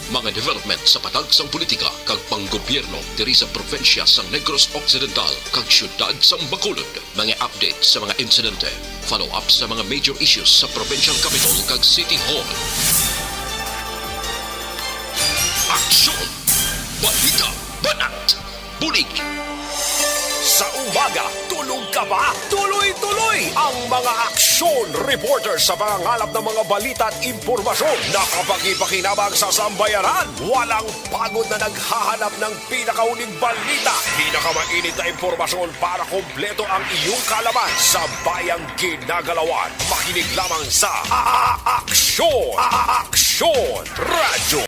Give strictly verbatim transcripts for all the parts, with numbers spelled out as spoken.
Mga development sa patag sang politika kag panggobyerno diri sa probinsya sang Negros Occidental kag siyudad sang Bacolod. Mga update sa mga insidente, follow-up sa mga major issues sa provincial capital kag city hall. Aksyon! Balita! Banat! Bulig! Sa umaga, tulog ka ba? Tuloy-tuloy ang mga aksyon reporter sa pangangalap ng mga balita at impormasyon na kapakipakinabang sa sambayanan. Walang pagod na naghahanap ng pinakauling balita, pinakamainit na impormasyon para kompleto ang iyong kaalaman sa bayang ginagalawan. Makinig lamang sa A-, A-, Aksyon! A-, A-, Aksyon! Radyo.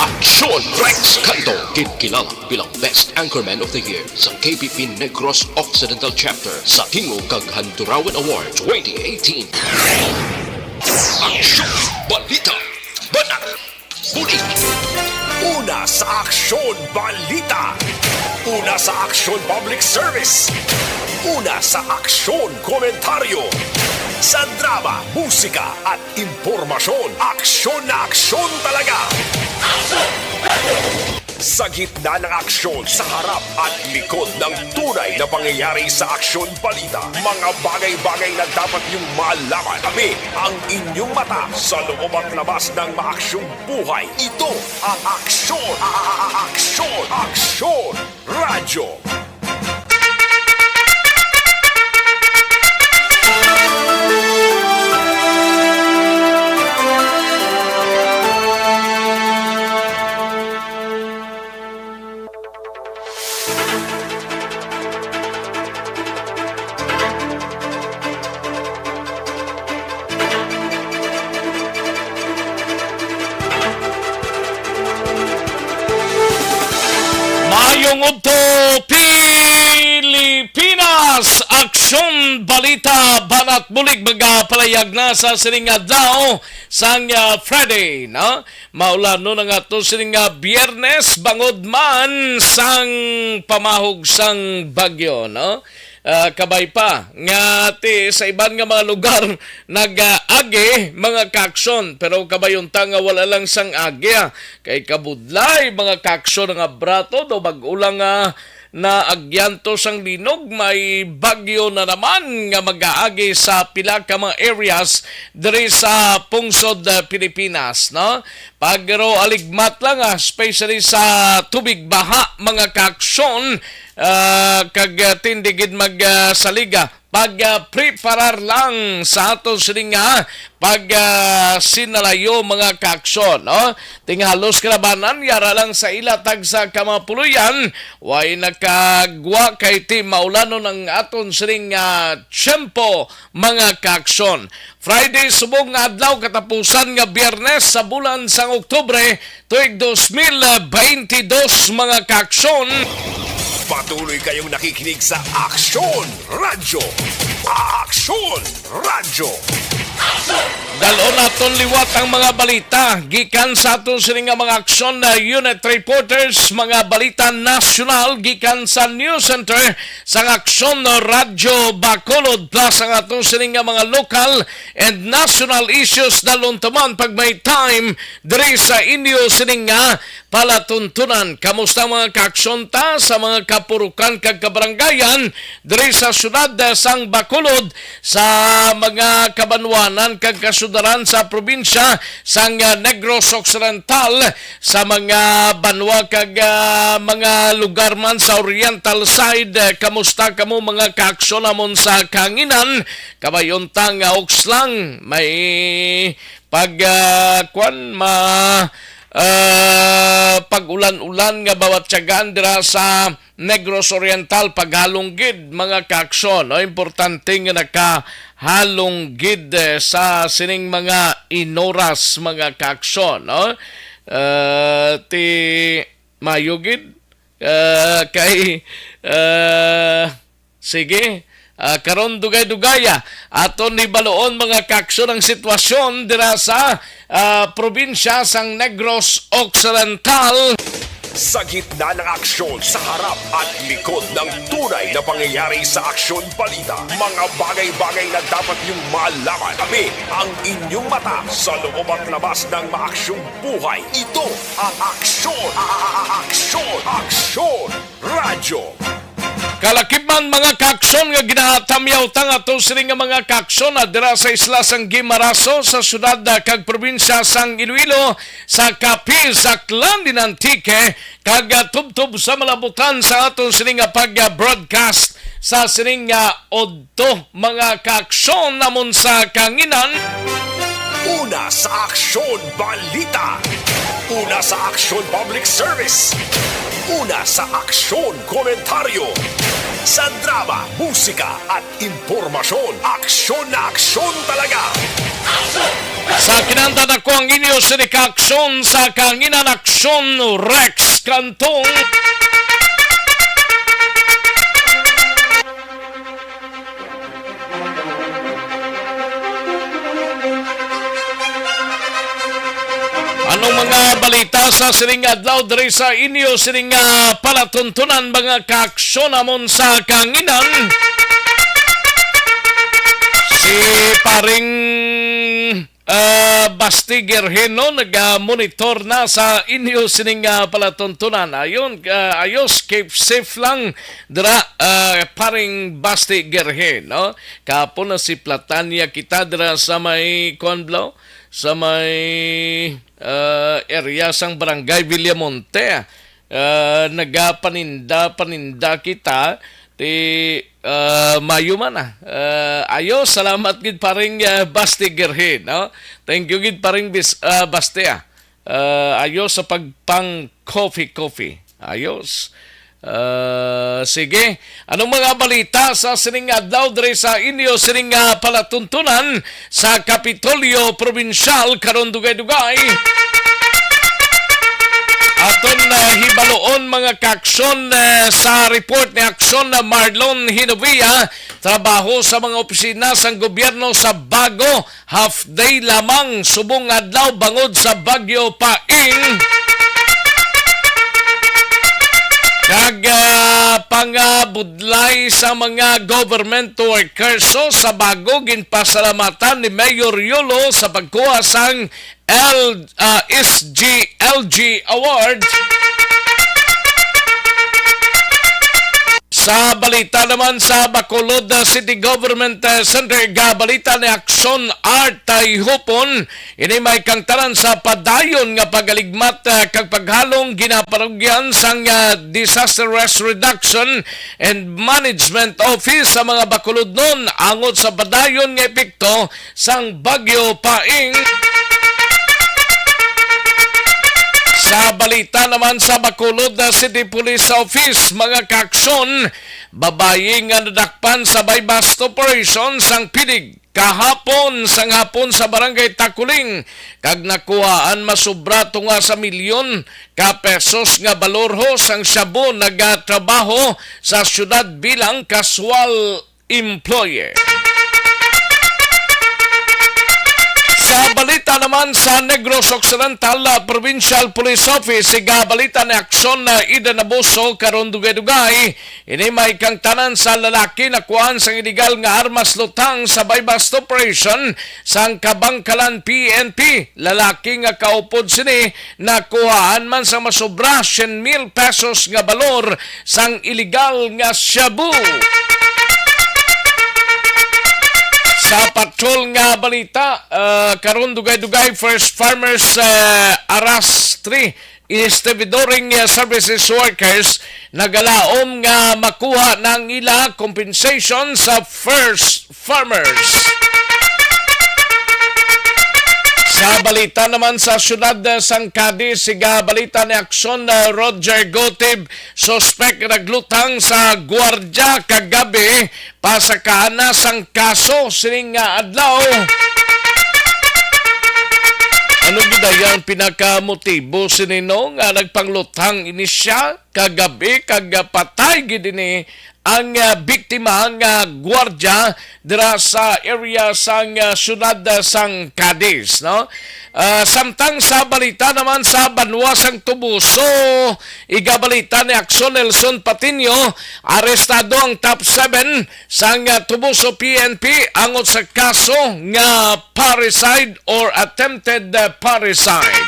Aksyon! Rex Canto, ginkilala bilang Best Anchorman of the Year sa K P P Negros Occidental Chapter sa Tingog kag Handurawan Award twenty eighteen. Aksyon! Balita! Banat! Bulig! Una sa Aksyon Balita. Una sa Aksyon Public Service. Una sa Aksyon Komentaryo. Sa drama, musika, at impormasyon, aksyon na aksyon talaga. Sa gitna ng aksyon, sa harap at likod ng tunay na pangyayari sa Aksyon Balita, mga bagay-bagay na dapat niyong malaman. Kami ang inyong mata sa loob at labas ng maaksyong buhay. Ito ang Aksyon, A-, A-, A-, Aksyon, Aksyon Radyo. Maayong udto, Pilipinas! Aksyon, balita, banat bulig, magapalayag na sa sining adlaw sang, ah, Friday, no? Maulanon ang ato sining nga Biyernes, bangod man sang pamahog sang bagyo, no? Ah, kabay pa nga ti sa iban nga mga lugar nag-agi mga kaaksyon, pero kabay unta nga wala lang sang agi, ah, kay kabudlay mga kaaksyon nga brato do bag-o lang nga naagyanto sang linog, may bagyo na naman nga mag-aagi sa pila ka mga areas diri sa pungsod, ah, Pilipinas, no? Pero aligmat lang, ah, especially sa tubig baha, mga kaaksyon, ah, kag, ah, tindi gid mag, ah, saliga pag, ah, preparar lang sa aton sining nga pag, ah, sinalayo, mga kaaksyon, no? Ting halos kalabanan, yara lang sa ila tagsa ka mga puloy-an, way nakagwa kay ti maulanon ang aton sining nga tiyempo, mga kaaksyon. Friday, subong nga adlaw, katapusan nga Biyernes sa bulan sang Oktubre, tuig dos mil baynte dos, mga kaaksyon. Patuloy kayong nakikinig sa Aksyon Radyo. Aksyon Radyo. Dal-on naton liwat ang mga balita gikan sa aton sini nga mga aksyon na unit reporters, mga balita nasyonal gikan sa News Center sang Aksyon Radyo Bacolod, plus ang aton sini nga mga local and national issues. Dal-on ta man pag may time diri sa inyo sini nga palatuntunan. Kamusta ang mga kaaksyon ta sa mga kapurukan kag kabarangayan diri sa siyudad, eh, sang Bacolod, sa mga kabanwanan kag kasudaran sa probinsya sang, eh, Negros Occidental, sa mga banwa kag, ah, mga lugar man sa oriental side? Eh, kamusta kamo, mga kaaksyon namon sa kahanginan? Kabay unta nga ukslang may pag, ah, kwan, ma-, ah, pag-ulan-ulan nga mabatyagan dira sa Negros Oriental, paghalong gid, mga kaaksyon, no? Importante nga nakahalong gid, eh, sa sining mga inoras, mga kaaksyon, no? Ah, ti mayo gid, ah, kay, ah, sige, ah, karon dugay-dugaya aton hibaluon, mga kaaksyon, ang sitwasyon dira sa, ah, probinsya sang Negros Occidental. Sa gitna ng aksyon, sa harap at likod ng tunay na pangyayari sa Aksyon Balita, mga bagay-bagay na dapat niyong malaman. Kami ang inyong mata sa loob at labas ng maaksyong buhay. Ito ang Aksyon, a- a- a- Aksyon, Aksyon Radyo. Kalakip man, mga kaaksyon, nga ginatamyaw ta nga ato sini nga mga kaaksyon na dira sa isla sang Guimaraso, sa syudad, ah, kag probinsya sang Iloilo, sa Capiz, Aklan, din Antique, kag, ah, tubtob sa malabutan sa ato sini nga pag-broadcast sa sini nga udto, mga kaaksyon, namon sa kanginan. Una sa Aksyon Balita. Una sa Aksyon Public Service. Una sa Aksyon Komentaryo. Sa drama, musika, at impormasyon, aksyon na aksyon talaga. Sa kinanta na ko ang inyo sini ka aksyon sa kanginan, Aksyon Rex Cantong. Anong mga balita sa sining adlaw diri sa inyo sining, ah, palatuntunan, mga kaaksyon, namon sa kanginan? Si paring, ah, Basti Gerhino naga-monitor na sa inyo sining, ah, palatuntunan. Ayun, ah, ayos, keep safe lang dira, ah, paring Basti Gerhino. Kapon na si Platania kita dira sa may, kuwan, bro? Sa may, ah, area sang Barangay Villamonte. Ah, nagapaninda-paninda kita, ti, ah, mayo man, ah. Ah, ayo, salamat gid, paring, ah, Basti Gerhi, no? Thank you gid, paring Bis-, ah, Basti, ah. Ah, ayo sa pagpang coffee, coffee. Ayos. Ah, sige. Anong mga balita sa sining adlaw diri sa inyo sining, ah, palatuntunan sa Kapitolyo Probinsyal karon, dugay-dugay? Aton, ah, hibaluon, mga kaaksyon, ah, sa report ni Aksyon na Marlon Hinovia, trabaho sa mga opisina sang gobyerno sa Bago, half day lamang subong adlaw bangod sa Bagyo Paeng. Kag, ah, pangabudlay sa mga government workers, so, sa Bago, ginpasalamatan ni Mayor Yolo sa pagkuha sang L, ah, S G L G Award. Sa balita naman sa Bacolod, ah, City Government, ah, Center, gabalita ni Aksyon Art Tayhupon, ini may kangtanan sa padayon nga pagaligmat, ah, kag paghalong ginaparugyan sang, ah, Disaster Risk Reduction and Management Office sa mga Bacolodnon angot sa padayon nga epekto sang Bagyo Paeng. Sa balita naman sa Bacolod, ah, City Police Office, mga kaaksyon, babayi nga nadakpan sa buy-bust operation sang pidig kahapon sang hapon sa Barangay Takuling, kag nakuhaan masobra tunga sa milyon ka pesos nga balor ho sang shabu, nagatrabaho sa siyudad bilang kaswal employee. Sa balita naman sa Negros Occidental, ah, Provincial Police Office, igabalita ni Aksyon na Ida Naboso karon, dugay-dugay. Ini may kangtanan sa lalaki nakuhaan sang iligal nga armas lutang sa buy-bust operation sang Kabangkalan P N P. Lalaki nga kaupod sini nakuhaan man sa masobra syen mil pesos nga balor sang iligal nga shabu. Sa patrol nga balita, ah, karon, dugay-dugay, First Farmers, ah, Aras three, Stevedoring, ah, Services Workers nagalaom nga makuha na ang ila compensation sa First Farmers. Sa balita naman sa siyudad, ah, sang Cadiz, siga balita ni Aksyon, ah, Roger Gotib, suspek naglutang sa gwardya kagabi, pasakahan na sang kaso sining nga adlaw. Ano gid ang pinakamotibo sini, no, nga nagpanglutang ini siya kagabi, kag patay gid ini ang, ah, biktima nga gwardiya dira sa area sang, ah, siyudad, ah, sang Cadiz, no? Ah, samtang sa balita naman sa banwa sang Toboso, igabalita ni Axon Nelson Patiño, arestado ang top seven sang, ah, Toboso P N P angot sa kaso nga parricide or attempted, uh, parricide.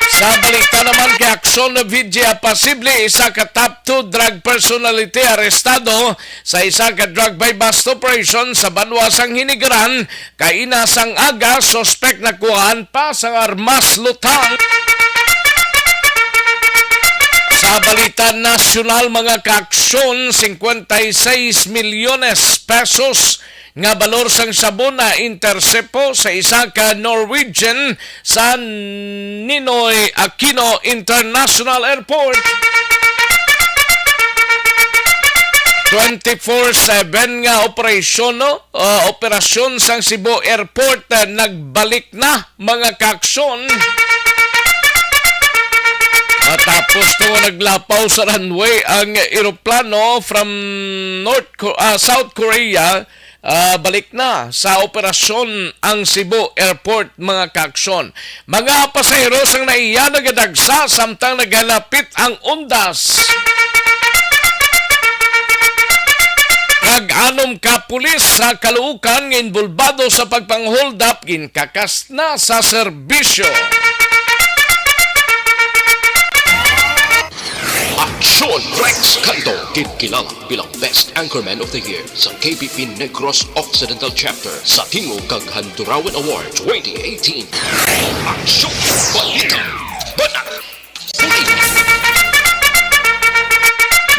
Sa balita naman kay Axon Vigia Pasible, isa ka top two drug personality arestado sa isa ka drug buy-bust operation sa banwa sang Hinigaran, kaina sang aga, suspek nakuhaan pa sang armas lutang. Sa balita nasyonal, mga kaaksyon, cincuenta y seis milyones pesos nga balor sang sabon na intersepo sa isa ka Norwegian sa Ninoy Aquino International Airport. Twenty-four seven nga operasyon, no? Ah, operasyon sang Cebu Airport, ah, nagbalik na, mga kaaksyon. Matapos to naglapaw sa runway ang eroplano from North Ko-, ah, South Korea, ah, balik na sa operasyon ang Cebu Airport, mga kaaksyon. Mga pasahero sang naiya nagadagsa samtang nagalapit ang undas. Kag anom ka pulis sa Caloocan nga involbado sa pagpang-hold up ginkakas na sa serbisyo. Aksyon Rex Canto, ginkilala bilang Best Anchorman of the Year sa K P P Negros Occidental Chapter sa Tingog kag Handurawan Award twenty eighteen. Aksyon Balita. Banat.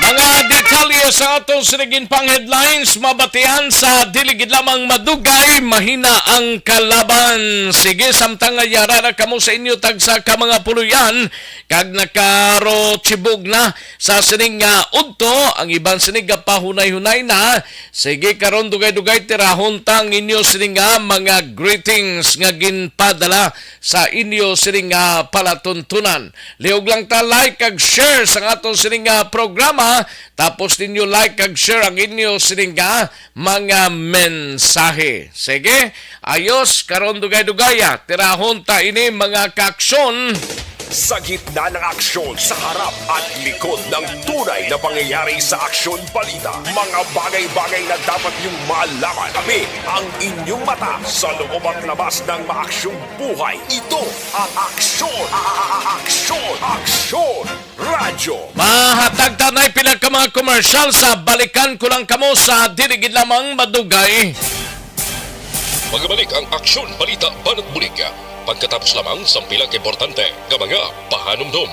Mga detalye sa aton sining pang headlines, mabatian sa dili gid lamang madugay, mahina ang kalaban. Sige, samtang nga yara na kamo sa inyo tagsa ka mga puloy-an, kag nakarochibog na sa sining nga udto, ang iban sining gapahunay-hunay na. Sige, karon dugay-dugay tirahon ta ang inyo sining nga mga greetings nga ginpadala sa inyo sining nga palatuntunan. Lihog lang ta like kag share sa aton sining nga programa, tapos ninyo like kag share ang inyo sining nga mga mensahe. Sige, ayos, karon dugay-dugay, ah, tirahon ta ini, mga kaaksyon. Sa gitna ng aksyon, sa harap at likod ng tunay na pangyayari sa Aksyon Balita, mga bagay-bagay na dapat niyong malaman. Kami ang inyong mata sa loob at labas ng maaksyong buhay. Ito ang Aksyon, a-, a-, a-, Aksyon, Aksyon Radyo. Mahatag tanay pila ka mga komersyal sa balikan ko lang kamo sa dili gid lamang madugay. Magabalik ang Aksyon Balita Banat Bulig pagkatapos lamang sang pila ka importante nga mga pahanumdom.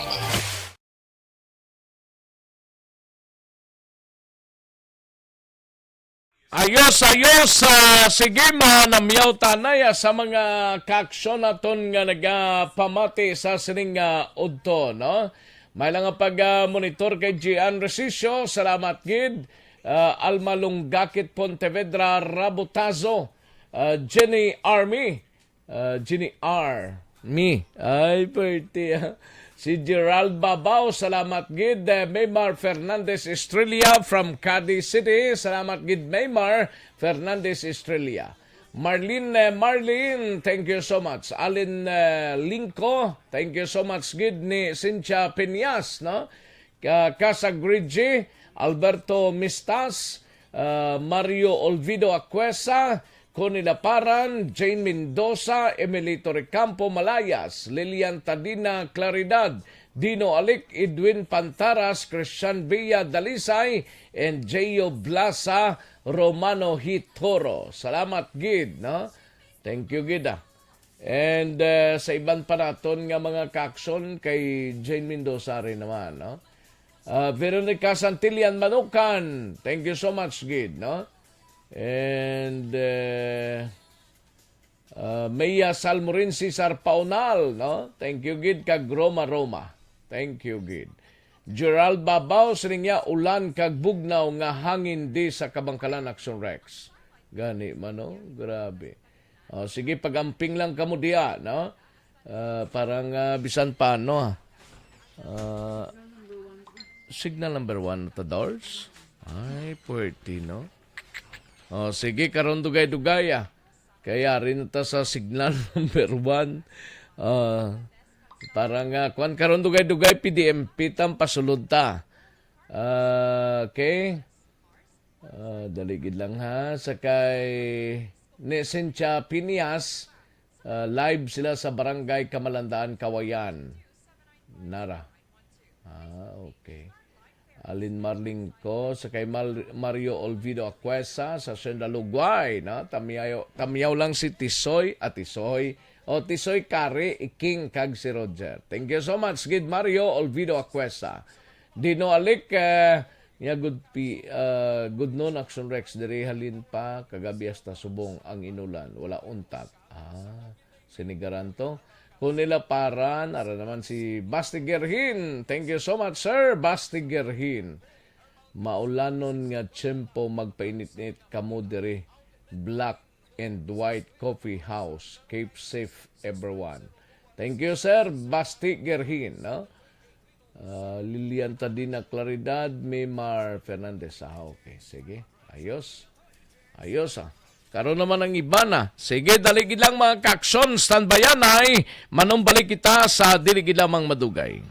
Ayos, ayos. Ah, sige, manamyaw tanay, ah, sa mga kaaksyon naton nga nagapamati sa sining, ah, udto, no? May lang nga pag, ah, monitor kay Gian Resisio, salamat gid. Ah, Alma Lunggakit Pontevedra Rabotazo, ah, Jenny Army, Ah, Jenny R. Me. Ay, pwerte, ah. Si Gerald Babao, salamat gid. Eh, Maymar Fernandez Estrella from Cadiz City. Salamat gid, Maymar Fernandez Estrella. Marlene, eh, Marlene, thank you so much. Alin, eh, Lingko, thank you so much gid ni Cynthia Piñas, no? Ka-, Casag Reggie, Alberto Mistas, ah, Mario Olvido Acuesa, Connie Laparan, Jane Mendoza, Emilito Recampo Malayas, Lilian Tadina Claridad, Dino Alic, Edwin Pantaras, Christian Villa Dalisay, and Jeyo Blasa Romano Hitoro. Salamat gid, no? Thank you gid, ah. And, uh, sa iban pa naton nga mga kaaksyon kay Jane Mendoza rin naman, no? Uh, Veronica Santillan Manukan, thank you so much gid, no? And, uh, uh, Mia Salmorin Cesar Paunal, no? Thank you gid kag Roma Roma. Thank you gid. Gerald Babao, sining niya, ulan kag bugnaw nga hangin di sa Kabangkalan, Action Rex. Gani man, no? Grabe. Oh, sige, pag-amping lang kamo diya, no? Ah, parang, ah, bisan paano, ah. Ah, Signal number one na ta, Dars? Ay, pwerte, no? Oh, sige, karon dugay-dugay, ah. Kaya rin ta sa signal number one. Ah, para nga, kwan, karon dugay-dugay, P D M P, tam pasulod ta. Ah, okay. Ah, dali gid lang, ha. Sa kay ni Cynthia Piñas, ah, live sila sa Barangay Kamalandaan, Kawayan. Nara. Ah, okay. Alin Marlingco, sa kay Mal-, Mario Olvido Acuesa, sa Senda Lugway, no? Tamiyaw, tamiyaw lang si Tisoy, ah, Tisoy. O, Tisoy Kari, King, kag si Roger. Thank you so much, gid Mario Olvido Acuesa. Dino Alik, eh, nga good pi-, ah, good noon, Action Rex, diri halin pa, kagabi hasta subong ang inulan, wala untat. Ah, sinigaran to. Kung nila paran, ara naman si Basti Gerhin. Thank you so much, Sir Basti Gerhin. Maulanon nga tiyempo, magpainit-init kamo diri. Black and White Coffee House. Keep safe, everyone. Thank you, Sir Basti Gerhin, no? Ah, Lilian Tadina Claridad, Mimar Fernandez. Ah, okay. Sige. Ayos. Ayos, ah. Karon naman ang iba na. Sige, dali gid lang, mga kaaksyon. Standbyan ay manumbalik kita sa dili gid lamang madugay.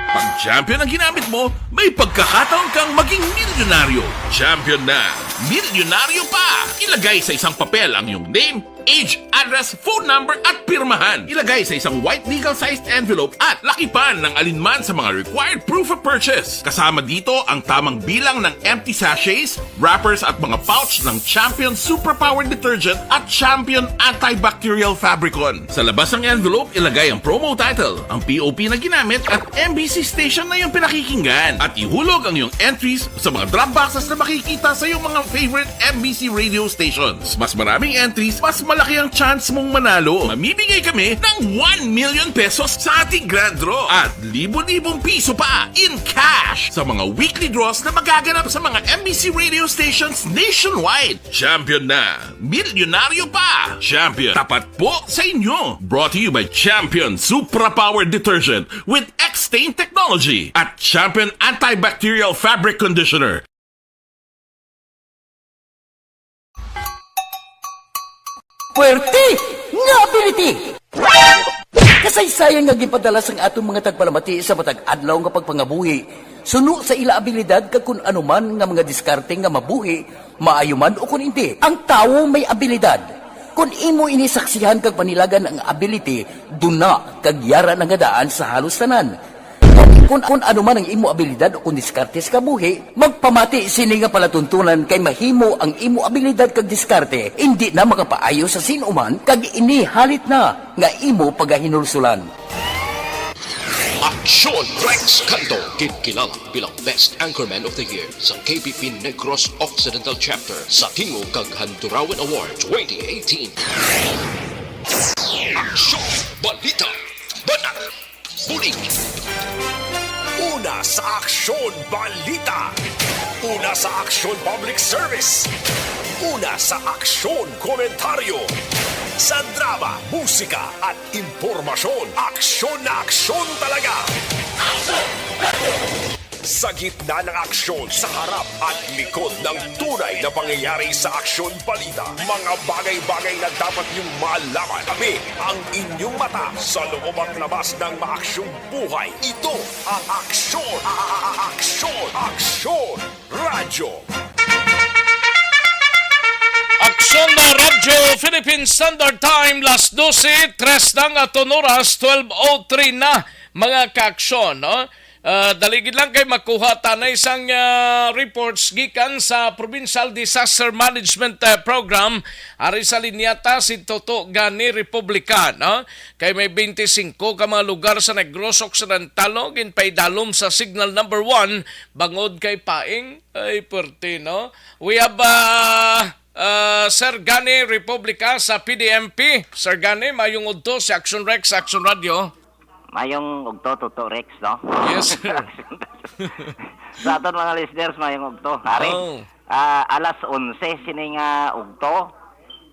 Pag Champion ang ginamit mo, may pagkakataon kang maging milyonaryo. Champion na, milyonaryo pa! Ilagay sa isang papel ang iyong name, age, address, phone number, at pirmahan. Ilagay sa isang white legal-sized envelope at lakipan ng alinman sa mga required proof of purchase. Kasama dito ang tamang bilang ng empty sachets, wrappers, at mga pouch ng Champion Superpower Detergent at Champion Antibacterial Fabricon. Sa labas ng envelope, ilagay ang promo title, ang P O P na ginamit, at M B C station na iyong pinakikinggan. At ihulog ang iyong entries sa mga drop boxes na makikita sa iyong mga favorite M B C radio stations. Mas maraming entries, mas malaki ang chance mong manalo. Mamimigay kami ng one million pesos sa ating grand draw at libo-libong piso pa in cash sa mga weekly draws na magaganap sa mga M B C radio stations nationwide. Champion na! Milyonaryo pa! Champion, tapat po sa inyo! Brought to you by Champion Supra Power Detergent with X-Stain Technology at Champion Antibacterial Fabric Conditioner. Puwerte nga ability! Kasaysayan nga ginpadala sang aton mga tagpalamati sa matag adlaw nga pagpangabuhi suno sa ila abilidad kag kun ano man nga mga diskarte nga mabuhi, maayo man o kun indi. Ang tawo may abilidad. Kun imo ini saksihan kag panilagan ang ability, duna kag yara na nga daan sa halos tanan. Kun, kun ano man ang imo abilidad o kun diskarte sa kabuhi, magpamati sini nga palatuntunan kay mahimo ang imo abilidad kag diskarte indi na makapaayo sa sin-o man kag ini halit na nga imo pagahinulsulan. Aksyon Rex Canto, ginkilala bilang Best Anchorman of the Year sa K P P Negros Occidental Chapter sa tingog kag Handurawan Award twenty eighteen. Aksyon, balita, banat, bulig. Una sa Aksyon Balita. Una sa Aksyon Public Service. Una sa Aksyon Komentaryo. Sa drama, musika, at impormasyon, aksyon na aksyon talaga. Sa gitna ng aksyon, sa harap at likod ng tunay na pangyayari sa Aksyon Balita, mga bagay-bagay na dapat niyong malaman. Kami ang inyong mata sa loob at labas ng maaksyong buhay. Ito ang Aksyon, a-, a-, a-, Aksyon, Aksyon Radyo. Aksyon na Radyo Philippine Standard Time, las dose, tres na ang aton oras, twelve oh three na, mga kaaksyon, no? Ah, dali gid lang kay makuha ta na isang, ah, reports gikan sa Provincial Disaster Management, ah, Program. Ari sa linya ta si Toto Gani Republica, no? Kay may twenty-five ka mga lugar sa Negros Occidental, no, ginpaidalom sa signal number one bangod kay paing. Ay, puwerte, no? We have, ah, ah, Sir Gani Republica sa P D M P. Sir Gani, mayong udto si Action Rex, Action Radio. Mayong udto, Toto Rex, no? Yes, sir. Sa aton mga listeners, mayong udto. Ari, Oh. ah, alas onse sini nga udto,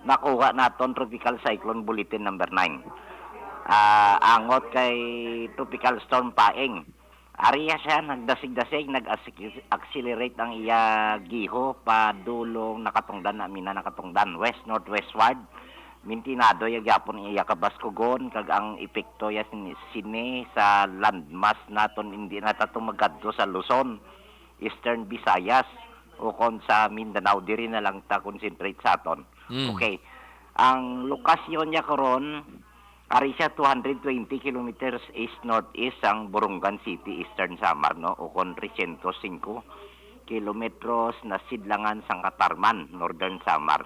nakuha naton Tropical Cyclone Bulletin number nine. Ah, angot kay Tropical Storm Paeng. Ari siya, nagdasig-dasig, nag-accelerate ang iya giho, padulong nakatungdan, na mina nakatungdan, west-northwestward. Mintinado ya gyapon iya kabaskugon, kag ang epekto ya sini, sini sa landmass naton, hindi na tato magadto sa Luzon, Eastern Visayas, ukon sa Mindanao, diri na lang ta concentrate sa aton. Mm. Okay. Ang lokasyon niya karon, ari siya two hundred twenty kilometers east-northeast sang Borongan City, Eastern Samar, no? Ukon tresyentos singko kilometros na sidlangan sang Catarman, Northern Samar.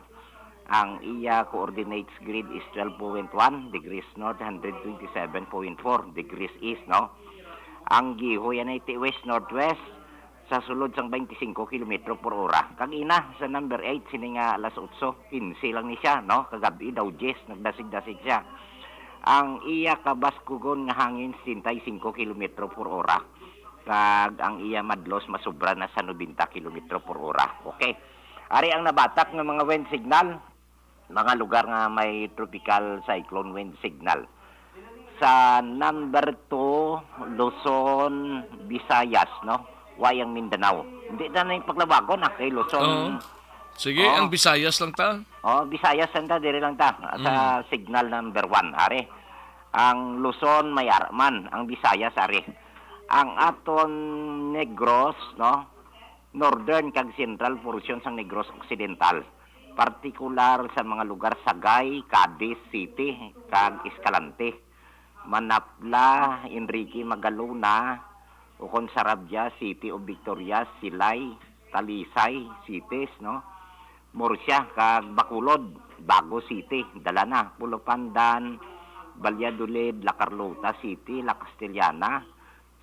Ang iya coordinates grid is twelve point one degrees north, hundred twenty-seven point four degrees east, no? Ang giho yan ay ti west-northwest, sa sulod sang twenty-five kilometro por ora. Kag ina, sa number eight, sini nga alas otso quince lang ni siya, no? Kagab-i daw diyes, nagdasig-dasig siya. Ang iya kabaskugon nga hangin, sesenta y cinco kilometro por ora. Kag ang iya madlos masubra na sa nobenta kilometro por ora. Okay. Ari ang nabatak nga mga wind signal, mga lugar nga may tropical cyclone wind signal. Sa number two, Luzon, Visayas, no? Way ang Mindanao. Hindi na na yung paglabagon, ah, kay Luzon. Oo. Sige, Oo. ang Visayas lang ta. Oh, Visayas lang ta, diri lang ta. Sa Mm. signal number one, ari. Ang Luzon may ara man, ang Visayas ari. Ang aton Negros, no? Northern kag central portion sang Negros Occidental, partikular sa mga lugar Sagay, Cadiz City, kag Escalante, Manapla, Enrique Magalona, ukon Sarabia City of Victoria, Silay, Talisay Cities, no? Murcia kag Bacolod, Bago City, Dalana, Pulupandan, Valladolid, La Carlota City, La Castellana,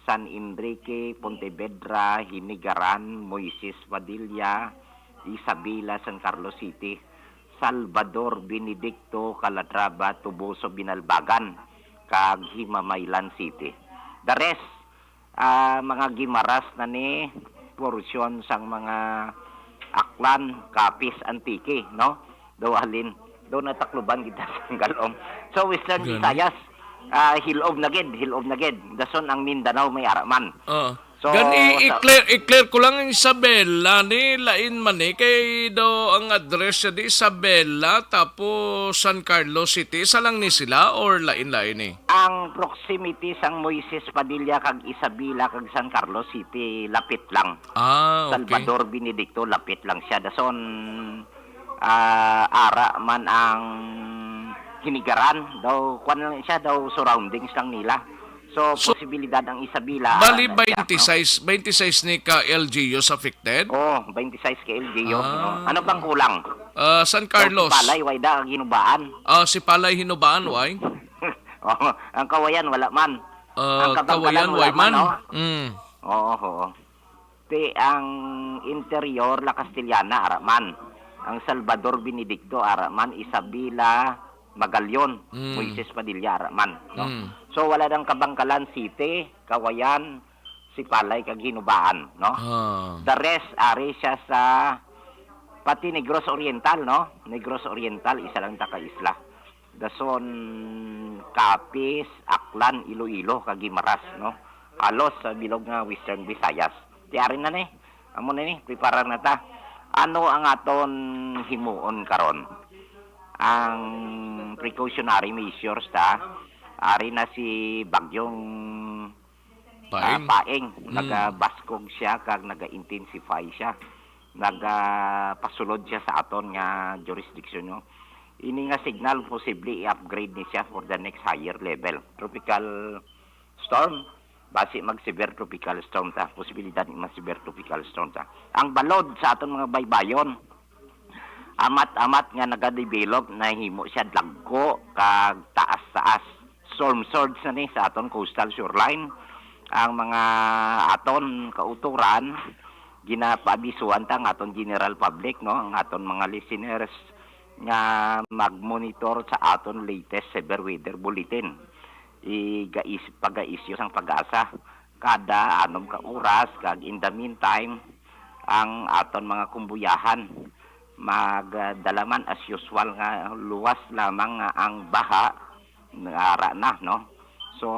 San Enrique, Pontevedra, Hinigaran, Moises Padilla, Isabela, San Carlos City, Salvador, Benedicto, Calatrava, Toboso, Binalbagan, kag Himamaylan City. The rest, ah, mga Guimaras na ni, porsyon sang mga Aklan, Capiz, Antique, no? Daw halin, daw na Tacloban kita sa Galom. So, Western Gani. Visayas, ah, hilob na gid, hilob na gid. Dason ang Mindanao may ara man. Oo. So, Gan i- sa i-clear, i-clear ko lang ang Isabela ni lain man ni kay daw ang address siya di Isabela tapos San Carlos City, isa lang ni sila or lain-lain ni? Ang proximity sang Moises Padilla kag Isabela kag San Carlos City lapit lang. Ah, okay. Salvador Benedicto lapit lang siya. Dason, ah, ara man ang Hinigaran, daw kwan lang siya, daw surroundings lang nila. So, So, posibilidad ang Isabela, Bali, ano siya, no? twenty-six, twenty-six ni ka L G Us affected? Oh, twenty-six ka L G U. Ah. Ano pang kulang? Ah, San Carlos. Daw si Palay, way da, Hinubaan. Ah, si Palay Hinubaan, way? Oh, ang Kawayan, wala man. Ah, Ang Kabangkalan, Kawayan, wala way man, man? oh. Mm. Oo, oo. Ti ang Interior, La Castellana, ara man. Ang Salvador Benedicto, ara man. Isabela, Magallon, Mm. Moises Padilla, ara man, no? Mm. So, wala dang Kabangkalan City, Kawayan, Sipalay, kag Hinubaan, no? Ah. The rest, ari siya sa pati Negros Oriental, no? Negros Oriental, isa lang ta ka isla. Dason, Capiz, Aklan, Iloilo, kag Guimaras, no? Halos sa bilog nga Western Visayas. Ti ari na ni, amo na ni, preparar na ta. Ano ang aton himuon karon? Ang precautionary measures ta, ari na si Bagyong, ah, Paeng. Paeng. Mm. Nagabaskog siya kag naga-intensify siya. Nagapasulod siya sa aton nga jurisdiction, no? Ini nga signal, posible i-upgrade ni siya for the next higher level. Tropical storm, basi mag severe tropical storm ta. Posibilidad ni mag severe tropical storm ta. Ang balod sa aton mga baybayon, amat-amat nga nagadevelop, nahimo siya dagko kag taas-taas. Storm surge na ni sa aton coastal shoreline. Ang mga aton kauturan, ginapaabisuhan ta ang aton general public, no, ang aton mga listeners nga mag-monitor sa aton latest severe weather bulletin. Iga-is-, pag-a-issue sang PAGASA kada anom ka oras, kag in the meantime, ang aton mga kumbuyahan magdala man as usual nga luwas lamang nga ang baha nga ara na, no? So,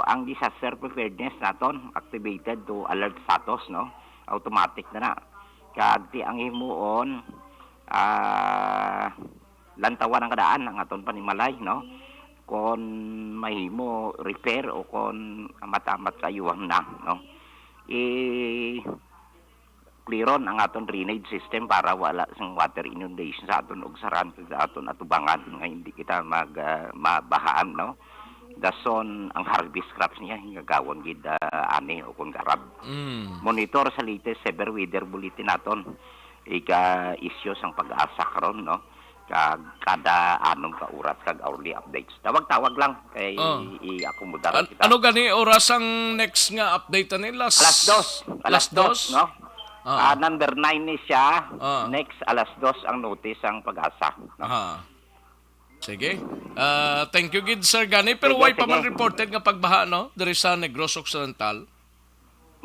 ang disaster preparedness naton activated to alert status, no? Automatic na na. Kag ti ang himuon, ah, lantawan ang kadaan ang aton panimalay, no? Kon mahimo, repair, o kon amat-amat sa ayuhang na, no? I clearon ang aton drainage system para wala sang water inundation sa aton ugsaran, sa aton atubangan, nga hindi kita mag, ah, mabahaan, no? Dason ang harvest crops niya, hingagawon gid, ah, ani o kung garab. Mm. Monitor sa latest severe weather bulletin naton. Iga-issue sang PAGASA karon, no? Kag kada anom ka oras kag hourly updates. Tawag-tawag lang kay Oh. i-akomodar An- kita. Ano gani oras ang next nga update ani? Las Alas dos. Alas Alas dos, dos? no? Ah. Ah, number nine ni siya. Ah. Next, alas dos ang notice ang PAGASA, no? Ah. Sige. Ah, thank you gid, Sir Gani. Pero Sige, way pa man sige. reported nga pagbaha, no? Diri sa Negros Occidental.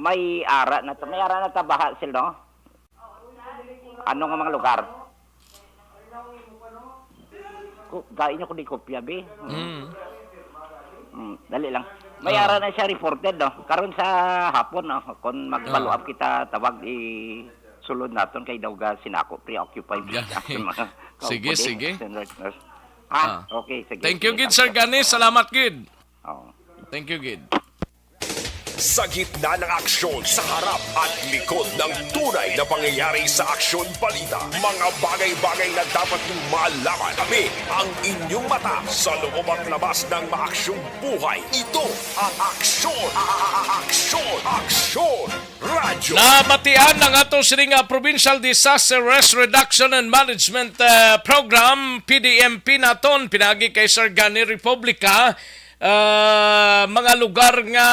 May ara na ta, may ara na ta baha, Sil, no? Ano nga mga lugar? Ku-, gain niyo ko di kopya, bi. Mm. Mm, dali lang. May Ah. ara na siya reported, no? Karon sa hapon, no? Kung mag-follow Ah. up kita, tawag i sulod naton kay daw ga sinako, preoccupied Gani. sa aton mga Sige, kaupod, eh. sige. Senior nurse. Ha? Ah. Okay, sige, Thank you sige, gid, thank Sir you. Gani. Salamat gid. Oo. Thank you gid. Sa gitna ng aksyon, sa harap at likod ng tunay na pangyayari sa Aksyon Balita, mga bagay-bagay na dapat mong malaman. Kami ang inyong mata sa loob at labas ng maaksyong buhay. Ito ang Aksyon, a-, a-, a-, Aksyon, Aksyon Radyo. Nabatian ang ato sini nga Provincial Disaster Risk Reduction and Management, eh, Program, P D M P naton, pinagi kay Sir Gani Republica. Ah, mga lugar nga,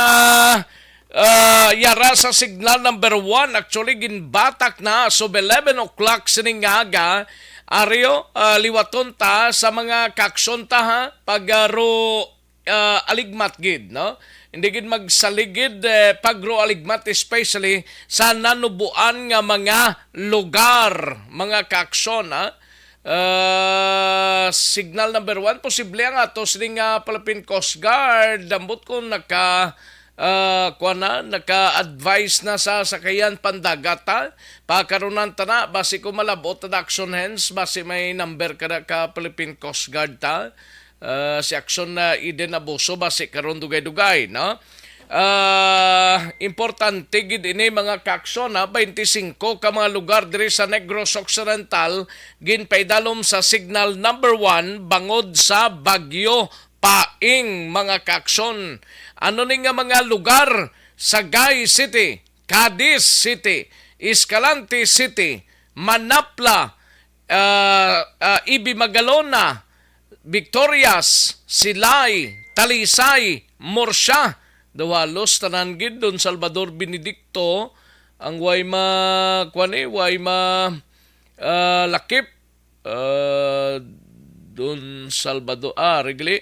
ah, yara sa signal number one, actually, ginbatak na. So, eleven o'clock sining nga aga, aryo, ah, liwaton ta sa mga kaaksyon ta, ha? Pag, ah, ro, ah, aligmat gid, no? Hindi gid magsaligid, eh, pag ro aligmat, especially sa nanubuan nga mga lugar, mga kaaksyon, ha? Ah, signal number one, posible ang ato sining, ah, Philippine Coast Guard. Ambot kung naka, ah, kuwan na, naka-advise na sa sakayan pandagat, ha? Pakarunan ta na, basi kung malabot na action hands, basi may number ka na ka Philippine Coast Guard, ha? Ah, si Aksyon na Eden Abuso, basi karon dugay-dugay, no? Ah, importante gid ini, mga kaaksyon, ha? Twenty-five ka mga lugar diri sa Negros Occidental ginpaidalom sa signal number one bangod sa Bagyo Paeng, mga kaaksyon. Ano ni nga mga lugar? Sagay City, Cadiz City, Escalante City, Manapla, ah, ah, Ibi Magalona, Victorias, Silay, Talisay, Murcia. Daw halos tanan gid, Don Salvador Benedicto, ang way ma-, kuwan eh, way ma-, ah, lakip. Ah, Don Salvador, ah, Regli.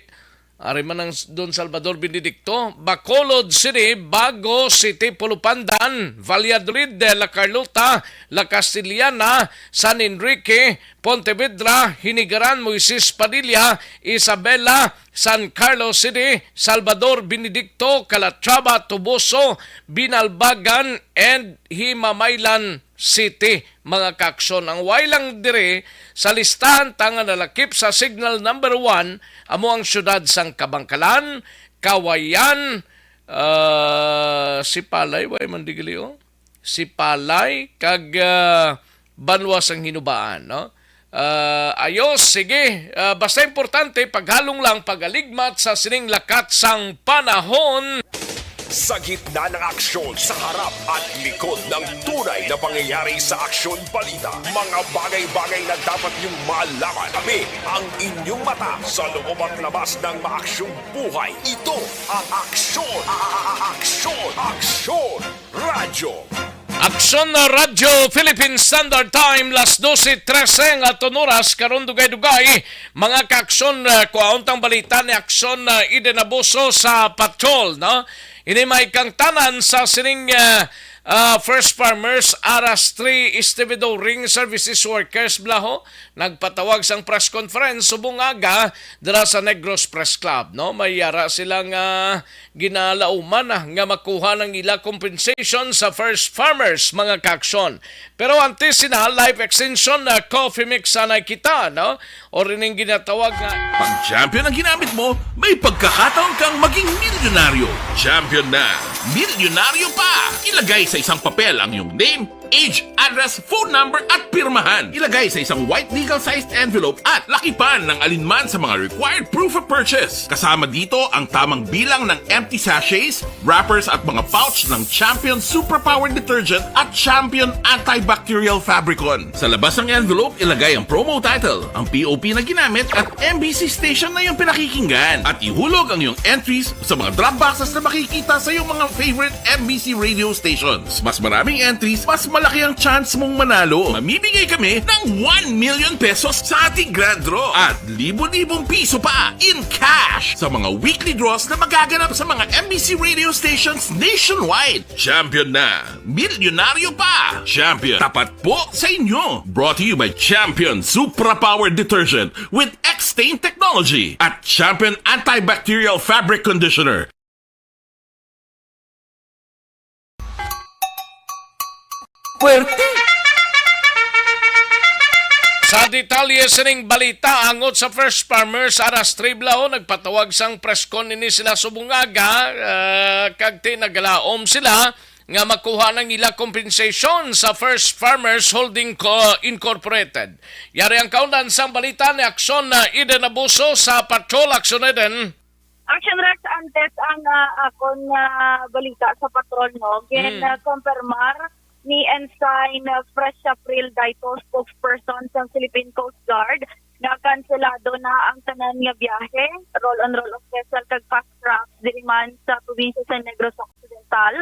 Ari man ang Don Salvador Benedicto, Bacolod City, Bago City, Pulupandan, Valladolid, La Carlota, La Castellana, San Enrique, Pontevedra, Hinigaran, Moises Padilla, Isabela, San Carlos City, Salvador Benedicto, Calatrava, Toboso, Binalbagan, and Himamaylan City, mga kaaksyon. Ang way lang diri sa listahan ta nga nalakip sa signal number one, amo ang siyudad sang Kabankalan, Cauayan, ah, Sipalay, way man di gali, oh. Sipalay, kag, ah, Banwa sang Hinubaan, no? Ah, ayos, sige. Ah, basta importante, paghalong lang, pagaligmat sa sining lakat sang panahon. Sa gitna ng aksyon, sa harap at likod ng tunay na pangyayari sa Aksyon Balita, mga bagay-bagay na dapat niyong malaman. Kami ang inyong mata sa loob at labas ng maaksyong buhay. Ito ang Aksyon, a-, a-, a-, Aksyon, Aksyon Radyo. Aksyon na Radyo Philippine Standard Time, las dose trese nga aton oras, karon dugay-dugay. Mga kaaksyon, ah, kuhaon tang balita ni Aksyon, ah, Eden Abuso sa patrol, no? Ini may kangtanan sa sining, ah, ah, First Farmers Aras three Stevedoring Services Workers Blaho nagpatawag sang press conference subong aga dira sa Negros Press Club, no? May yara sila nga ginalauman, ah, nga makuha ng ila compensation sa First Farmers, mga kaaksyon. Pero antes sina, life extension na coffee mix sanay kita, no? O rin yung ginatawag nga Pag champion ang ginamit mo, may pagkakataon kang maging milyonaryo. Champion na, milyonaryo pa! Ilagay sa isang papel ang iyong name, age, address, phone number at pirmahan. Ilagay sa isang white legal-sized envelope at lakipan ng alinman sa mga required proof of purchase. Kasama dito ang tamang bilang ng empty sachets, wrappers at mga pouch ng Champion Superpower Detergent at Champion Antibacterial Fabricon. Sa labas ng envelope, ilagay ang promo title, ang P O P na ginamit at M B C station na iyong pinakikinggan. At ihulog ang iyong entries sa mga drop boxes na makikita sa iyong mga favorite M B C radio stations. Mas maraming entries, mas malaki ang chance mong manalo. Mamimigay kami ng one million pesos sa ating grand draw at libo-libong piso pa in cash sa mga weekly draws na magaganap sa mga M B C radio stations nationwide. Champion na! Milyonaryo pa! Champion, tapat po sa inyo! Brought to you by Champion Supra Power Detergent with X-Stain Technology at Champion Antibacterial Fabric Conditioner. Puwerte! Sa detalye sining balita, angot sa First Farmers Aras Triblaho, nagpatawag sang press con ini sila subong aga, ah, kag ti nagalaom sila nga makuha ng ila compensation sa First Farmers Holding Co-, Incorporated. Yari ang kaundan sang balita ni Aksyon na Eden Abuso sa Patrol. Aksyon, Eden. Action Rex, antes ang, ah, akon nga balita sa patrol, no, Mm. gin-, ah, kumpirmar ni Ensign, ah, Fresh April Daito, spokesperson sa Philippine Coast Guard, nga kanselado na ang tanan nga biyahe, roll-on, roll-off vessel kag fast craft diri man sa probinsya sa Negros Occidental,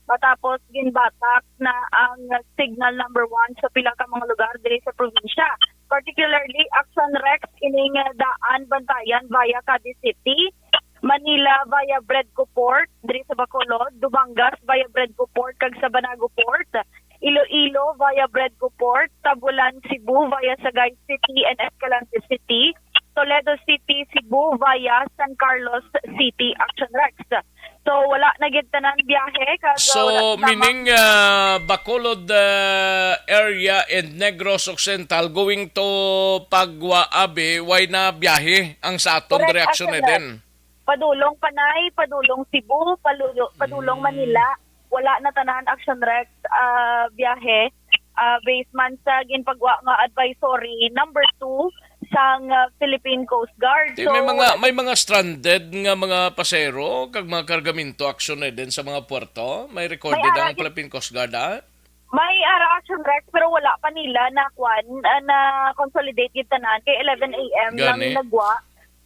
matapos ginbatak na ang signal number one sa pila ka mga lugar diri sa probinsya. Particularly, Action Rex, ining, ah, Daan Bantayan via Cadiz City, Manila via Bredco Port diri sa Bacolod, Dumangas via Bredco Port kag Sabanago Port, Iloilo via Bredco Port, Tabulan, Cebu via Sagay City and Escalante City, Toledo City, Cebu via San Carlos City, Action Rex. So, wala na gid tanan biyahe, kag, uh, So, wala na lamang meaning, uh, Bacolod, uh, area and Negros Occidental going to Pagua, Abi, way na biyahe ang sa aton Correct, reaksyon, Action Rex. Eden. Padulong Panay, padulong Cebu, palulo-, padulong Mm. Manila. Wala na tanan, Action Rex, ah, biyahe, ah, based man sa ginpagwa nga advisory number two sang, ah, Philippine Coast Guard. Di, So, may mga, wala may mga stranded nga mga pasero kag mga kargamento, Action Eden, sa mga puerto? May recorded May ang ara- Philippine Coast Guard, ah? May ara, Action Rex, pero wala pa nila na kwan, ah, na consolidate gid tanan kay eleven A M lang Gani. Nagwa.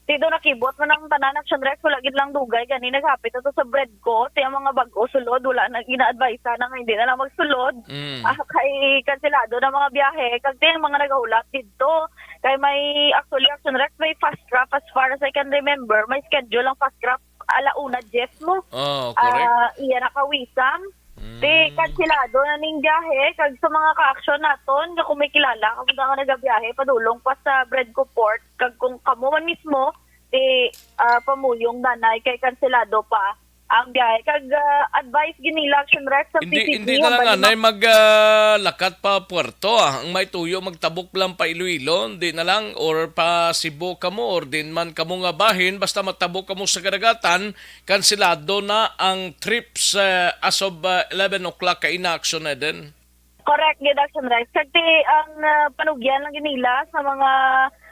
Ti do nakibot man ang tanan, Action Rex, wala gid lang dugay gani naghapit ato sa Bredco, ti ang mga bag-o sulod, wala na, gina-advise na nga hindi na lang magsulod. Mm. Ah, kay kanselado na mga biyahe, kag ti ang mga nagahulat didto. Kay may, actually, Action Rex, may fast craft, as far as I can remember, may schedule ang fast craft ala una diyes mo. Oh, correct. Ah, iya nakawisang. Mm. Ti, kanselado na ning biyahe, kag sa mga ka-action naton, nga kung may kilala, kamo nga nagabiyahe, padulong pa sa Bredco Port, kag kung kamo man mismo, ti, ah, pamuyong danay kay kanselado pa ang biyahe. Kag, ah, advice gid nila, Action Rex, sa Hindi, P C P, hindi na ang lang, bali anay, mag, ah, lakat pa puerto, ah. Ang may tuyo, magtabok lang pa Iloilo, hindi na lang, or pa Cebu kamo, or din man kamo nga bahin, basta matabok kamo sa kadagatan, kanselado na ang trips, eh, as of, ah, eleven o'clock kaina, Action Eden. Correct gid, Action Rex. Kag ti ang, ah, panugyan lang gid nila sa mga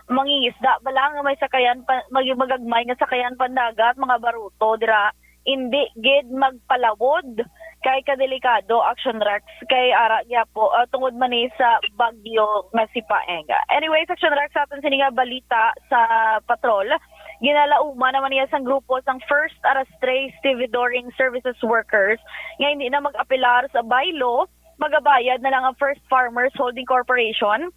mangingisda ba lang nga may sakayan pa, mag-, magagmay nga sakayan pandagat, mga baruto dira, indi gid magpalawod kay kadelikado, Action Rex, kay ara gyapo, ah, tungod man ni sa bagyo nga si Paeng. Anyways, Action Rex, sa aton sini nga balita sa patrol, ginalauman naman niya sang grupo sang First Arrastre Stevedoring Services Workers nga hindi na mag-apelar sa bylaw, magabayad na lang ang First Farmers Holding Corporation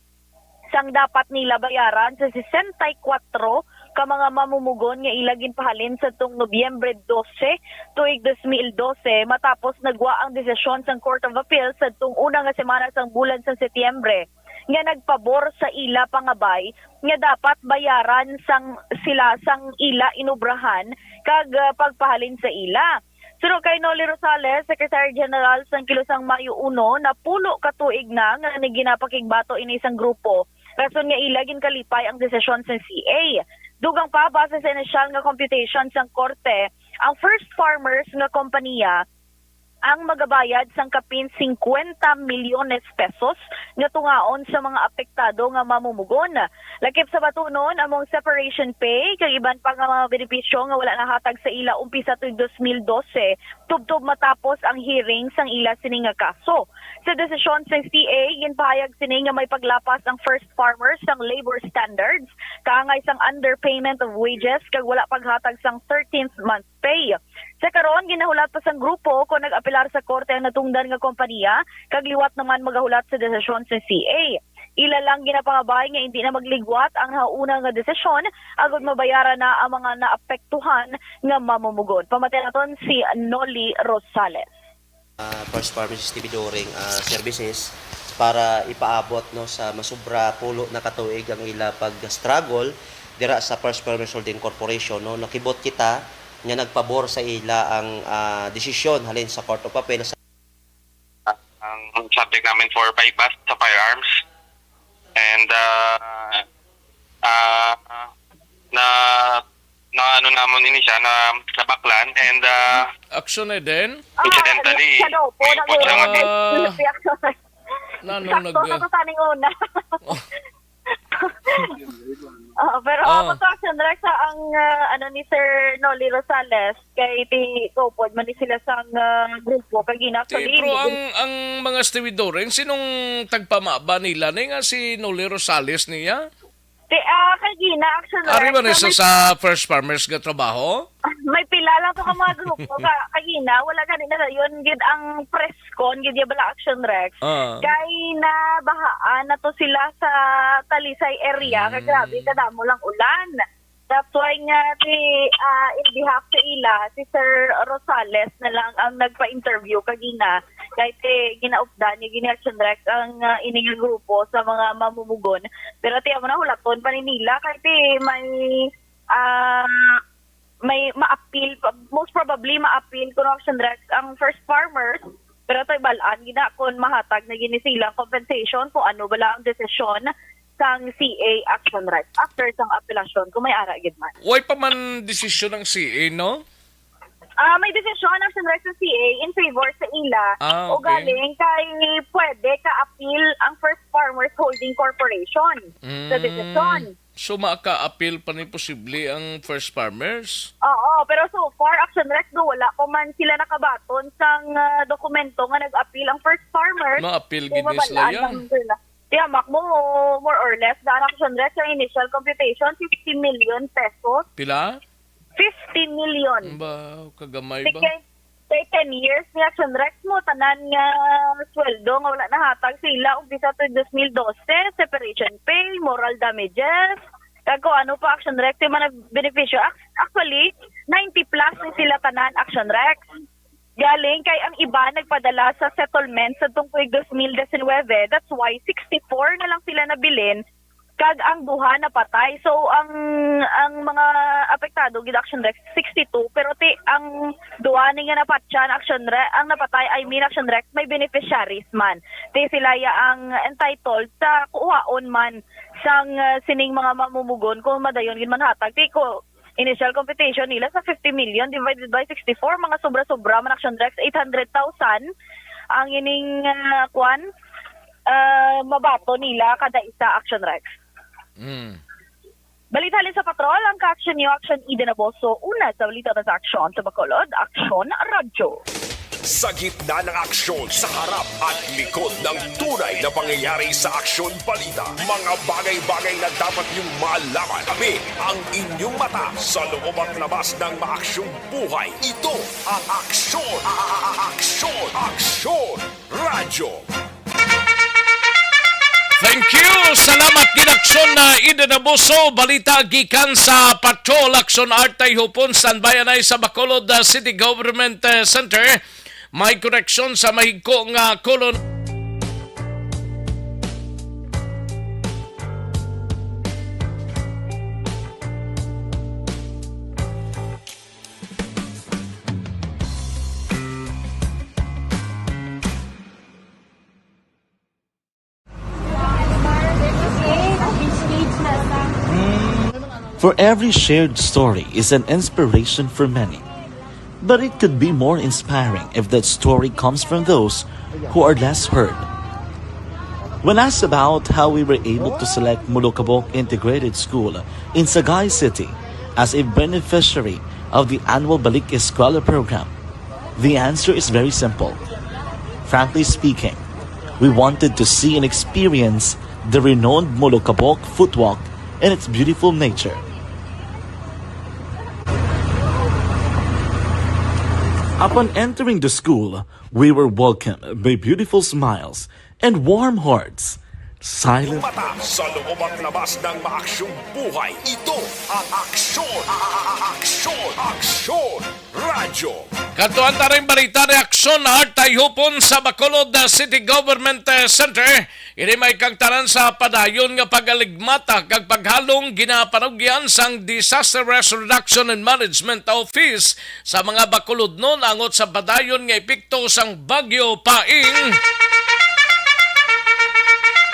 sang dapat nila bayaran sa sesenta y kuwatro ka mga mamumugon nga ila ginpahalin sadtong Nobyembre dose, tuig dos mil dose, matapos nagwa ang desisyon sang Court of Appeal sadtong una nga semana sang bulan sang Setyembre nga nagpabor sa ila pangabay nga dapat bayaran sang sila sang ila inobrahan kag, ah, pagpahalin sa ila. Suno kay Nolly Rosales, Secretary General sang Kilusang Mayo Uno, napulo ka tuig na nga ginapakigbato ini sang grupo, rason nga ila ginkalipay ang desisyon sang C A. Dugang pa, base sa inisyal nga computation sang korte, ang First Farmers nga kompanya ang magabayad sang kapin singkwenta milyones pesos nga tungaon sa mga apektado nga mamumugon. Lakip sa batunon, among separation pay kag iban pa nga mga benepisyo nga wala nahatag sa ila umpisa tuig dos mil dose, tubtob matapos ang hearing sang ila sini nga kaso. Sa desisyon sang C A, ginpahayag sini nga may paglapas ang First Farmers sang labor standards, kaangay sang underpayment of wages, kag wala paghatag sang thirteenth month pay. Sa karon, ginahulat pa sang grupo kon nag-apelar sa korte ang natungdan nga kompanya, kag liwat naman magahulat sa desisyon sa C A. Ila lang ginapangabay nga indi na magligwat ang nahauna nga desisyon agod mabayaran na ang mga naapektuhan nga mamumugon. Pamati naton si Nolly Rosales. Ah, First Farmers Stevedoring, ah, services para ipaabot, no, sa masubra pulo na ka tuig ang ila pag-struggle dira sa First Farmers Holding Corporation, no. Nakibot kita nga nagpabor sa ila ang, ah, desisyon halin sa Court of Appeal sa ang subject namin for buy-bust sa firearms. And uh, uh, na na ano namon ini siya na nabaklan and uh, Action Eden? Incidentally, Siya daw po, may nag- putsa nga Ah, nanong Sakto nag- na to taning una. Ah, pero Ah. ako to, Action Rex, ang ah, ano ni Sir Nolly Rosales, kay ti Copod man ni sila sang ah, grupo, kag ina, Ti, actually, pero ang hindi- ang mga stevedoring, sinong tagpamaba nila ni nga si Nolly Rosales niya? Ti, ah, kay Gina, Action Rex, Ari ba ni sa sa, may, sa First Farmers nga trabaho? may pila lang to ka mga grupo, ka, kay Gina, wala gani na yun, gid ang press con, gid ya bala, Action Rex. Ah. Kay nabahaan na to sila sa Talisay area, kay Mm. grabe kadamo lang ulan. That's why nga si ah, in behalf sa ila, si Sir Rosales na lang ang nagpa-interview kagina. Kay ti ginaupdan ni gini Action Rex ang ah, ini nga grupo sa mga mamumugon. Pero ti amo na, hulaton pa ni nila kay ti may ah, may maapil, most probably maapil kuno, Action Rex, ang First Farmers. Pero ti bal-an gina kung mahatag na gini sila compensation kung ano bala ang desisyon sang C A, Action Rex, after sang apelasyon, kung may ara gid man. Way pa man desisyon ang C A, no? Ah, may desisyon, Action Rex, sa C A in favor sa ila. Ah, O okay. galing kay pwede ka-appeal ang First Farmers Holding Corporation sa Mm. desisyon. So, maka-appeal pa ni posible ang First Farmers? Oo, pero so far, Action Rex, do, wala pa man sila nakabaton sang ah, dokumento nga nag-appeal ang First Farmers. Ma-appeal Kung gid ni sila mabalaan yan. lang sila. Tiyamak mo, more or less, daan, Action Rex, ang initial computation, fifty million pesos. Pila? Fifty million. Ba, kagamay Ti ba? kay, kay ten years ni Action Rex mo, tanan nga sweldo nga wala nahatag sa ila, umpisa to dos mil dose, separation pay, moral damages, kag kung ano pa, Action Rex, yung mga benepisyo. Ac- Actually, ninety plus ni sila tanan, Action Rex. Galing kay ang iba nagpadala sa settlement sa tungkoy dos mil diecinuebe. That's why sixty-four na lang sila nabilin, kag ang duha napatay. So ang ang mga apektado gid, Action Rex, sixty-two, pero ti ang duha ni nga napatyan, Action Rex, ang napatay, I mean, Action Rex, may beneficiaries man. Ti sila ya ang entitled sa kuhaon man sang ah, sining mga mamumugon kung madayon gid man hatag. Ti ko initial computation nila sa fifty million divided by sixty-four, mga sobra-sobra man, Action Rex, eight hundred thousand ang ining ah, kwan ah, mabato nila kada isa, Action Rex. Mm. Balita halin sa Patrol, ang ka-action niyo, Action Eden Aboso, una sa balita sa Action sa Bacolod, Action Radyo. Sa gitna ng aksyon, sa harap at likod ng tunay na pangyayari sa Aksyon Balita, mga bagay-bagay na dapat niyong malaman. Kami ang inyong mata sa loob at labas ng maaksyong buhay. Ito ang Aksyon, a- a- a- Aksyon, Aksyon Radyo. Thank you. Salamat gid, Aksyon na Eden Abuso. Balita gikan sa Patrol, Aksyon Art Tayhupon. Standby anay sa Bacolod, uh, City Government, uh, Center. May koneksyon sa mahigko nga kolon. For every shared story is an inspiration for many. But it could be more inspiring if that story comes from those who are less heard. When asked about how we were able to select Molokabok Integrated School in Sagay City as a beneficiary of the annual Balik Eskwela program, the answer is very simple. Frankly speaking, we wanted to see and experience the renowned Molokabok footwalk and its beautiful nature. Upon entering the school, we were welcomed by beautiful smiles and warm hearts. Silent. Mata sa loob at labas ng maaksyong buhay. Ito ang Aksyon, a- a- a- Aksyon, Aksyon Radyo. Katuan ta rin balita ni Aksyon Art Tayhupon sa Bacolod, uh, City Government, uh, Center. Ini may kagtanan sa padayon nga pag-aligmata kag paghalong ginapanugyan sang Disaster Risk Reduction and Management Office sa mga Bacolodnon angot sa padayon nga epekto sang Bagyo Paeng.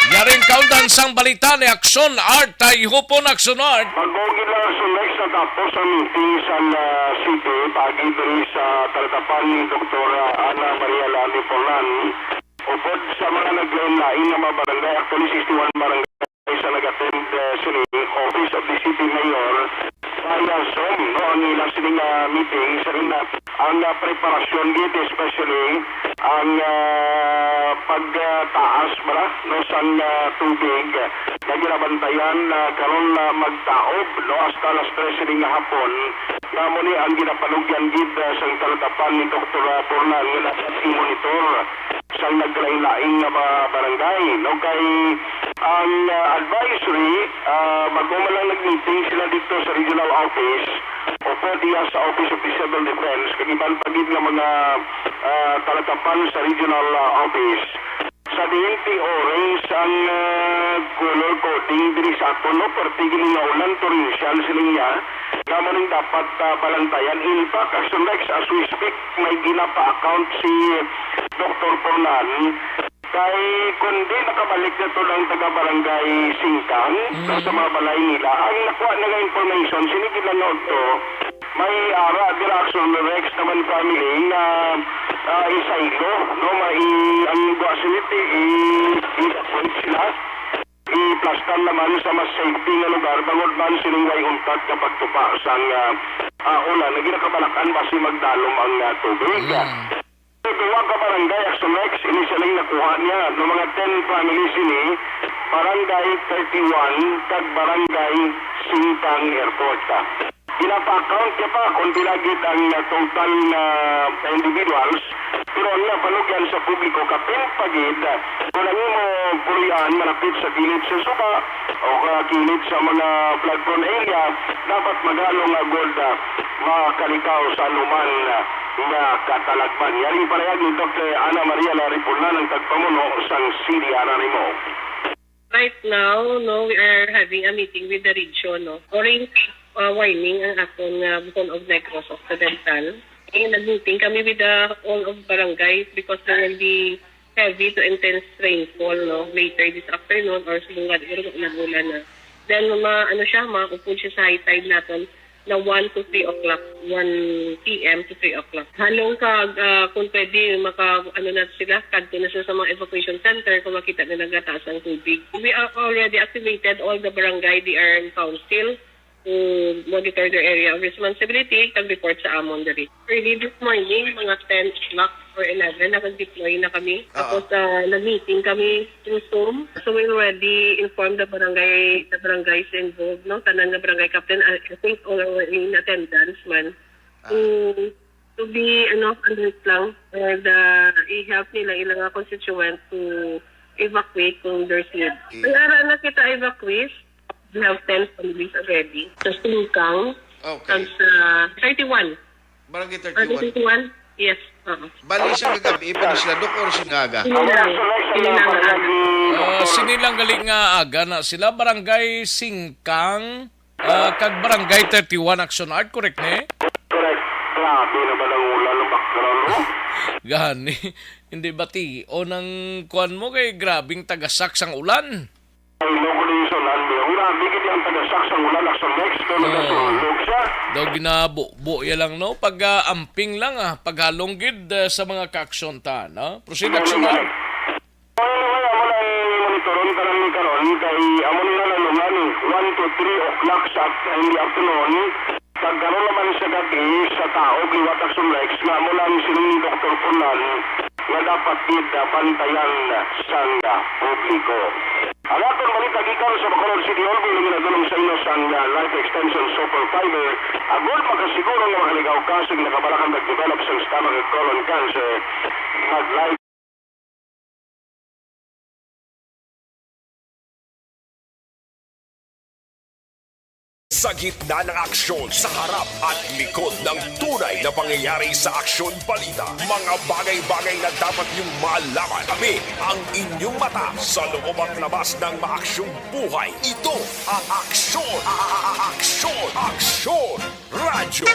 Yaring kaundan sang balita ni Aksyon Art Tayhupon, Aksyon Art. Bago gila sunex natapos ang meeting sa, ah, city, pagi diri sa talatapan ni Doktor Ana Maria Lali Forlan. Upod sa mga naglain-lain nga mga barangay, actually sixty-one barangay sa nag-attend, eh, sini Office of the City Mayor via Zoom, no, ang ilang sini nga meeting sa ina ang, ah, preparasyon gid, especially ang, ah, pagtaas, mara, no, sang, ah, tubig nga ginabantayan na karon na magtaob, no, hasta alas tres sini nga hapon. Nga amo ni ang ginapanugyan gid, ah, sang talatapan ni Doktor Borlan nga dapat i-monitor sang nagkalain-lain nga mga barangay, no? Kay ang, ah, advisory, ah, bago man lang nag-meeting sila dito sa regional office o po diya sa Office of the Civil Defense, kag iban pa gid nga mga, ah, talatapan sa regional, ah, office. Sa D N P, orange ang, ah, color coding diri sa aton, no? Parte gid nga ulan, torrential sila niya. Nga mo ning dapat, ah, balantayan. In fact, as, next, as we speak, may ginapa-account si Doktor Forlan. Kay kundi nakabalik na to ang taga Barangay Singkang, mm, sa mga balay nila. Ang nakuha na nga information, sinigil lang nga udto, may ara dira Aksyon Rex naman family nga, ah, isaylo, no, mai-, ang gwa siniti, i-, i-, sila, iplastar naman sa mas safety nga lugar, bangod man sining way untat nga pagtupa sang, ah, ah, ulan, nga ginakabalakan basi magdalom ang, ah, tubig. Mm. Duwa ka barangay, Aksyon Rex, ini siya lang nakuha niya. No, mga ten families ini, Barangay thirty-one, kag Barangay Singkang Airport. Ginapa-account niya pa kung pila gid ang, ah, total nga individuals. Pero ang panugyan sa publiko, kapin pa gid, ah, kung ang imo puloy-an malapit sa kilid sa suba o, ah, kilid sa mga flood prone area, dapat maghalong nga gud, ah, makalikaw sa anuman, ah, nga katalagman. Yari ang panayag ni Doktor Ana Maria Laripurnan, ang tagpamuno sang C D R R M O. Right now, no, we are having a meeting with the region, no. Orange, uh, warning ang aton nga Bohol of Negros Occidental. Eh, nag-meeting kami with the all of barangays because there will be heavy to intense rainfall, no, later this afternoon or siguro nga siguro nag-ulan na. Then, ma-, ano siya, maupod siya sa high tide naton na one to three o'clock, one P M to three o'clock. Halong kag, ah, kung pwede, maka, ano na sila, kadto na sila sa mga evacuation center kung makita na nagataas ang tubig. We are already activated all the barangay D R M council to monitor their area of responsibility kag report sa amon diri. Early this morning, mga ten o'clock or eleven, nakag-deploy na kami. Oo. Tapos, ah, nag-meeting kami through Zoom. So, we already informed the barangay, the barangays involved, no? Tanan nga barangay captain, I, I think all are in attendance man. Ah. To, to be, ano, alert lang, and, ah, i-help nila ilang nga constituent to evacuate kung there's need. Okay. May ara na kita evacuate. We have ten families already. Sa Singkang, Okay. Kag sa thirty-one. Barangay Barangay thirty-one. Thirty-one? Yes. Oo. Bali siya kagabi pa ni sila, Dok, or siya nga aga? Sinilang, sinilang aga. Ah, sinilang gali nga aga na sila, Barangay Singkang, ah, kag Barangay thirty-one, Action Art, correct, ne? Correct. Grabe naman ang ulan ng background mo. Gani. Hindi ba, ti? O nang kuwan mo kay grabing tagasak sang ulan? Ay, no, kung yung sa ulan, ang grabe, kaya ang tagasak sang ulan, Action Art, kaya Oo. nagkasulog siya. Daw ginabubo ya lang, no? Pag, ah, amping lang, ah. Paghalong gid, ah, sa mga kaaksyon ta, no? Proceed, Action Art. Ay, wala, wala, eh, monitoron ka lang ni karon, kay amo ni na lang naman, eh, one to three o'clock sa af-, in the afternoon, kag karon naman sa gabi, sa taog liwat Action Art, nga amo lang siling ni Doktor Fernand, nga dapat gid, ah, bantayan sang, ah, publiko. Ang aton balita gikan sa Bacolod City Hall, kung ginadulong sa inyo sang, ah, Life Extension Super Fiber, agud makasiguro nga makaligaw ka sa ginakabalakan pag-develop sang stomach ug colon cancer, mag-Life Sa gitna ng aksyon, sa harap at likod ng tunay na pangyayari sa Aksyon Balita, mga bagay-bagay na dapat niyong malaman. Kami ang inyong mata sa loob at labas ng maaksyong buhay. Ito ang Aksyon, a-, a-, a-, Aksyon, Aksyon Radyo.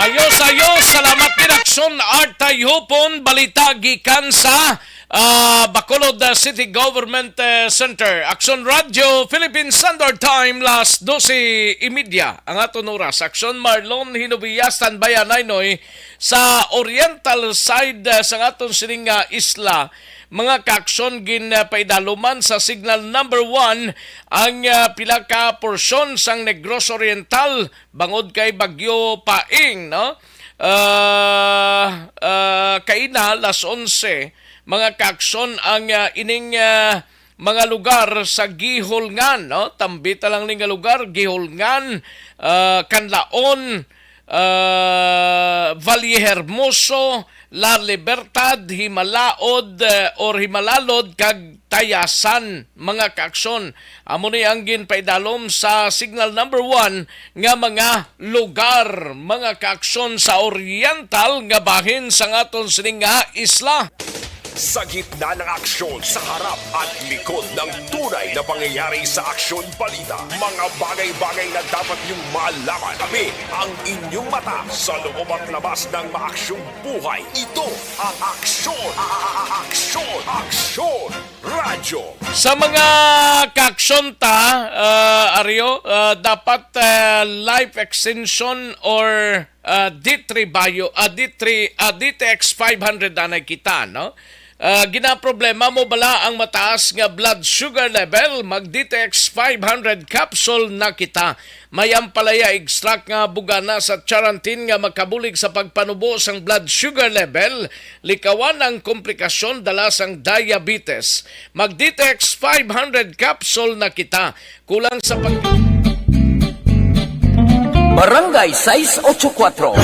Ayos, ayos. Salamat din, Aksyon Art Tayhupon. Balita gikan sa, ah, Bacolod, ah, City Government, eh, Center. Aksyon Radyo Philippine Standard Time, las dose y media ang aton oras. Aksyon Marlon Hinubia, standby anay, noy, sa oriental side, ah, sa aton sining, ah, isla. Mga kaaksyon, gin, ah, paidaluman sa signal number one ang, ah, pila ka porsyon sang Negros Oriental bangod kay Bagyo Paeng, no? Ah, ah, kaina, las onse, mga kaaksyon, ang, ah, ining, ah, mga lugar sa Guihulngan, no? Tambita lang ni nga lugar, Guihulngan, ah, Canlaon, ah, Vallehermoso, La Libertad, Himalaod, eh, or Himalalod, kag Tayasan, mga kaaksyon. Amo ni ang ginpaidalom sa signal number one nga mga lugar, mga kaaksyon sa oriental nga bahin sang aton sining nga isla. Sa gitna ng aksyon, sa harap at likod ng tunay na pangyayari sa Aksyon Balita, mga bagay-bagay na dapat niyong malaman. Kami ang inyong mata sa loob at labas ng maaksyong buhay. Ito ang Aksyon, a-, a-, a-, Aksyon, Aksyon Radyo. Sa mga kaaksyon ta, ah, Aryo, ah, dapat, ah, life extension or, ah, D three Bio, ah, D three, ah, D T X five hundred anay kita, no? Ah, ginaproblema mo bala ang mataas nga blood sugar level? Mag D T X five hundred capsule na kita. May ampalaya extract nga bugana sa charantin nga makabulig sa pagpanubo sang blood sugar level, likawan ang komplikasyon dala sang diabetes. Mag D T X five hundred capsule na kita. Kulang sa pag- Barangay sais ocho kuatro.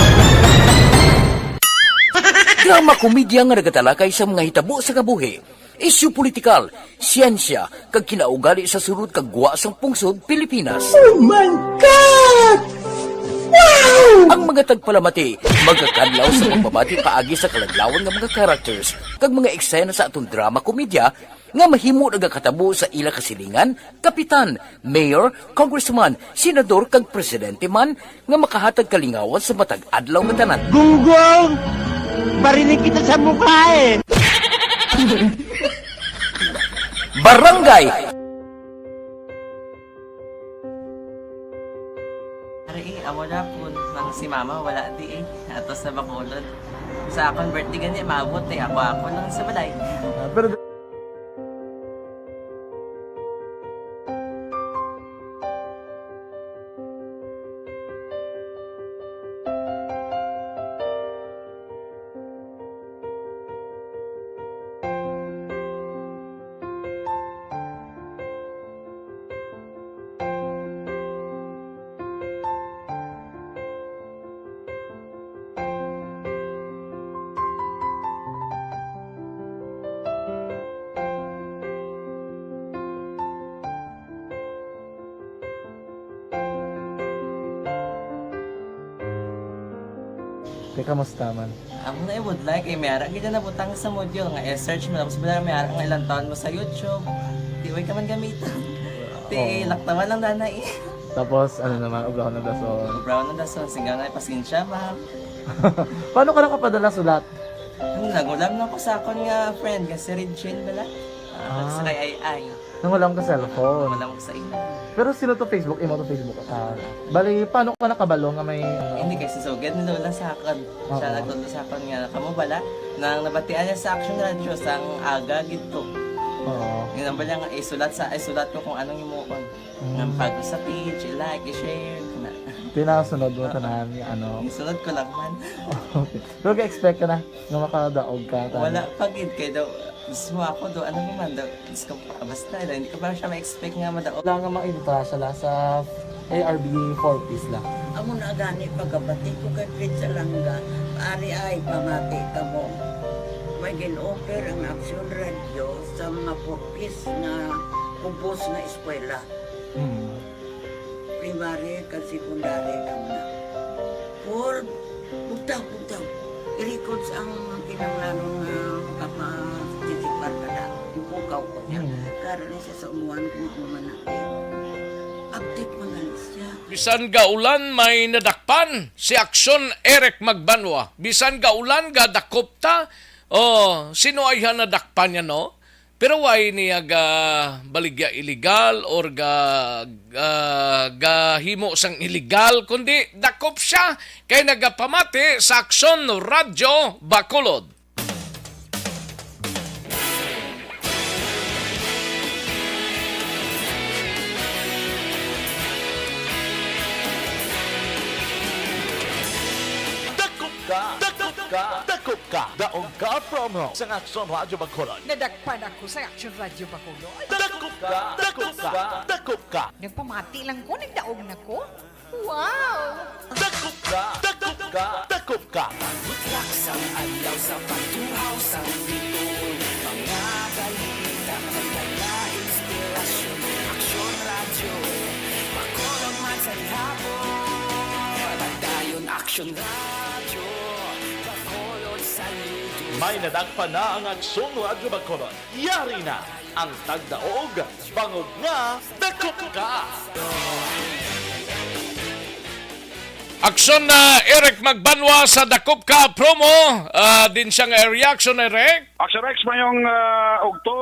Drama komedya nga nagatalakay sa mga hitabo sa kabuhi, isyu politikal, siyensya, kag kinaugali sa sulod kag gwa sang pungsod Pilipinas. Oh my God! Wow! Ang mga tagpalamati magakadlaw sa pagpamati paagi sa kaladlawan nga mga characters kag mga eksena sa aton drama komedya nga mahimo nagakatabo sa ila kasilingan, kapitan, mayor, congressman, senador, kag presidente man nga makahatag kalingawan sa matag adlaw nga tanan. Gunggong! Barinig kita sa mukha eh! Barangay Ari, eh, amo na po, nang si mama wala di eh. Ato sa Bacolod. Sa akong birthday gani, maabot eh. Ako, ako lang sa balay. Ah, pero Te, kamusta man? Amo na ibudlay kay may ara gid na nabutang sa module nga i-search mo, tapos wala may ara nga ilang taon mo sa YouTube. Di way ka man gamiton. Ti Oo. Laktawan lang dana eh. Tapos, ano naman, ubrahon ng dason. Ubrahon ng dason, sigaw na, "Pasensya, ma'am." Paano ka nakapadala sulat? Ano, nangulam na ko sa akon nga friend nga si Regine bala. Ah, Ah. Sa kay Ay Ay. Nangulam ka cellphone. Nangulam ko sa imo. Pero sino to Facebook? Imo to Facebook account? Bali, paano ka nakabalo nga may, ano? Hindi, kay susugid ni Lola sa akon. Siya Oo. Nagtudlo sa akon nga, "Kamo bala?" Nang nabatian niya sa Action Radio, sang aga gid to. Oo. Yun ang bala nga, isulat sa, isulat ko kung anong himuon. Mm. Nga pag sa page, i-like, i-share, na. Tinasunod mo tanan nga ano. Isunod ko lang man. Okay. Pero ga-expect ka na nga makadaog ka, tanan? Wala pa gid kay daw, gusto mo ako do, ano mo man daw, gusto ko, basta, hindi ko pa siya ma-expect nga madaog. Wala nga makita siya la sa A R B four Ps la. Amo na gani pagkabati ko kay Fred Salanga, ari ay pamati kamo. May gin-offer ang Action Radio sa mga four Ps nga kubos nga eskwela. Mm. Primary kag secondary kamo na. Paul, bugtaw, bugtaw. I-records ang kinahanglanon nga makaparticipar ka na. Ipukaw ko niya. Mm. Karon ni siya sa umuan kung ano man na. Update man gali siya. Bisan gaulan, may nadakpan si Aksyon Eric Magbanwa. Bisan gaulan, gadakop ta. Oh, sino ay ha nadakpan niya, no? Pero why niya ga baligya illegal or ga, ga, gahimo sang illegal, kundi dakop siya kay nagapamati sa Aksyon Radyo Bacolod. Dakop ka, dakop ka, dakop ka. Daog ka promo sa Aksyon Radyo Bacolod. Nadakpan ako sa Action Radio Bacolod. Dakop ka, dakop ka, dakop ka. Nagpamati lang ko, nagdaog na ko. Wow! Dakop ka, dakop ka, dakop ka. Butlak sang adlaw sa pagtuhaw sang bituon, mga balita, kanta, inspirasyon, Aksyon Radyo, Bacolod man sa gihapon. Padayon Aksyon Radyo, Bacolod sa lido. May nadakpan na ang Aksyon Radyo Bacolod. Yari na ang tagdaog, bangod nga dakop ka. Aksyon na Eric Magbanwa sa Dakop Ka promo. Ah, din siya nga reaction, Eric. Action Rex, mayong, ah, ugto,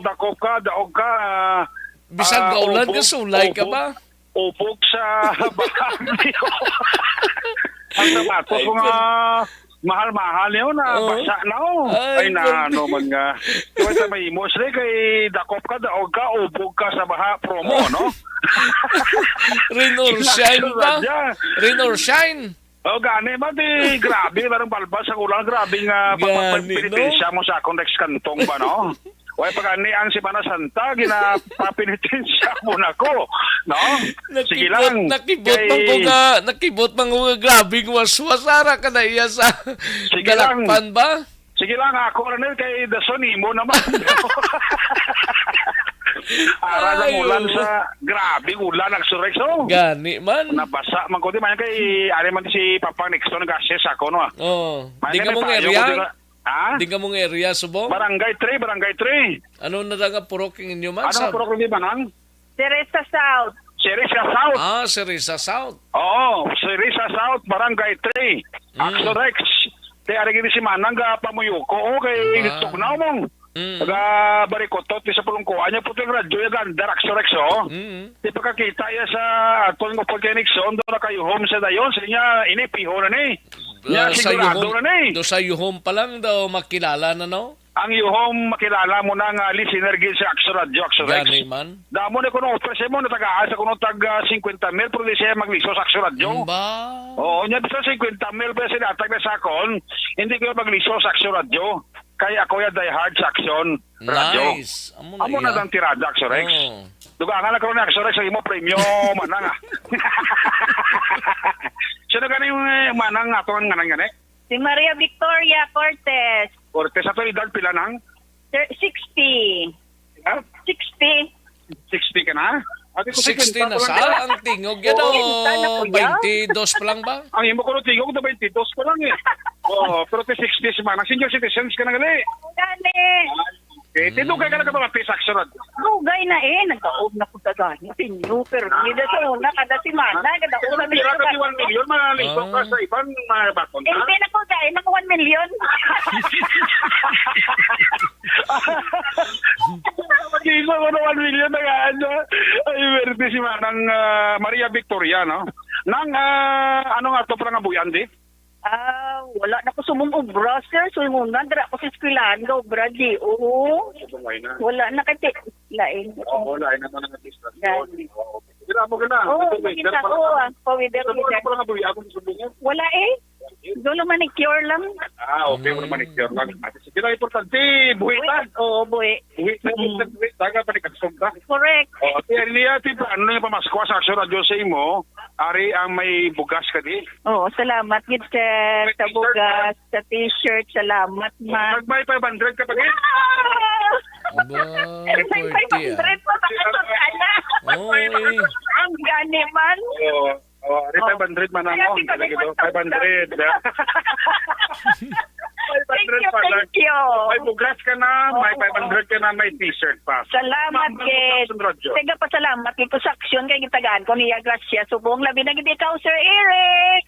dakop ka, daog ka, ah, Bisan ah, gaulan ka, ubog, sulay ka ubog. Ba? Ubog sa baha. Ang sapatos Ay, ko nga mahal-mahal niyo na Oo. Basa na, oh. Ay, Ay, na grabe. Ano man nga. Kaya sa mahimo sila kay dakop ka, daog ka, ubog ka sa baha, promo, Oh. No? Rain or shine Natural ba? Dyan. Rain or shine. Oh, gani ba di grabe, parang balbas sa ulan, grabe nga Gani, pagpapinitensya no? Mo sa akong Rex Kantong ba, no? Way pag ani ang Semana Santa, ginapapinitensya mo na ko, no? Sige lang. Nakibot man ko nga, nakibot man ko nga grabing waswas, ara ka na iya sa Sige lang. Galakpan ba? Sige lang, ako rin eh, kay dason imo naman. Ara ng Ay, ulan oo. Sa, grabe ulan, nagsurex, oh. Gani man. Nabasa man ko, di man kay, ari man si Papang Nixon, nag-assist ako, no? Oh. Di ka mong area? Ha? Di ka mong area, subong? Barangay three, Barangay three. Ano na lang ang purok yung inyo man? Ano ang purok yung manang? Cereza South. Cereza South. Ah, Cereza South. Oo, Cereza South, Barangay three. Mm. Axorex. Te, ari gini si Manang ga pamuyuko, oh, kay Diba? Tugnaw mong. Mm. Ga barikotot, di sa pulungkuan niya, puto yung radyo, yung ganda, Axorex, oh. Mm. Di pagkakita iya sa atong upod kay Nixon, doon na kayo home sa dayon, sa niya, ini, piho na ni. Ah, niya, sa sigurado yuhom, na ni. Do sa yuhom pa lang daw, makilala na, no? Ang yuhom makilala mo na nga listener gid sa Action Radio, Action Rex. Gani man. Damo na kuno offer sa imo, natagaan sa kuno tag, ah, fifty mil, pero di siya magliso sa Action Radio. Ba? Oo, niya bisa fifty mil pa sila tag na sa akon, hindi ko magliso sa Action Radio. Kay ako ya die hard sa Action Radio. Nice. Amo na Amo na iya. Dang tirada, Action Rex. Oh. Dugangan na karon ni Action Rex ang imo premyo, manang, ah. Sino gani yung, eh, manang ato ang nganan gani? Si Maria Victoria Cortez. Cortez, ato edad pila nang? Sir, sixty. Ha? Sixty. Sixty ka na? Ate ko, sixty sixty na pa sa lang. Ang tingog yan, Oo. o Sixty na, kuya. Twenty-two pa lang ba? Ang imo ko tingog na twenty-two pa lang eh. Oo, pero ti sixty si Manang. Senior citizens ka na gali. Gani. Okay, ti dugay ka na ka mga pisa, Action Radyo. Dugay na eh. Nagkaog na ko sa gani. Senior, pero hindi sa una, kada semana, kada Pero una, pira ka di one million, manalitok ka Ah. sa iban, mga bakon ka. Hindi na ko, dahil naka one million. Mag-iisa mo na one million na nga, ano? Ay, birthday si Manang, ah, Maria Victoria, no? Nang, ah, ano nga to, pala nga buyan, di? Ah, wala na ko sumong obra, sir. So, yung una, dira ko sa eskwelahan, ga obra, di. Oo. Sabungay na. Wala na kasi, lain. Oo, lain naman ang artista. Yan. Oo. Dira mo ka na. Oo, Ito, wait, makita dira ko, pala ah, ka. Pawida, Ito mo pawida. Pala nga buyan, ako sa Sabungan. Wala eh. Dulo manicure lang. Ah, okay, Mm. wala manicure lang. Ah, sige lang, importante, buhi ta. Buhi. Oo, buhi. Buhi na, Mm. buhi na, buhi. Taga pa ni Kagsog ka. Correct. Oh, kaya niya, ti, ano na yung pamaskwa sa Action Radyo sa imo? Ari ang may bugas ka di? Oo, salamat gid, sir. May Sa t-shirt bugas, ka? Sa t-shirt, salamat, Oh, ma. Nag may five hundred ka pa gid? Ah! Aba, May forty, ah. five hundred pa sa kasot, ana. Oo, eh. Ang gani man. Oo. Oh, ari Oh. five hundred man ang Kaya on. Sige, sige, sige. Five hundred. Thank you, thank you. May bugas ka na, may Oo. five hundred ka na, may t-shirt pa. Salamat, Ma'am, Kate. Ma'am, Radyo. Sige, pasalamat ko sa Action kay gitagaan ko niya grasya. Subong labi na gid ikaw, Sir Eric.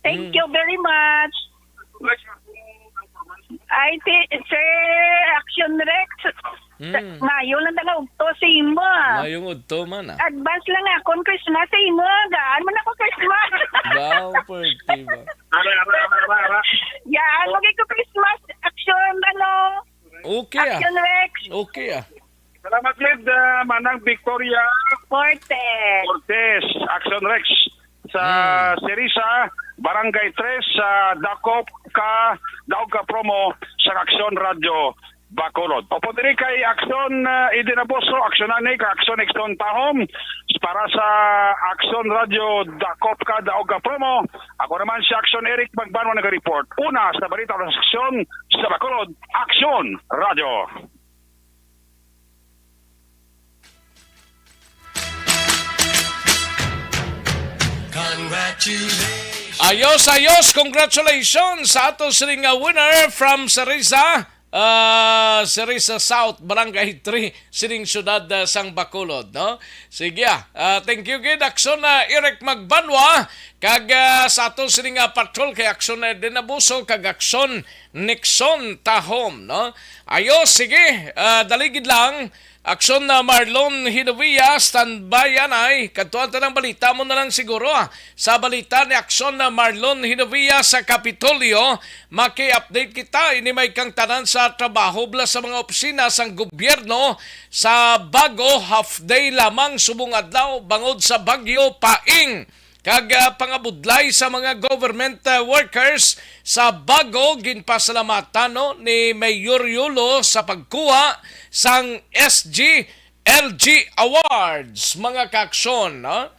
Thank Mm. you very much. Ay, ti-, Sir Action Rex, Mm. Mayo lang na nga udto sa imo. Mayong udto man, ah. Advance lang akon Christmas sa imo. Gaan man ako Christmas. Wow, forty ba? Ara, ara, ara, ara, ara. Yan, lagi ko Christmas. Action, ano? Okay, ah. Action Rex. Okay, ah. Salamat gid, ah, Manang Victoria Cortez. Cortez, Action Rex, sa Hmm. Serisa, Barangay Tres, sa Dakop ka, Daog ka Promo, sa Action Radio Bacolod. Opo diri kay Action, ah, Eden Abuso, Action Ani, kay Action Exton Tahom, para sa Action Radio Dakop ka, Daog ka Promo. Ako naman si Action Eric Magbanwa nag-report. Una sa balita sa Action sa Bacolod, Action Radio. Congratulations. Ayos, ayos. Congratulations sa ato sining nga winner from Sarisa, ah, Sarisa South, Barangay three, sining siyudad, ah, sang Bacolod, no? Sige, ah. Ah, thank you gid, Action, ah, Eric Magbanwa, kag, ah, sa ato sining, ah, patrol kay Action, ah, Eden Abuso, kag Action Nixon Tahom, no? Ayos, sige, ah, dali gid lang. Action na Marlon Hinovia, standby anay. Kadtuan ta ng balita mo na lang siguro, ah. Sa balita ni Action na Marlon Hinovia sa Kapitolyo, maki-update kita. Ini may kang tanan sa trabaho bala sa mga opisina sang gobyerno sa Bago, half day lamang subong adlaw bangod sa Bagyo Paing. Kag, ah, pangabudlay sa mga government, ah, workers sa Bago, ginpasalamatan, no, ni Mayor Yolo sa pagkuha sang S G L G Awards, mga kaaksyon, no?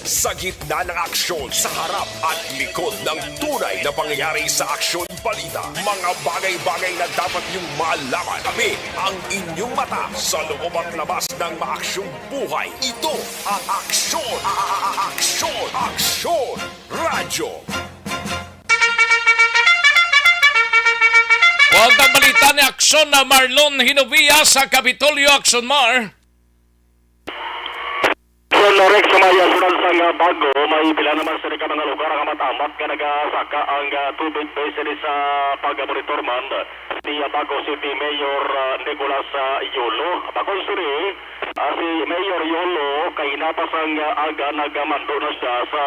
Sa gitna ng aksyon, sa harap at likod ng tunay na pangyayari sa aksyon balita, mga bagay-bagay na dapat niyong malaman. Kami ang inyong mata sa loob at labas ng maaksyong buhay. Ito ang Aksyon, a-, a-, a-, Aksyon, Aksyon Radyo. Kuwang ang balita ni Aksyon na Marlon Hinovia sa Kapitolyo, Aksyon Mar. Sa Lorex, sa may, ah, syudad sang, ah, Bago, may pila naman sini ka mga lugar nga matamat nga nagasaka ang, ah, tubig base sini sa pag-monitor man ni, ah, Bago City Mayor, ah, Nicolas, ah, Yolo. Bakon sini, ah, si Mayor Yolo, kaina pa sang, ah, aga nagamando na siya sa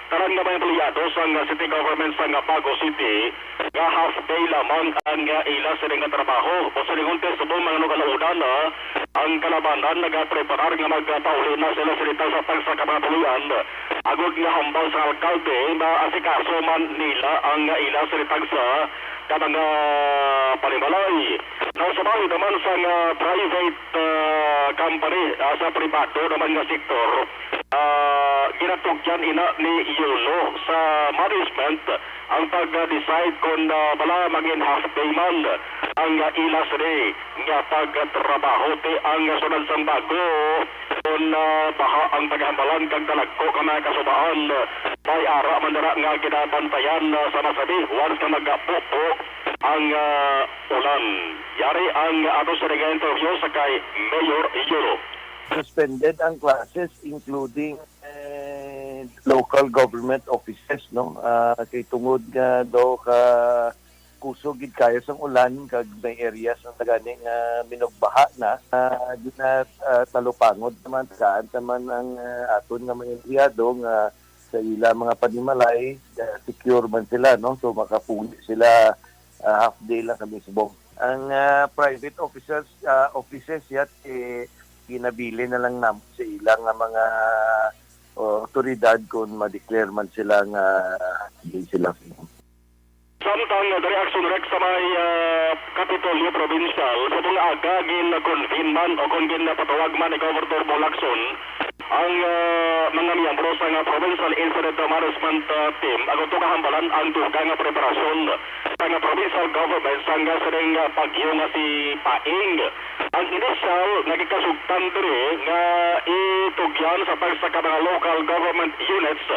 tanan nga mga empleyado sang, ah, city government sang, ah, Bago City, nga half day lamang ang, ah, ila sini nga trabaho. O silingon kay subong mga kalaunan, ah, ang kalabanan nagapreparar nga magpauli na sila sini tagsa tagsa ka mga puloy-an, agod nga hambal sa alkalde, maasikaso man nila ang, ah, ila sini tagsa ka mga panimalay. Now, sa bawi naman sa nga private, ah, company, ah, sa pribado naman nga sektor, ah, ginatugyan ina ni Yolo sa management ang pag-decide kon, ah, bala mangin half day man ang, ah, ila sini nga pagtrabaho. Ti ang, ah, syudad sang Bago, Kon, ah, baha ang paghambalan kag talagko ka mga kasubaan, may ara man dira nga ginabantayan, ah, sa Masabi once nga magapupo ang, ah, ulan. Yari ang ato sa nga interview sa kay Mayor Yolo. Suspended ang classes, including, eh, local government offices, no? Ah, kay tungod nga daw ka kusog gid kayo sang ulan kag may areas na gani nga minugbaha na, ah, gina-, ah, talupangod naman, tagaan naman ang, ah, aton nga mga empleyado nga sa ila mga panimalay, ah, secure man sila, no? So, makapuli sila, ah, half day lang sa mismo. Ang, ah, private officers, ah, offices yat, eh, ginabilin na lang namo sa ila nga mga, oh, otoridad kung ma-declare man sila nga half day sila. Samtang, ah, diri Action Rex sa may, ah, Kapitolyo Provincial, sa mga aga gin-convene man o kung ginpatawag man ni Governor Bong Lacson ang, ah, mga miyembro sa nga Provincial Incident Management, ah, Team, agud to kahambalan ang dugang nga preparasyon sa nga provincial government sa nga sining, ah, bagyo nga si Paeng. Ang inisyal nga gikasugtan diri nga itugyan sa tagsa ka mga local government units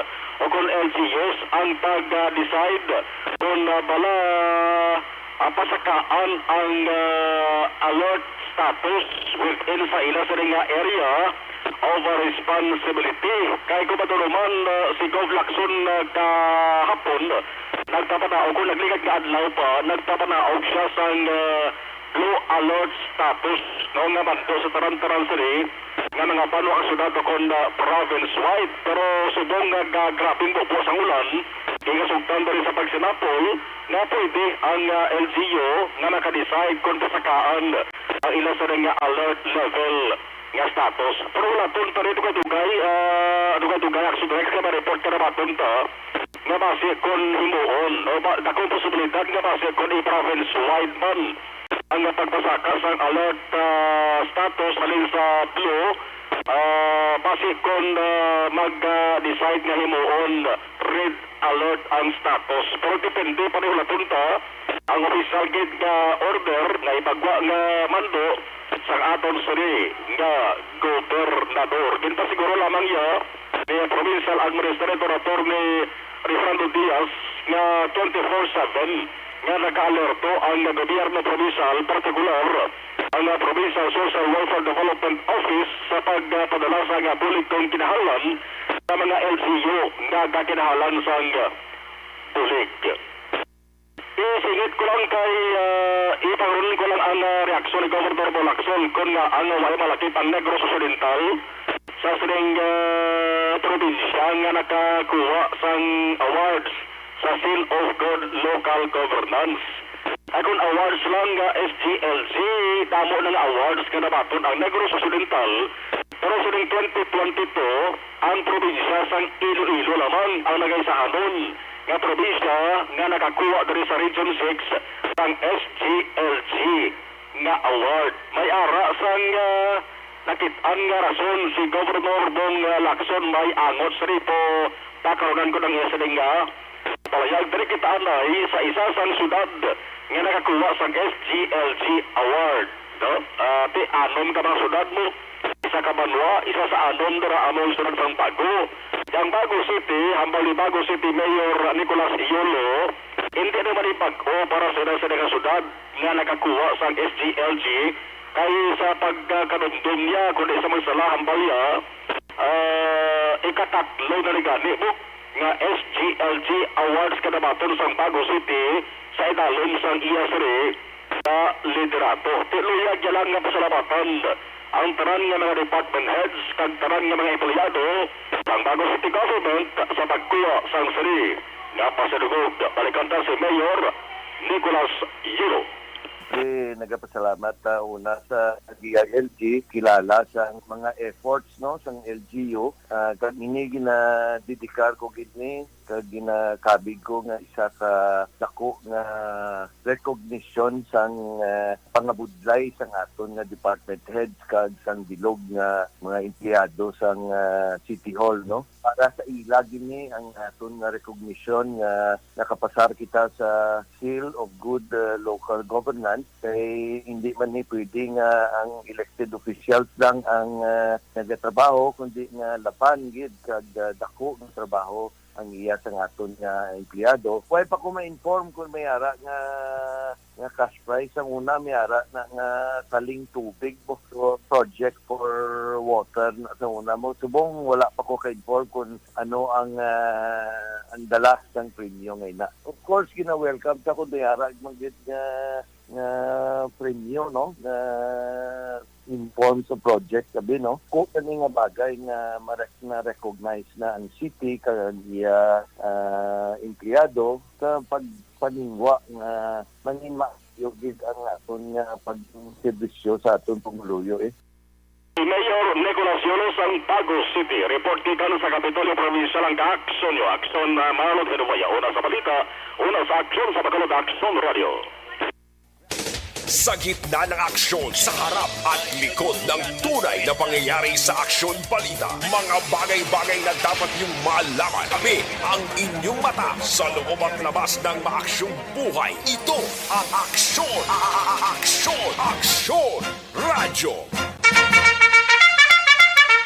o kon L G Us ang pag-decide kon, ah, bala, ah, pasakaan ang, ah, alert status within sa ila sini nga area of responsibility. Kay kung maturuman, ah, si Gov Lacson, ah, kahapon, nagpapanaog, kung nagligad nga adlaw pa, nagpapanaog siya sang, ah, blue alert status, no, nga mando sa tanan-tanan sini nga mga banwa kag syudad o kon, ah, province-wide. Pero subong nga ga-, grabing bubo sang ulan, ginasugdan diri sa pagsinapol nga pwede ang, ah, L G U nga maka-decide kon pasakaan ang ila sini nga alert level nga status. Pero wala ton pa rin dugay-dugay, ah, dugay-dugay, Action Rex, nga ma-report kanabaton ta nga basi kon himuon, o ba, dakong posibilidad nga basi kon i-province-wide man ang pagpasaka sang alert, ah, status halin sa blue, ah, basi kon, ah, mag, ah, decide nga himuon red alert ang status. Pero depende pa ni, wala ton ta ang opisyal gid nga order nga ipagwa nga mando sang aton sini nga gobernador. Ginpasiguro lamang iya ni Provincial Administrator Attorney Rifrando Diaz nga twenty-four seven nga nagaalerto ang gobyerno provincial, partikular ang Provincial Social Welfare Development Office, sa pagpadala sa nga bulig kung kinahanglan sa mga L G U nga gakinahanglan sang bulig. Isingit ko lang kay, ah, ipangron ko lang ang, ah, reaksyon ni Governor Bong Lacson kon ngaa nga way malakip ang Negros Occidental sa sining, ah, probinsya nga nakakuha sang awards sa Seal of Good Local Governance. Ay, kon awards lang nga S G L G, damo na nga awards nga nabaton ang Negros Occidental, pero sining twenty twenty-two, ang probinsya sang Iloilo lamang ang nagaisahanon nga probinsya nga nakakuha diri sa Region six sang S G L G nga award. May ara sang, ah, nakit-an nga rason si Governor Bong, ah, Lacson may angot sa ripo. Pakarunan ko ng iya sining nga palayag. Diri kita anay sa isa sang syudad nga nakakuha sang S G L G award, no? Ah, ti anom ka mga syudad mo. Isa ka banwa, isa sa anom dira among syudad sang Bago. Ang Bago City, hambal ni Bago City Mayor Nicolas Yolo, hindi naman ipag-o para sa ila sa nga syudad nga nakakuha sang S G L G kay sa pagkadumdom niya, kundi sa magsala hambal niya, ah, ikatatlo na ni gani mo nga S G L G Awards kanabaton sang Bago City sa idalom sang iya siri sa liderato. Ti luyag niya lang nga pasalamatan ang tanan nga mga department heads kag tanan nga mga empleyado sang Bago City Government sa pagkuha sang siri nga pasidungog. Balikan ta si Mayor Nicolas Yuro. Eh, nagapasalamat ta una sa D I L G, kilala sa mga efforts, no, sang L G U. Ah, kag ini ginadedikar ko gid ni, kag ginakabig ko nga isa ka dako nga recognition sang, ah, pangabudlay sang aton nga department heads kag sang bilog nga mga empleyado sang, ah, City Hall, no? Para sa ila gini ang aton nga recognition nga nakapasar kita sa Seal of Good, ah, Local Governance. Kay hindi man ni pwede nga ang elected officials lang ang, ah, nagatrabaho, kundi nga laban gid kag, ah, dako nga trabaho ang iya sang aton nga empleyado. Way pa ko ma-inform kung may ara nga, nga cash prize. Ang una, may ara na nga Taling Tubig, bo, project for water na sa una. Mo, subong wala pa ko ka-inform kung ano ang, ah, ang dala sang premyo ngay na. Of course, gina-welcome ta kung may ara man gid nga, nga premyo, no? Nga inform sa project, sabi, no? Ko kani nga bagay nga mare-, na-recognize na ang city kag iya, ah, empleyado sa pagpaningwa nga mangin maayo gid ang aton nga pagserbisyo sa aton pumuluyo, eh. Si Mayor Nicolas Yolo sang Bago City. Report gikan sa Kapitolyo Provincial ang ka-aksyon nyo. Aksyon, ah, Marlon Genovia. Una sa balita, una sa aksyon sa Bacolod Aksyon Radio. Sa gitna ng aksyon, sa harap at likod ng tunay na pangyayari sa Aksyon Balita, mga bagay-bagay na dapat niyong malaman. Kami ang inyong mata sa loob at labas ng maaksyong buhay. Ito ang Aksyon, a-, a-, a-, Aksyon, Aksyon Radyo.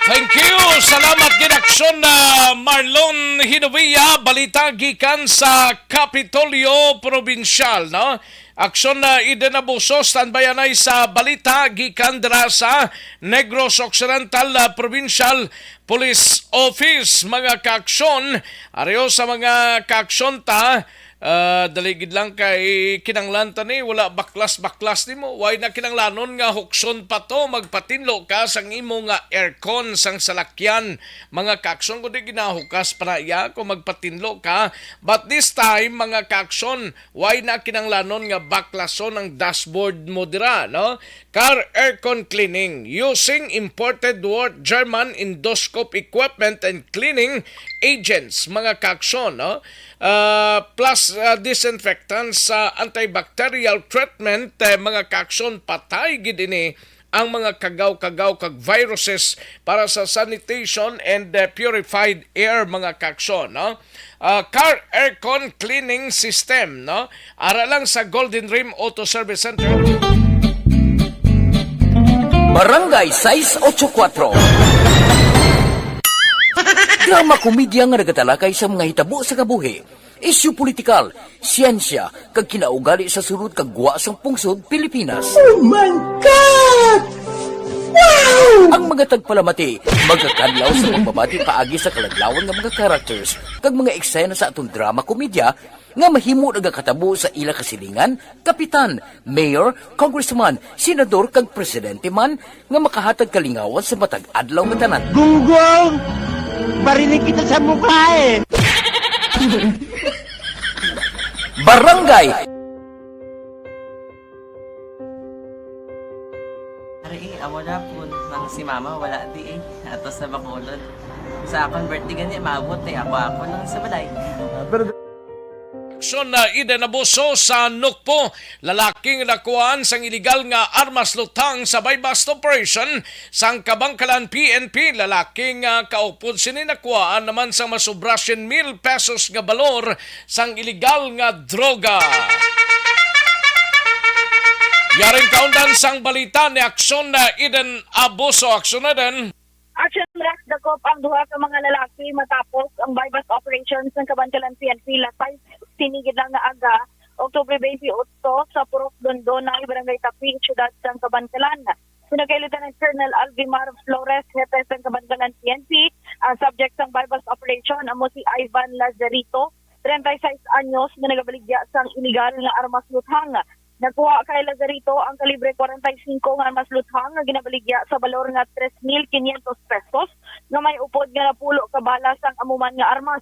Thank you. Salamat gid, Aksyon na Marlon Hinovia. Balita gikan sa Kapitolyo Provincial, no? Aksyon na Eden Abuso, standby anay sa balita gikan dira sa Negros Occidental, ah, Provincial Police Office. Mga kaaksyon, ariyo sa mga kaaksyon ta, ah, dali gid lang kay kinanglan ta ni, wala baklas-baklas nimo. Way na kinanglanon nga hukson pa to, magpatinlo ka sang imo nga aircon sang salakyan. Mga kaaksyon, kundi ginahukas pa na iya kung magpatinlo ka. But this time, mga kaaksyon, way na kinanglanon nga baklason ang dashboard mo dira, no? Car aircon cleaning using imported Wort German endoscope equipment and cleaning agents, mga kaaksyon, no? Ah, plus, ah, disinfectants sa antibacterial treatment, eh, mga kaaksyon, patay gid ini ang mga kagaw-kagaw kag viruses para sa sanitation and, eh, purified air, mga kaaksyon, no? Ah, car aircon cleaning system, no? Ara lang sa Golden Rim Auto Service Center. Barangay sais ocho kuatro. Drama komedya nga nagatalakay sa mga hitabo sa kabuhi, isyu politikal, siyensya, kag kinaugali sa sulod kag gwa sang pungsod Pilipinas. Oh my God! Wow! Ang mga tagpalamati magakadlaw sa pagbabati paagi sa kaladlawan nga mga characters kag mga eksena sa aton drama komedya nga mahimo nagakatabo sa ila kasilingan, kapitan, mayor, congressman, senador, kag presidente man nga makahatag kalingawan sa matag adlaw nga tanan. Gunggong! Barinig kita sa mukha eh! Barangay! Ari, eh, amo na po. Nang si mama, wala di eh. Ato sa Bacolod. Sa akon birthday gani, maabot eh. Ako, ako lang sa balay. Aksyon na Eden Abuso sa Nukpo. Lalaki nga nakuhaan sang iligal nga armas luthang sa buy-bust operation sang Kabankalan P N P. Lalaki nga kaupod sini nakuhaan naman sang masobra syen mil pesos nga balor sang iligal nga droga. Yaring kaundan sang balita ni Aksyon na Eden Abuso. Aksyon na din. Action, Ras, dakop ang duha ka mga lalaki matapos ang buy-bust operation sang Kabankalan P N P latay sini gid lang nga aga, Oktubre twenty-eight, sa Purok Dondonay, Barangay Tapi, siyudad sang Kabankalan. Pinagkay Lieutenant Colonel Alvimar Flores, hepe sang Kabankalan P N P, ang subject sang buy-bust operation amo si Ivan Lazarito, treinta y seis anyos, nga nagabaligya sang iligal nga armas luthang. Nakuha kay Lazarito ang kalibre forty-five nga armas luthang nga ginabaligya sa balor nga tres mil quinientos pesos, nga may upod nga napulo ka bala sang amo man nga armas.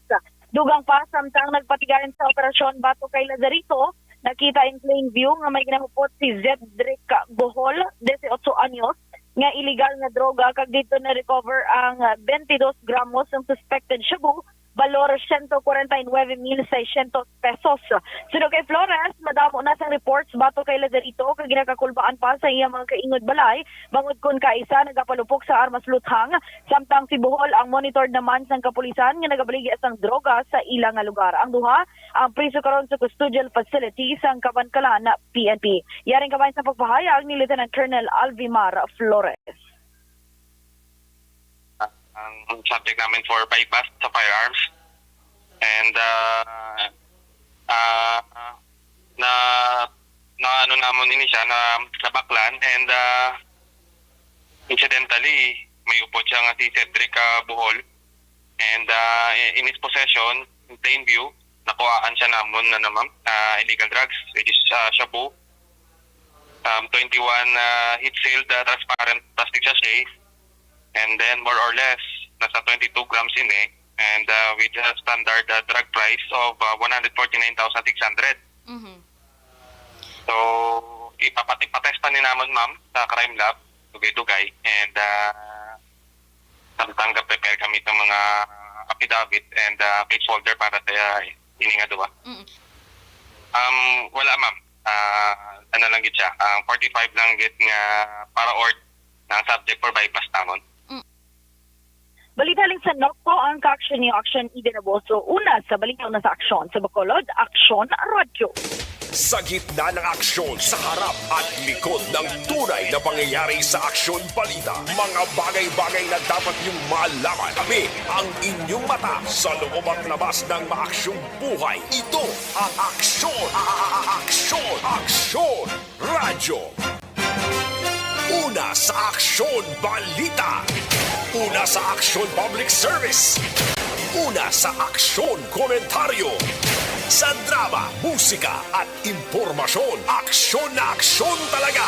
Dugang pa, samtang nagpatigayon sa operasyon batok kay Lazarito, nakita in plain view nga may ginahupot si Zedric Bohol, dieciocho anyos, nga iligal nga droga, kag didto na-recover ang twenty-dos gramos sang suspected shabu balor siyento kwarenta y nuebe mil seiscientos pesos. Suno kay Flores, madamo na sang reports batok kay Lazarito kag ginakakulbaan pa sa iya mga kaingod balay bangod kon kaisa nagapalupok sa armas luthang, samtang si Bohol ang monitored naman sang kapulisan nga nagabaligya sang droga sa ila nga lugar. Ang duha ang priso karon sa custodial facility sang Kabankalan P N P. Yaring kabahin sa pagpahayag ni Lieutenant Colonel Alvimar Flores. Ang subject namin for buy bust sa firearms. And uh, uh, na na ano namon ini siya na nabaklan and uh, incidentally may upod siya nga si Cedric uh, Bohol and uh, in his possession in plain view nakuhaan siya namon na naman uh, illegal drugs which is uh, shabu um, twenty-one uh, heat sealed uh, transparent plastic sachet and then more or less nasa twenty-two grams ini and uh, with a standard uh, drug price of uh, one hundred forty-nine thousand six hundred. Mhm. So, ipapati-, patesta ni namon, ma'am, sa crime lab, dugay-dugay, and uh, samtang ga-prepare kami sa mga affidavit and uh, case folder para sa uh, ini nga duwa. Mm. Um, wala, ma'am. Uh, ano lang gid siya, ang forty-five lang gid nga para ord na ang subject for buy bust namon. Balita halin sa Nocpo, ang kaaksyon ni Action Eden Aboso. Una sa balita, una sa aksyon. Sa Bacolod, Aksyon Radyo. Sa gitna ng aksyon, sa harap at likod ng tunay na pangyayari sa Aksyon Balita, mga bagay-bagay na dapat niyong malaman. Kami ang inyong mata sa loob at labas ng maaksyong buhay. Ito ang Aksyon, a- a- a- Aksyon, Aksyon Radyo. Una sa Aksyon Balita. Una sa Aksyon Public Service. Una sa Aksyon Komentaryo. Sa drama, musika at impormasyon, aksyon na aksyon talaga.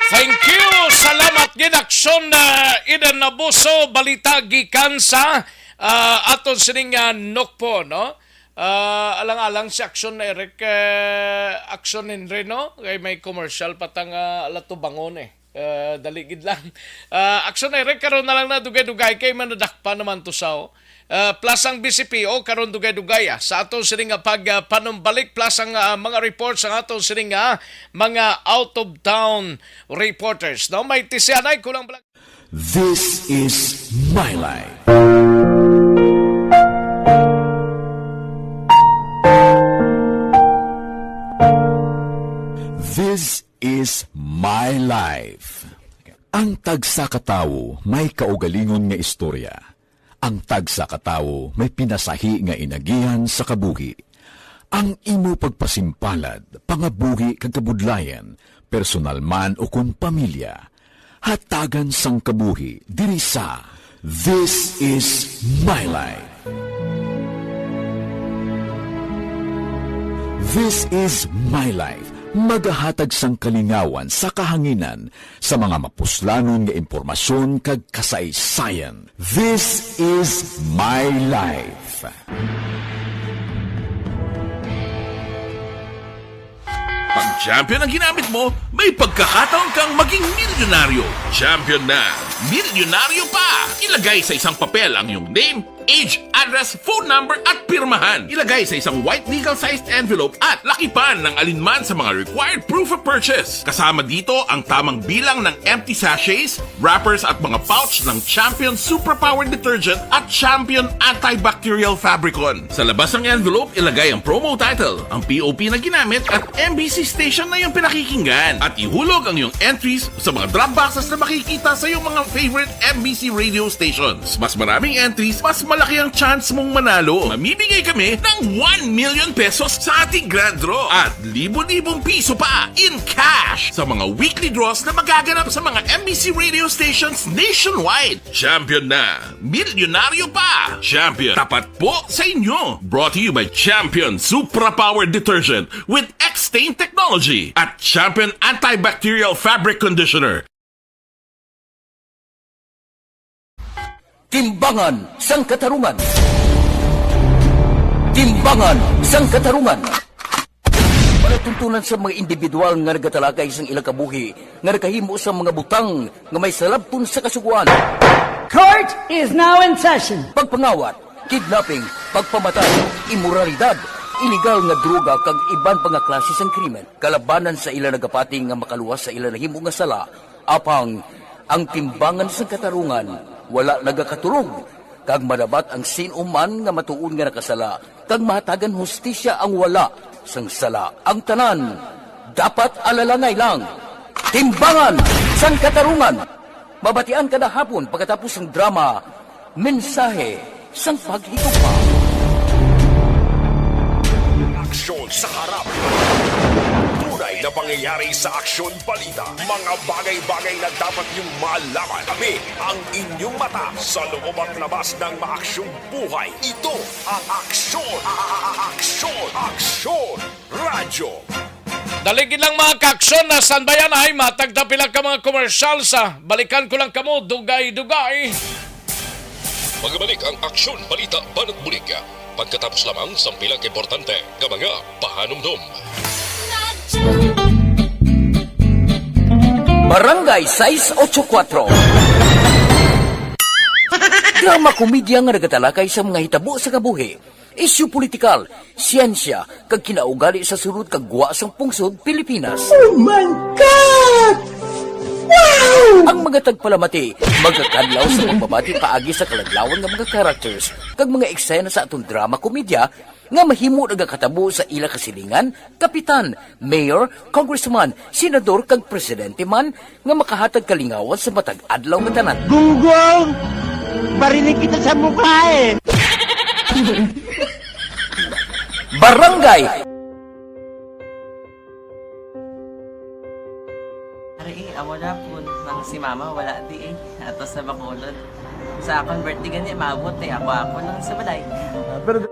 Thank you. Salamat gid, Aksyon, ah, Eden Abuso. Balita gikan sa, ah, aton sining, ah, Nokpo, no? Ah, alang-alang si Action Eric, eh, Action Henry, no? Kay may commercial pa ta nga ala tubangon, eh. Eh, dali gid lang. Ah, Action Eric, karon na lang na dugay-dugay kay manadakpan naman to sa, oh. Ah, plus ang B C P O karon dugay-dugay, ah, sa aton sining nga pag, ah, panumbalik, plus ang, ah, mga reports ang aton sining nga mga out of town reporters, no? May tisianay kulang bala. This is my life. This is my life. Ang tagsa ka tawo may kaugalingon nga istorya. Ang tagsa ka tawo may pinasahi nga inagihan sa kabuhi. Ang imo pagpasimpalad, pangabuhi kag kabudlayan, personal man ukon pamilya, hatagan sang kabuhi diri sa This Is My Life. This Is My Life, magahatag sang kalingawan sa kahanginan sa mga mapuslanon nga impormasyon kag kasaysayan. This Is My Life. Pag champion ang ginamit mo, may pagkakataon kang maging milyonaryo. Champion na, milyonaryo pa! Ilagay sa isang papel ang iyong name, age, address, phone number at pirmahan. Ilagay sa isang white legal-sized envelope at lakipan ng alinman sa mga required proof of purchase. Kasama dito ang tamang bilang ng empty sachets, wrappers at mga pouch ng Champion Superpower Detergent at Champion Antibacterial Fabricon. Sa labas ng envelope, ilagay ang promo title, ang P O P na ginamit at M B C station na iyong pinakikinggan. At ihulog ang iyong entries sa mga drop boxes na makikita sa iyong mga favorite M B C radio stations. Mas maraming entries, mas malaki ang chance mong manalo. Mamimigay kami ng one million pesos sa ating grand draw at libo-libong piso pa in cash sa mga weekly draws na magaganap sa mga M B C radio stations nationwide. Champion na! Milyonaryo pa! Champion, tapat po sa inyo! Brought to you by Champion Supra Power Detergent with X-Stain Technology at Champion Antibacterial Fabric Conditioner. Timbangan sang Katarungan. Timbangan sang Katarungan. Palatuntunan sa mga individual nga nagatalakay sang ilang kabuhi nga nakahimo sa mga butang nga may salabton sa kasugoan. Court is now in session. Pagpangawat, kidnapping, pagpamatay, imoralidad, iligal nga droga kag iban pa nga klase sang krimen kalabanan sa ila nagapati nga makaluwas sa ila nahimo nga sala, apang ang timbangan sang katarungan wala nagakatulog, kag madabat ang sin-o man nga matuod nga nakasala kag mahatagan hustisya ang wala sang sala. Ang tanan dapat alalangay lang. Timbangan sang Katarungan. Mabatian kada hapon pagkatapos sang drama, Mensahe sang Paghigugma. Aksyon sa harap. Tunay na pangyayari sa aksyon balita. Mga bagay-bagay na dapat niyong malaman. Kami ang inyong mata sa loob at labas ng maaksyong buhay. Ito ang aksyon. A-, a-, a-, aksyon. Aksyon. Radyo. Dali gid lang, mga kaaksyon, na standby anay, matag ta pila ka mga commercial sa balikan ko lang kamo, dugay-dugay. Magabalik ang Aksyon Balita Banat Bulig pagkatapos lamang sang pila ka importante nga mga pahanumdom. Barangay sais ocho kuatro. Drama komedya nga nagatalakay sa mga hitabo sa kabuhi, isyu politikal, siyensya, kag kinaugali sa sulod kag gwa sang pungsod Pilipinas. Oh my God! Wow! Ang mga tagpalamati magakadlaw sa pagpamati paagi sa kaladlawan nga mga characters kag mga eksena sa aton drama komedya nga mahimo nagakatabo sa ila kasilingan, kapitan, mayor, congressman, senador, kag presidente man nga makahatag kalingawan sa matag adlaw nga tanan. Gunggong! Barinig kita sa mukha eh! Barangay! Ari, eh, amo na po. Nang si mama, wala di eh. Ato sa Bacolod. Sa akon birthday gani, maabot eh. Ako, ako lang sa balay. Ah, pero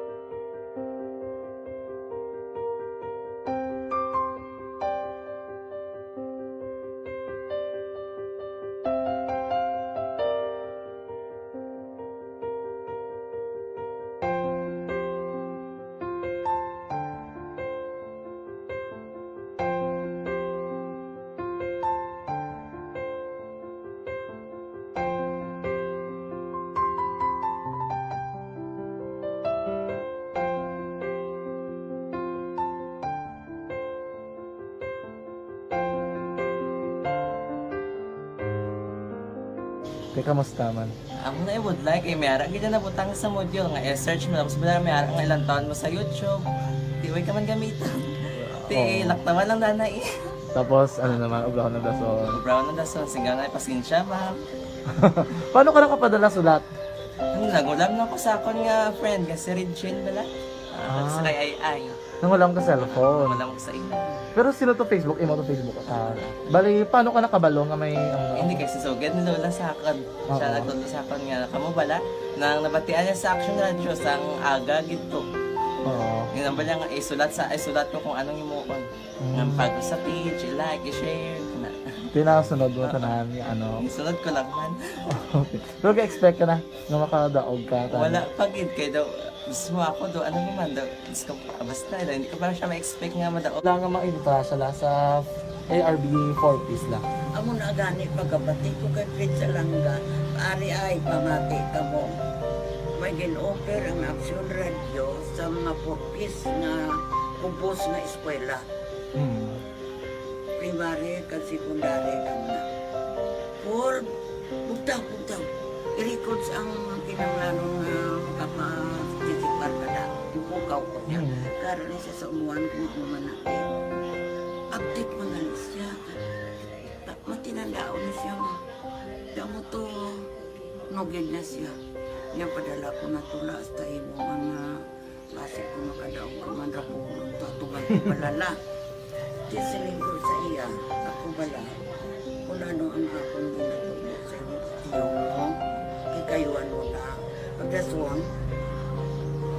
Te, kamusta man? Amo na, I would like, eh, may ara gid na nabutang sa module nga i-search mo, tapos wala may ara nga ilang taon mo sa YouTube. Di, way ka man gamiton. Ti, oo, laktawan lang dana, eh. Tapos, ano naman, ubrahon ng dason. Ubrahon ng dason, singga nga, pasensya, ma'am. Paano ka nakapadala sulat? Ano, nagulam na ko sa akon nga friend, nga si Regine bala. Ah, ah, sa kay Ay Ay. Nangulam ka cellphone. Wala mo sa imo. Pero sino to Facebook? Imo to Facebook account? Bali, paano ka nakabalo nga may, ano? Hindi, kay si Sugad ni Lola sa akon. Siya, oo, nagtudlo sa akon nga, kamo bala, nang nabatian niya sa Action Radio, sang aga gid to. Oo. Yun ang bala nga, isulat sa, isulat ko kung anong imuon. Mm. Nga pag sa page, i-like, i-share, na. Tinasunod mo, ah, tanan nga, ano? Isunod ko lang man. Okay. Pero ga-expect ka na nga makadaog ka, tanan? Wala pa gid, kay daw, mismo ako daw, ano naman daw, Diyos ko, basta, hindi ko pa siya ma-expect nga madaog. Wala nga maibutang sila sa A R B four Ps lang. Amo na gani pagkabati ko kay Fritz Alanga, ari ay pamati kamo. May gin-offer ang Action Radio sa mga four Ps nga kubos nga eskwela. Hmm. Primary kag secondary kag na. Paul, bugtaw, bugtaw. I-records ang kinahanglanon nga makapa-, titikpar ka na. Ipukaw ko niya. Hmm. Karon ni siya sa umuan kung ano man na, eh. Update man na siya. Ta-, matinandaon na siya, ma. Damo to, nugid na siya. Niya padala ko na tula hasta imo mga Basi ko makadaog ka man ra ko, tatugan ko balala. Di siling ko sa iya, ako bala, kung ano ang akong ginatubo sa imo, tiyo mo, kay kayuan mo na. Pagdaswang,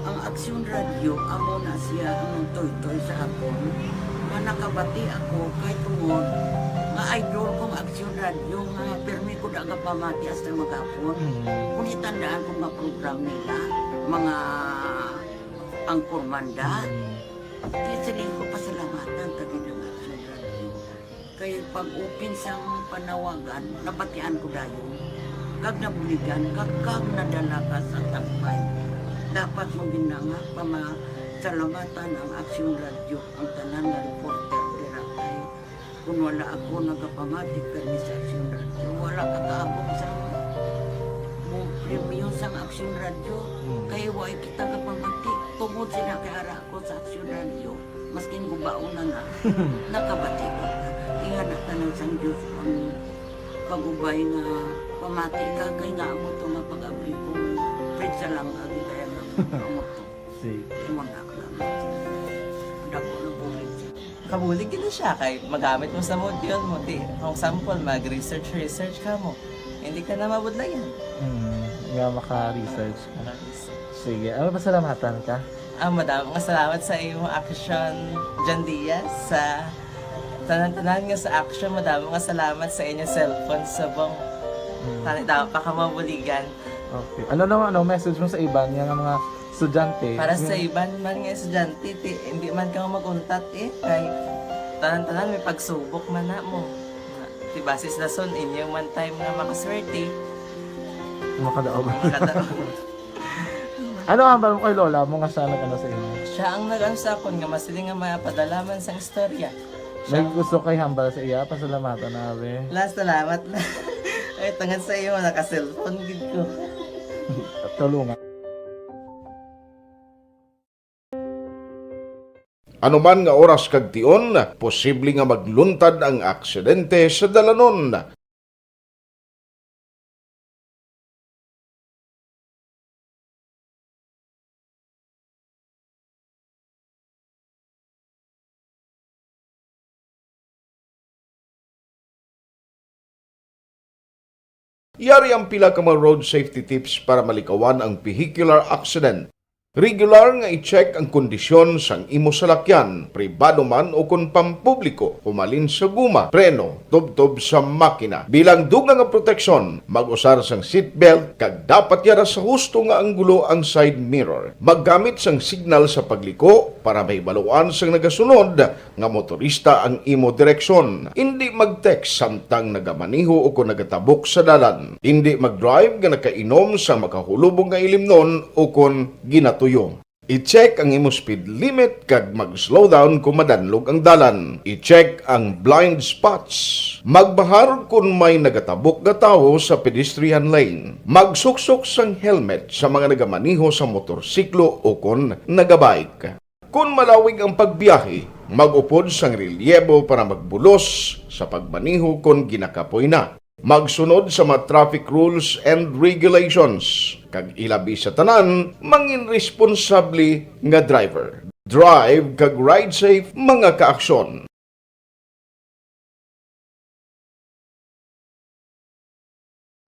ang Aksyon Radio, amo na siya ang nagtoytoy sa akon. Nga nakabati ako, kay tungod, nga idol kong Aksyon Radio, nga pirmi ko daga pamati hasta maghapon. Mm. Kung itandaan ko nga program nila, mga Anchorman da. Mm. Di siling ko pasalamatan ta gid ang Action Radio. Kay pag-open sang panawagan, nabatian ko dayon. Kag nabuligan ka, kag nadala ka sa tambay. Dapat mo gid na nga pamasalamatan ang Aksyon Radyo, ang tanan nga reporter dira kay kung wala ako nagapamati kani sa Aksyon Radyo, wala ka kaabot sa mo premyo sang Aksyon Radyo. Hmm. Kay wa kita kapamati tungod sila kay ara ako sa Aksyon Radyo. Maskin gubaon na na, nakabati ko. Ingana tanan sang Diyos ang pag-ubay nga pamati ka kay nga amo to nga pag-abri ko. Prinsa lang ka gid kaya nga amo to. Sige. Imo na lang. Dako na bulig siya. Kabulig gid na siya kay magamit mo sa module mo. Di, for example, mag-research, research ka mo. Hindi ka na mabudlayan. Hmm, nga maka-research ka. Maka-research. Sige, ano, pasalamatan ka? Ah, madamo nga salamat sa imo Aksyon, John Diaz, sa tanan-tanan nga sa Aksyon. Madamo nga salamat sa inyo cellphone subong. Hmm. Tani daw pa ka mabuligan. Okay. Ano naman, ano message mo sa iban nga mga estudyante? Para sa Yung iban man nga estudyante, ti, hindi man ka mag-untat eh. Kay tanan-tanan may pagsubok man na mo. Ti basis lason, inyo man time nga makaswerte. Makadaog. Makadaog. Ano ang hambal mo kay lola mo nga siya nag-ano sa imo? Siya ang nag-ano sa akon nga masiling nga mapadala man sang istorya. May Siya gusto kay hambal sa iya, pasalamatan na, be. La, salamat na. Ay, tungod sa iyo, naka-cellphone gid ko. Tulungan. Anuman nga oras kag tion, posible nga magluntad ang aksidente sa dalanon. Yari ang pila ka mga road safety tips para malikawan ang vehicular accident. Regular nga i-check ang kondisyon sang imo salakyan, pribado man o kon pampubliko, humalin sa guma, preno, tubtob sa makina. Bilang dugang nga proteksyon, mag-usar sang seatbelt kag dapat yara sa husto nga anggulo ang side mirror. Maggamit sang signal sa pagliko para mahibaluan sang nagasunod nga motorista ang imo direksyon. Indi mag-text samtang nagamaneho o kon nagatabok sa dalan. Indi mag-drive nga nakainom sang makahulubong nga ilimnon o kon ginatuyo. I-check ang imo speed limit kag mag-slow down kon madanlog ang dalan. I-check ang blind spots. Magbahar kon may nagatabok nga tawo sa pedestrian lane. Magsuksok sang helmet sa mga nagamaneho sa motorsiklo o kon nagabike. Kon malawig ang pagbiyahe, mag-upod sang relyebo para magbulos sa pagmaneho kon ginakapoy na. Magsunod sa mga traffic rules and regulations, kag ilabi sa tanan, mangin responsable nga driver. Drive kag ride safe, mga kaaksyon.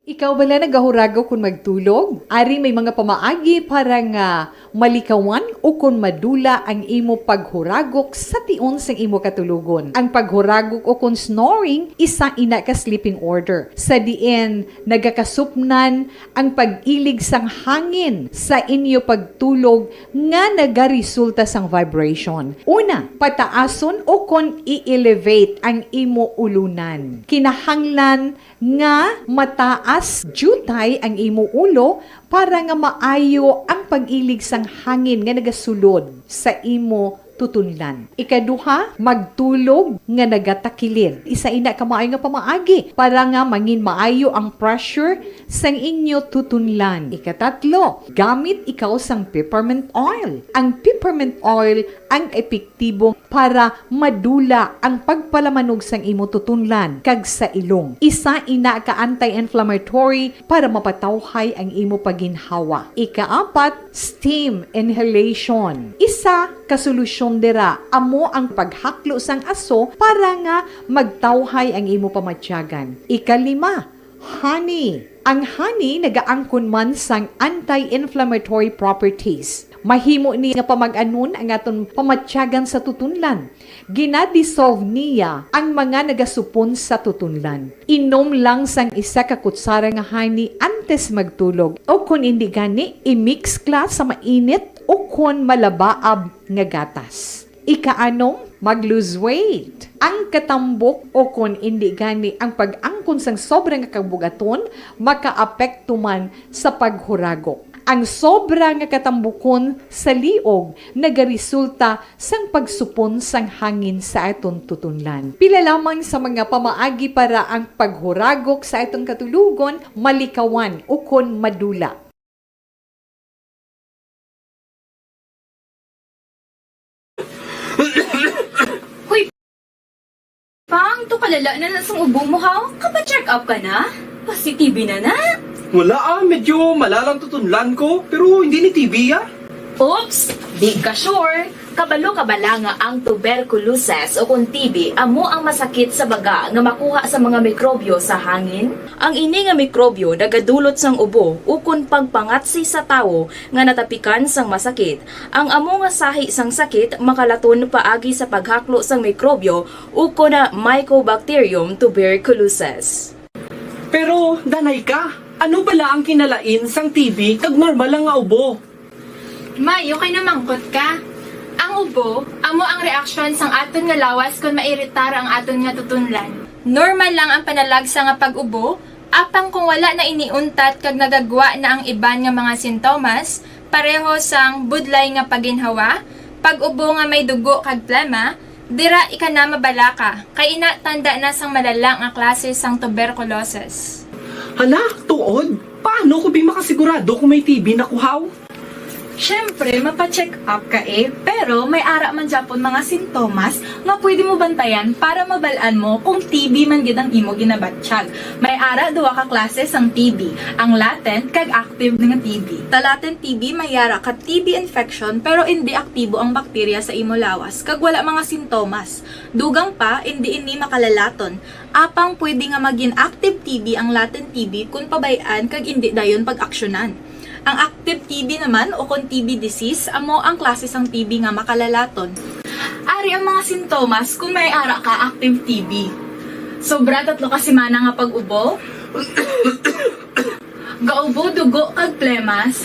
Ikaw bala nagahuragok kon magtulog? Ari may mga pamaagi para nga malikawan ukon madula ang imo paghuragok sa tion sang imo katulogon. Ang paghuragok ukon snoring, isa ina ka sleeping order, sa diin nagakasupnan ang pag-ilig sang hangin sa inyo pagtulog nga nagaresulta sang vibration. Una, pataason ukon i-elevate ang imo ulunan. Kinahanglan nga mataas diutay ang imo ulo para nga maayo ang pag-ilig sang hangin nga nagasulod sa imo tutunlan. Ikaduha, magtulog nga nagatakilid. Isa ina ka maayo nga pamaagi para nga mangin maayo ang pressure sang inyo tutunlan. Ikatatlo, gamit ikaw sang peppermint oil. Ang peppermint oil ang epektibo para madula ang pagpalamanog sang imo tutunlan kag sa ilong. Isa ina ka anti-inflammatory para mapatawhay ang imo pagginhawa. Ikaapat, steam inhalation. Isa ka solusyon dira amo ang paghaklo sang aso para nga magtawhay ang imo pamatyagan. Ikalima, honey. Ang honey nagaangkon man sang anti-inflammatory properties. Mahimo ni nga pamag-anon ang aton pamatyagan sa tutunlan. Gina-dissolve niya ang mga nagasupon sa tutunlan. Inom lang sang isa ka kutsara nga honey antes magtulog, o kon indi gani, i-mix ka sa mainit o kon malabaab nga gatas. Ikaanom, Mag-lose weight. Ang katambok o kon indi gani ang pag-angkon sang sobra nga kabugaton makaapekto man sa paghuragok. Ang sobra nga katambukon sa liog nagaresulta sang pagsupon sang hangin sa aton tutunlan. Pila lamang sa mga pamaagi para ang paghuragok sa aton katulogon malikawan ukon madula. Hoy, Pang, to kalala na na sang ubo mo, ha? Kapa-check up ka na? Positive na na. Wala, ah, medyo malalang tutunlan ko, pero hindi ni T B, ah. Oops, di ka sure. Kabalo ka bala nga ang tuberculosis o kon T B amo ang masakit sa baga nga makuha sa mga mikrobyo sa hangin? Ang ini nga mikrobyo nagadulot sang ubo ukon pagpangatsi sa tawo nga natapikan sang masakit. Ang amo nga sahi sang sakit makalaton paagi sa paghaklo sang mikrobyo ukon na Mycobacterium tuberculosis. Pero, Danay ka, ano bala ang kinalain sang T B kag normal lang nga ubo? May, okay na mangkot ka. Ang ubo, amo ang reaksyon sang aton nga lawas kon mairitar ang aton nga tutunlan. Normal lang ang panalagsa nga pag-ubo, apang kung wala na ini untat kag nagagwa na ang iban nga mga sintomas, pareho sang budlay nga paginhawa, pag-ubo nga may dugo kag plema, dira ika na mabalaka, kay ina tanda na sang malala nga klase sang tuberculosis. Hala, tuod? Paano ko bi makasigurado kung may T B na ko, haw? Siyempre, mapa-check up ka, eh. Pero may ara man gyapon mga sintomas nga pwede mo bantayan para mabal-an mo kung T B man gid ang imo ginabatyag. May ara duha ka klase sang T B, ang latent kag active nga T B. Sa latent T B may ara ka T B infection pero indi aktibo ang bakterya sa imo lawas kag wala mga sintomas. Dugang pa, indi ini makalalaton. Apang pwede nga magin active T B ang latent T B kon pabay-an kag indi dayon pag-aksyonan. Ang active T B naman o kon T B disease amo ang klase sang T B nga makalalaton. Ari ang mga sintomas kon may ara ka active T B. Sobra tatlo ka semana nga pag-ubo. Gaubo dugo kag plemas.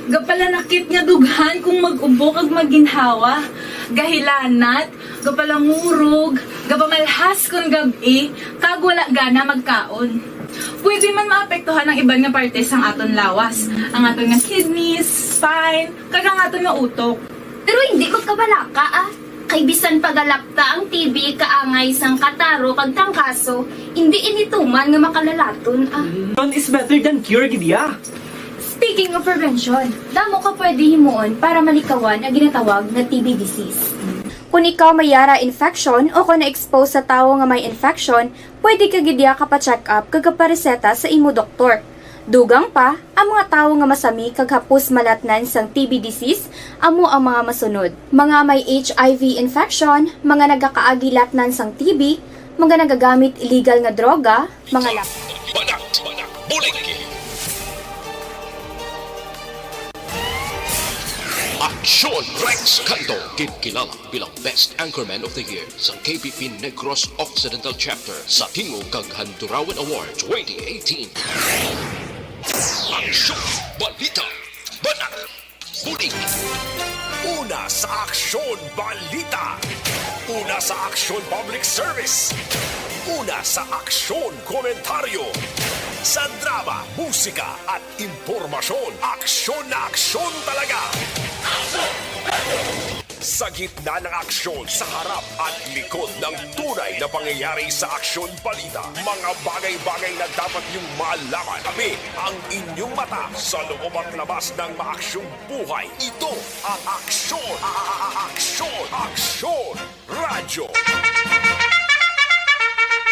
Gapalanakit nga dughan kung mag-ubo kag maginhawa. Gahilanat, gapalangurog, gapamalhas kon gab-i, kag wala gana magkaon. Pwede man maapektuhan ang iban nga parte sang aton lawas, ang aton nga kidneys, spine, kag ang aton nga utok. Pero hindi magkabalaka, ah. Kay bisan pagalapta ang T B kaangay sang kataro kag trangkaso, hindi ini tuman nga makalalaton, ah. Prevention is better than cure, gid ya. Speaking of prevention, damo ka pwede himuon para malikawan ang ginatawag nga T B disease. Kung ikaw may yara infection o kung na-expose sa tawo nga may infection, pwede ka gid ya kapa-check up kag kapareseta sa imo doktor. Dugang pa, ang mga tawo nga masami kag hapos malatnan sang T B disease amo ang mga masunod: mga may H I V infection, mga nagakaagi latnan sang T B, mga nagagamit illegal nga droga, mga lap- Banat, Banat, Bulig. Aksyon Rex Canto, ginkilala bilang Best Anchorman of the Year sang K P P Negros Occidental Chapter sa Tingog kag Handurawan Award twenty eighteen. Aksyon, balita, banat, bulig. Una sa Aksyon Balita. Una sa Aksyon Public Service. Una sa Aksyon Komentaryo. Sa drama, musika, at impormasyon, aksyon na aksyon talaga. Sa gitna ng aksyon, sa harap at likod ng tunay na pangyayari sa Aksyon Balita, mga bagay-bagay na dapat niyong malaman. Kami ang inyong mata sa loob at labas ng maaksyong buhay. Ito ang Aksyon, a-, a-, a-, Aksyon, Aksyon Radyo.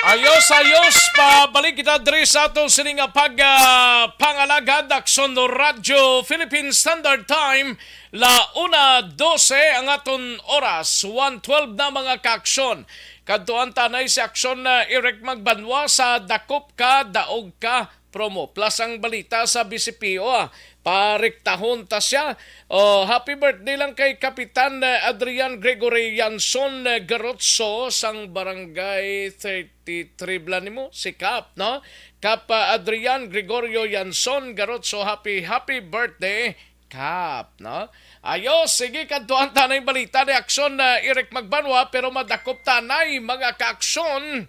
Ayos, ayos. Pabalik kita diri sa aton sini nga pag, ah, pangalagad, Aksyon Radyo, Philippine Standard Time, la una doce ang aton oras, one twelve na, mga kaaksyon. Kadtuan ta anay si Aksyon, ah, Eric Magbanwa sa Dakop Ka, Daog Ka promo, plus ang balita sa B C P O, ah. Parektahon ta sia. Oh, happy birthday lang kay Kapitan, eh, Adrian Gregory Yanson, eh, Garotso sang Barangay thirty-three bala nimo, si Kap, no? Kap, ah, Adrian Gregorio Yanson Garotso, happy, happy birthday. Kap, no? Ayos, sige, kadtuan ta na yung balita ni Aksyon na Eric Magbanwa, pero madakop ta na yung mga kaaksyon.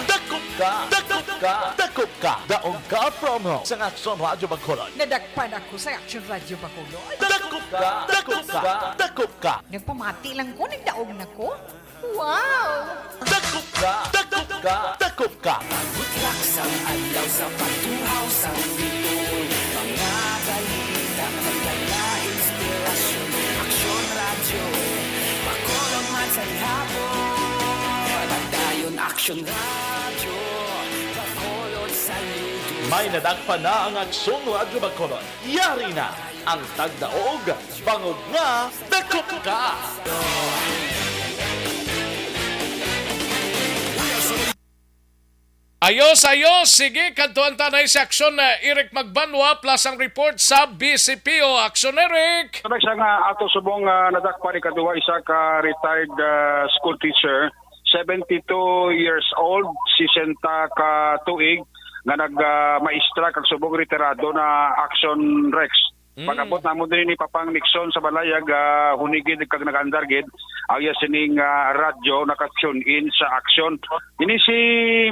Dakop ka! Dakop ka! Dakop ka! Daog ka promo sa Aksyon Radyo Bacolod. Nadakpan ako sa Aksyon Radyo Bacolod. Dakop ka! Dakop ka! Dakop ka! Nagpamati lang ko, nagdaog na ko. Wow! Dakop ka! Dakop ka! Dakop ka! Butlak sang adlaw sa pagtuhaw sang bituon. Mga balita, pagdala, inspirasyon. Aksyon Radyo, Bacolod man sa gihapon. Pagdayon, Aksyon Radyo, Bacolod sa May nadakpan na ang Aksyon Radyo Bacolod. Yari na ang tagdaog, bangod nga dakop ka! Ayos, ayos. Sige, kadtuan ta na sa aksyon na Eric Magbanwa plus ang report sa B C P O. Aksyon, Eric! Correct, sa nga ato subong nga nadakpan ikaduha, isa ka retired, ah, school teacher, seventy-two years old, sesenta ka tuig, nga nag, ah, maestra kag subong retirado na, Aksyon, Rex. Mm. Pag-abot namo diri ni Papang Nixon sa balay, ag, ah, hunigid kag nag-andar gid ang iya sining, ah, radyo, naka-tune in sa Aksyon. Ini si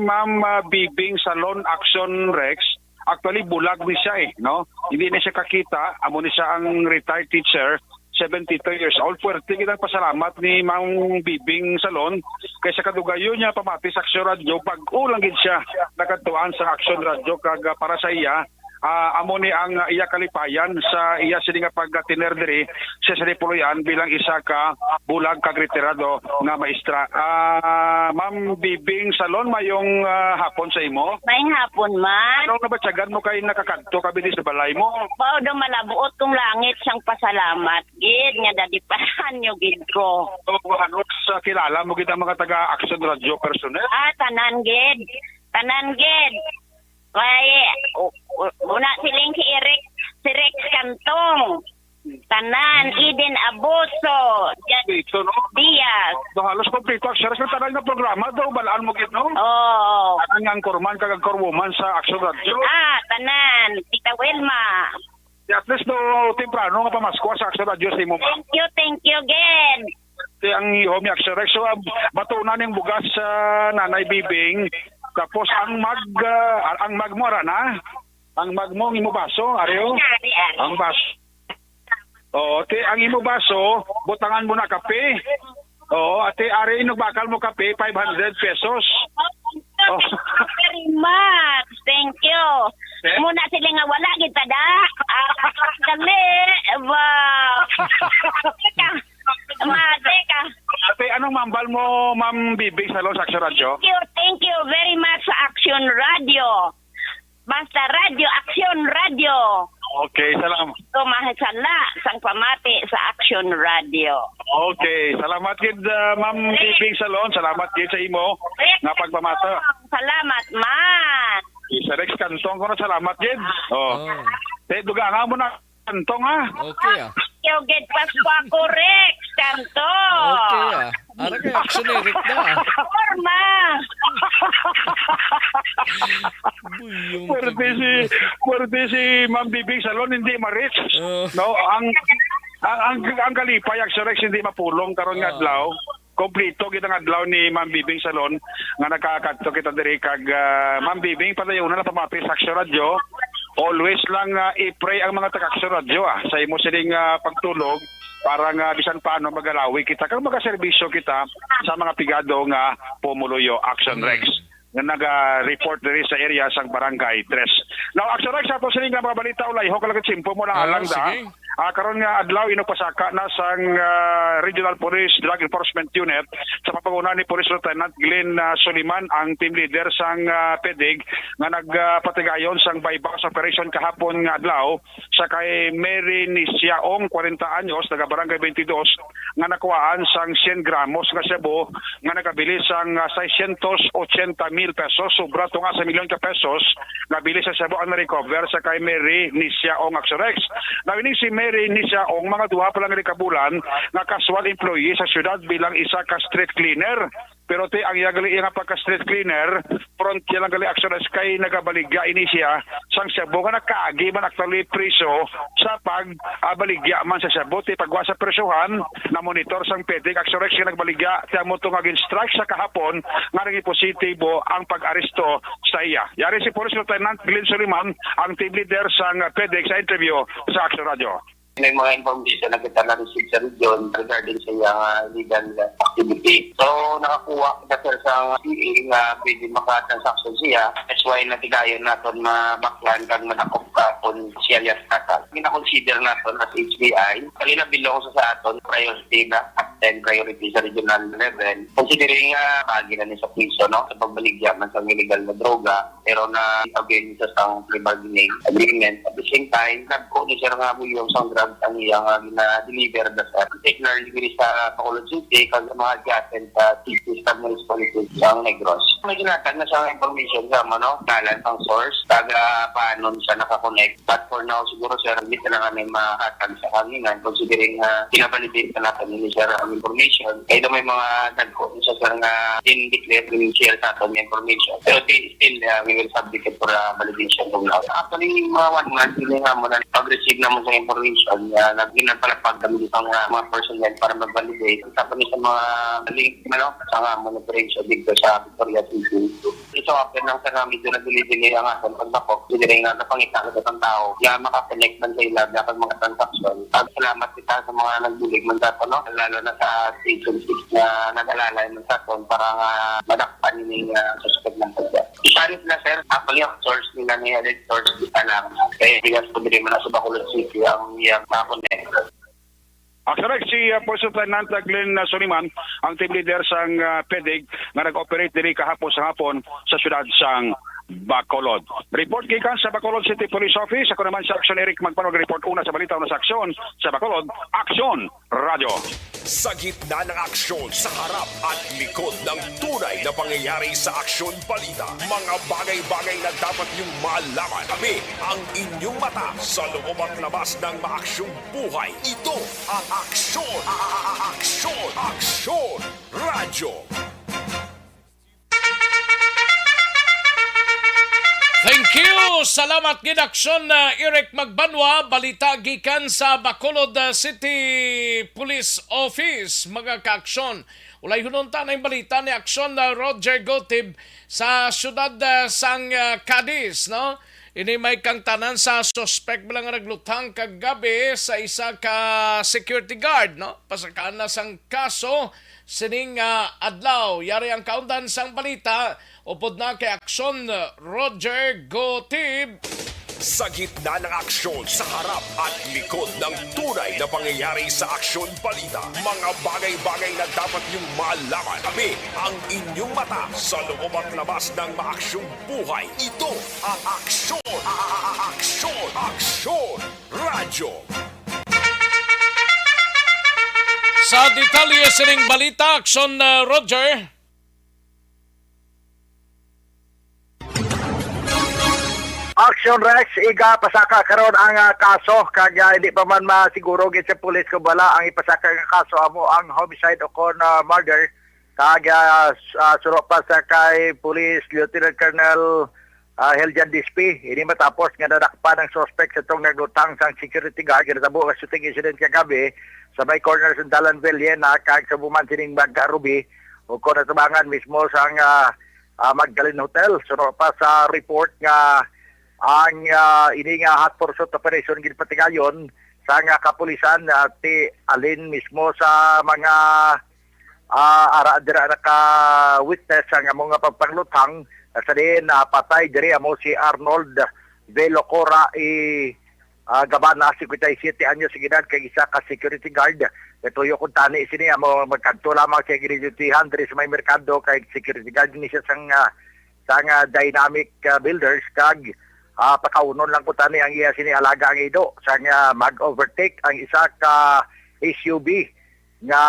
Ma'am, ah, Bibing Salon, Aksyon, Rex. Actually, bulag ni siya, eh, no? Hindi na siya kakita. Amo ni siya ang retired teacher, seventy-two years old. Puwerte gid ang pasalamat ni Ma'am Bibing Salon kay sa kadugayon niya pamati sa Aksyon Radyo, bag-o lang gid siya nakadtuan sa Aksyon Radyo, kag, ah, para sa iya, ah, amo ni ang, ah, iya kalipayan sa iya sini nga pagtiner diri sa, sa Dipoloyan bilang isa ka bulag kag retirado nga maestra. Ah, Ma'am Bibing Salon, mayong, ah, hapon sa imo. Maayong hapon man. Anong nabatyagan mo kay nakakadto ka bidi sa balay mo? Mao daw malabuot kong langit sang pasalamat gid nga nadipahan nyo gid ko. So, ano, sa kilala mo gid ang mga taga Aksyon Radyo personnel? Ah, tanan gid. Tanan gid. Kay, u-, u-, una siling si Eric, si Rex Cantong. Tanan, Hmm. Eden Abuso, Jan Dito, no? Diaz. Do halos kompleto ang series ng tanan nga programa, do balaan mo gid, no? Oo. Tanan nga anchorman kag anchorwoman sa Aksyon Radyo. Ah, tanan, Tita Wilma. Di at least do temprano nga pamasko sa Aksyon Radyo sa imo, ma'am. Thank you, thank you, Gen. Ti ang ihom ni Aksyon Rex. So, ah, batunan ning bugas sa Nanay Bibing. Tapos ang mag, ah, ang mag mo, ara na? Ang mag mo, ang imo baso, ari, oh. Ari, ari. Ang baso. Oo, ti ang imo baso, butangan mo na kape. Oo, ate, ari, inugbakal mo kape, five hundred pesos. Oh. Thank you very much. Thank you. Eh? Muna sila nga wala kita da. Ah, dali. Ba. Teka. Mate ka. Ate, anong mambal mo, Ma'am Bibing, sa Los Action Radyo? Thank you, thank you very much sa Action Radio. Basta Radyo, Action Radio. Okay, salam-, Tumahay sala sang pamati sa Action Radio. Okay, salamat gid, ah, Ma'am Bibing Salon. Salamat gid sa imo nga pagpamata. Salamat man. Sa Rex Cantong ko na, salamat gid. Oh. Oh. Te, dugangan mo na Cantong, ha? Okay, ah. Yo, gid Pascua ko, Rex Cantong. Okay, ah. Ara kay Action Eric na, ah. Forma. Buyong Pwerte si, pwerte si Ma'am Bibing Salon, hindi ma-reach. Oh. No, ang, ang, ang, ang kalipay, Action Rex, hindi mapulong karon nga Oh. adlaw. Kompleto gid ang adlaw ni Ma'am Bibing Salon nga nakakadto kita diri kag, ah, Ma'am Bibing, padayon na pamati sa Action Radio. Always lang, ah, i-pray ang mga taga Action Radio, ah, sa imo sining, ah, pagtulog para nga bisan paano magalawi kita kag magaserbisyo kita sa mga pigado nga pumuluyo, Action Mm. Rex, nga naga-report diri sa area sang Barangay Tres. Now, Action Rex, sa ato sining nga mga balita, ulay, ho, kalagad simpo mo lang, Ah, alang da. Sige. Ah, karon nga adlaw, inugpasaka na sang, ah, Regional Police Drug Enforcement Unit sa pagpanguna ni Police Lieutenant Glenn, ah, Soliman, ang team leader sang, ah, PDEG, nga nagpatigayon sang buy-bust operation kahapon nga adlaw sa kay Mary Nisiaong, kwarenta anyos, taga Barangay Twenty-Dos, nga nakuhaan sang syen gramos nga shabu nga nagabilis sang, ah, seiscientos ochenta mil pesos, sobra tunga sa milyon ka pesos nga bilis sa shabu ang na-recover sa kay Mary Nisiaong, Action Rex. Now, ini si Rin ni siya ang mga duha pa lang rin ka bulan nga casual employee sa syudad bilang isa ka street cleaner. Pero ti ang iya gali nga pagka-street cleaner, front niya lang gali aksyon as kay nagabaligya ini siya sang shabu nga nakaagi man actually priso sa pag ah, baligya man sa shabu. Ti pagwa sa presyohan, na monitor sang PDEC Action Rex nga nagbaligya ti amo to nga gin-strike sa kahapon nga naging positibo ang pag-aresto sa iya. Yari si Police Lieutenant Glenn Soliman, ang team leader sang PDEC, sa interview sa Action Radio. May mga information na kita na-receive sa region regarding sa iyang ah, illegal activity. So, nakakuha kita, sir, sa C A nga pwede makatransaction siya. That's why natigayon naton mabaklan kag madakop ka kung siya yas kasal. Gina-consider naton as H B I. Kali na belong sa, sa aton priority na, top ten priority sa regional level. Considering nga pagi na ni sa piso, no, sa pagbaligya man sa illegal na droga, pero na-avail sa sang pre-bargaining agreement. At the same time, nagko ni sir nga volume sang drugs ang iya nga gina-deliver da sa, particularly diri sa Bacolod City, kag sa mga adjacent sa cities kag municipalities sa Negros. May ginatag na sa information sa, ano, ngalan sang source, kag ah, paano siya nakakonect. But for now, siguro, sir, hindi na lang kami makatag sa kanina, considering na pinabalidate na natin ni sir ang information. Kaya daw may mga nagko sa, sir, nga in-declare, in-share sa aton information. Pero ti- still, uh, we will subject it for uh, validation from now. Actually, mga one month, hindi nga mo na pag-receive naman sa information, uh, nag-, ginapalapag kami sa mga, mga personnel para mag-validate. Tapos sa mga link, ano, sa nga mo na dito sa Victoria City. So, after lang sa nga medyo nag-delay-delay ang aton pagbakop, hindi rin nga napangita sa isang tao, kaya makakonect man sa ilag na mga transaction. Salamat kita sa mga nagbulig man sa, ano, lalo na sa Station six na nag-alalay man sa aton para nga madakpan ini nga suspect ng pagka. Isa rin sila, sir, actually, ang source nila ni alleged source, kita lang. Kaya bigas ko din man sa Bacolod City ang iyang mga connect. Ang sarag si uh, Police Lieutenant Glenn uh, Soliman, ang team leader sang uh, PDEC nga nag-operate diri kahapon sa hapon sa siyudad sang Bacolod. Report gikan sa Bacolod City Police Office. Ako naman sa Action Eric Magpanwag report una sa balita, una sa aksyon sa Bacolod. Action Radio. Sa gitna ng aksyon, sa harap at likod ng tunay na pangyayari sa Aksyon Balita, mga bagay-bagay na dapat niyong malaman. Kami ang inyong mata sa loob at labas ng maaksyong buhay. Ito ang Aksyon, a-, a-, a-, Aksyon, Aksyon Radyo. Thank you. Salamat gid, Aksyon, uh, Eric Magbanwa. Balita gikan sa Bacolod uh, City Police Office, mga kaaksyon. Ulayhunon ta na yung balita ni Aksyon uh, Roger Gotib sa siyudad uh, sang uh, Cadiz, no? Ini may kangtanan sa suspek bala nga nagluthang kagabi sa isa ka security guard, no? Pasakaan na sang kaso sining uh, adlaw. Yari ang kaundan sang balita. Upod na kay Aksyon, Roger Gotib. Sa gitna ng aksyon, sa harap at likod ng tunay na pangyayari sa Aksyon Balita, mga bagay-bagay na dapat niyong malaman. Kami ang inyong mata sa loob at labas ng maaksyong buhay. Ito ang Aksyon, a-, a-, a-, Aksyon, Aksyon Radyo. Sa detalye sining balita, Aksyon, uh, Roger. Action Rex, iga pasaka karon ang ah, kaso kag ah, hindi pa man masiguro gid sa pulis kung bala ang ipasaka nga kaso amo ang homicide o kon ah, murder kag ah, s- ah, suro pa sa kay Police Lieutenant Colonel ah, Heljan Dispi. Ini matapos nga nadakpan ang suspect sa tong naglutang sang security guard nga natabo nga shooting incident kagabi sa may corner sa Dalan Villena kag sa buman sining Magka Ruby o kon natabangan mismo sang ah, ah, Magdalene Hotel. Suno pa sa report nga ang ah, ini nga hot pursuit operation ginpatigayon sa nga kapulisan ah, ti alin mismo sa mga ah, ara dira naka-witness ang amo nga pagpangluthang sa diin ah, patay diri amo si Arnold Velocora i ah, Gabana, cincuenta y siete anyos ang edad, kag isa ka security guard. Natuyo kung tani sini, amo magkadto lamang sa ginidutihan diri sa may merkado, kay security guard ni siya sang, ah, sang ah, Dynamic ah, Builders, kag ah, pakaunon lang kung tani ang iya sini alaga ang ido, sang ah, mag-overtake ang isa ka S U V nga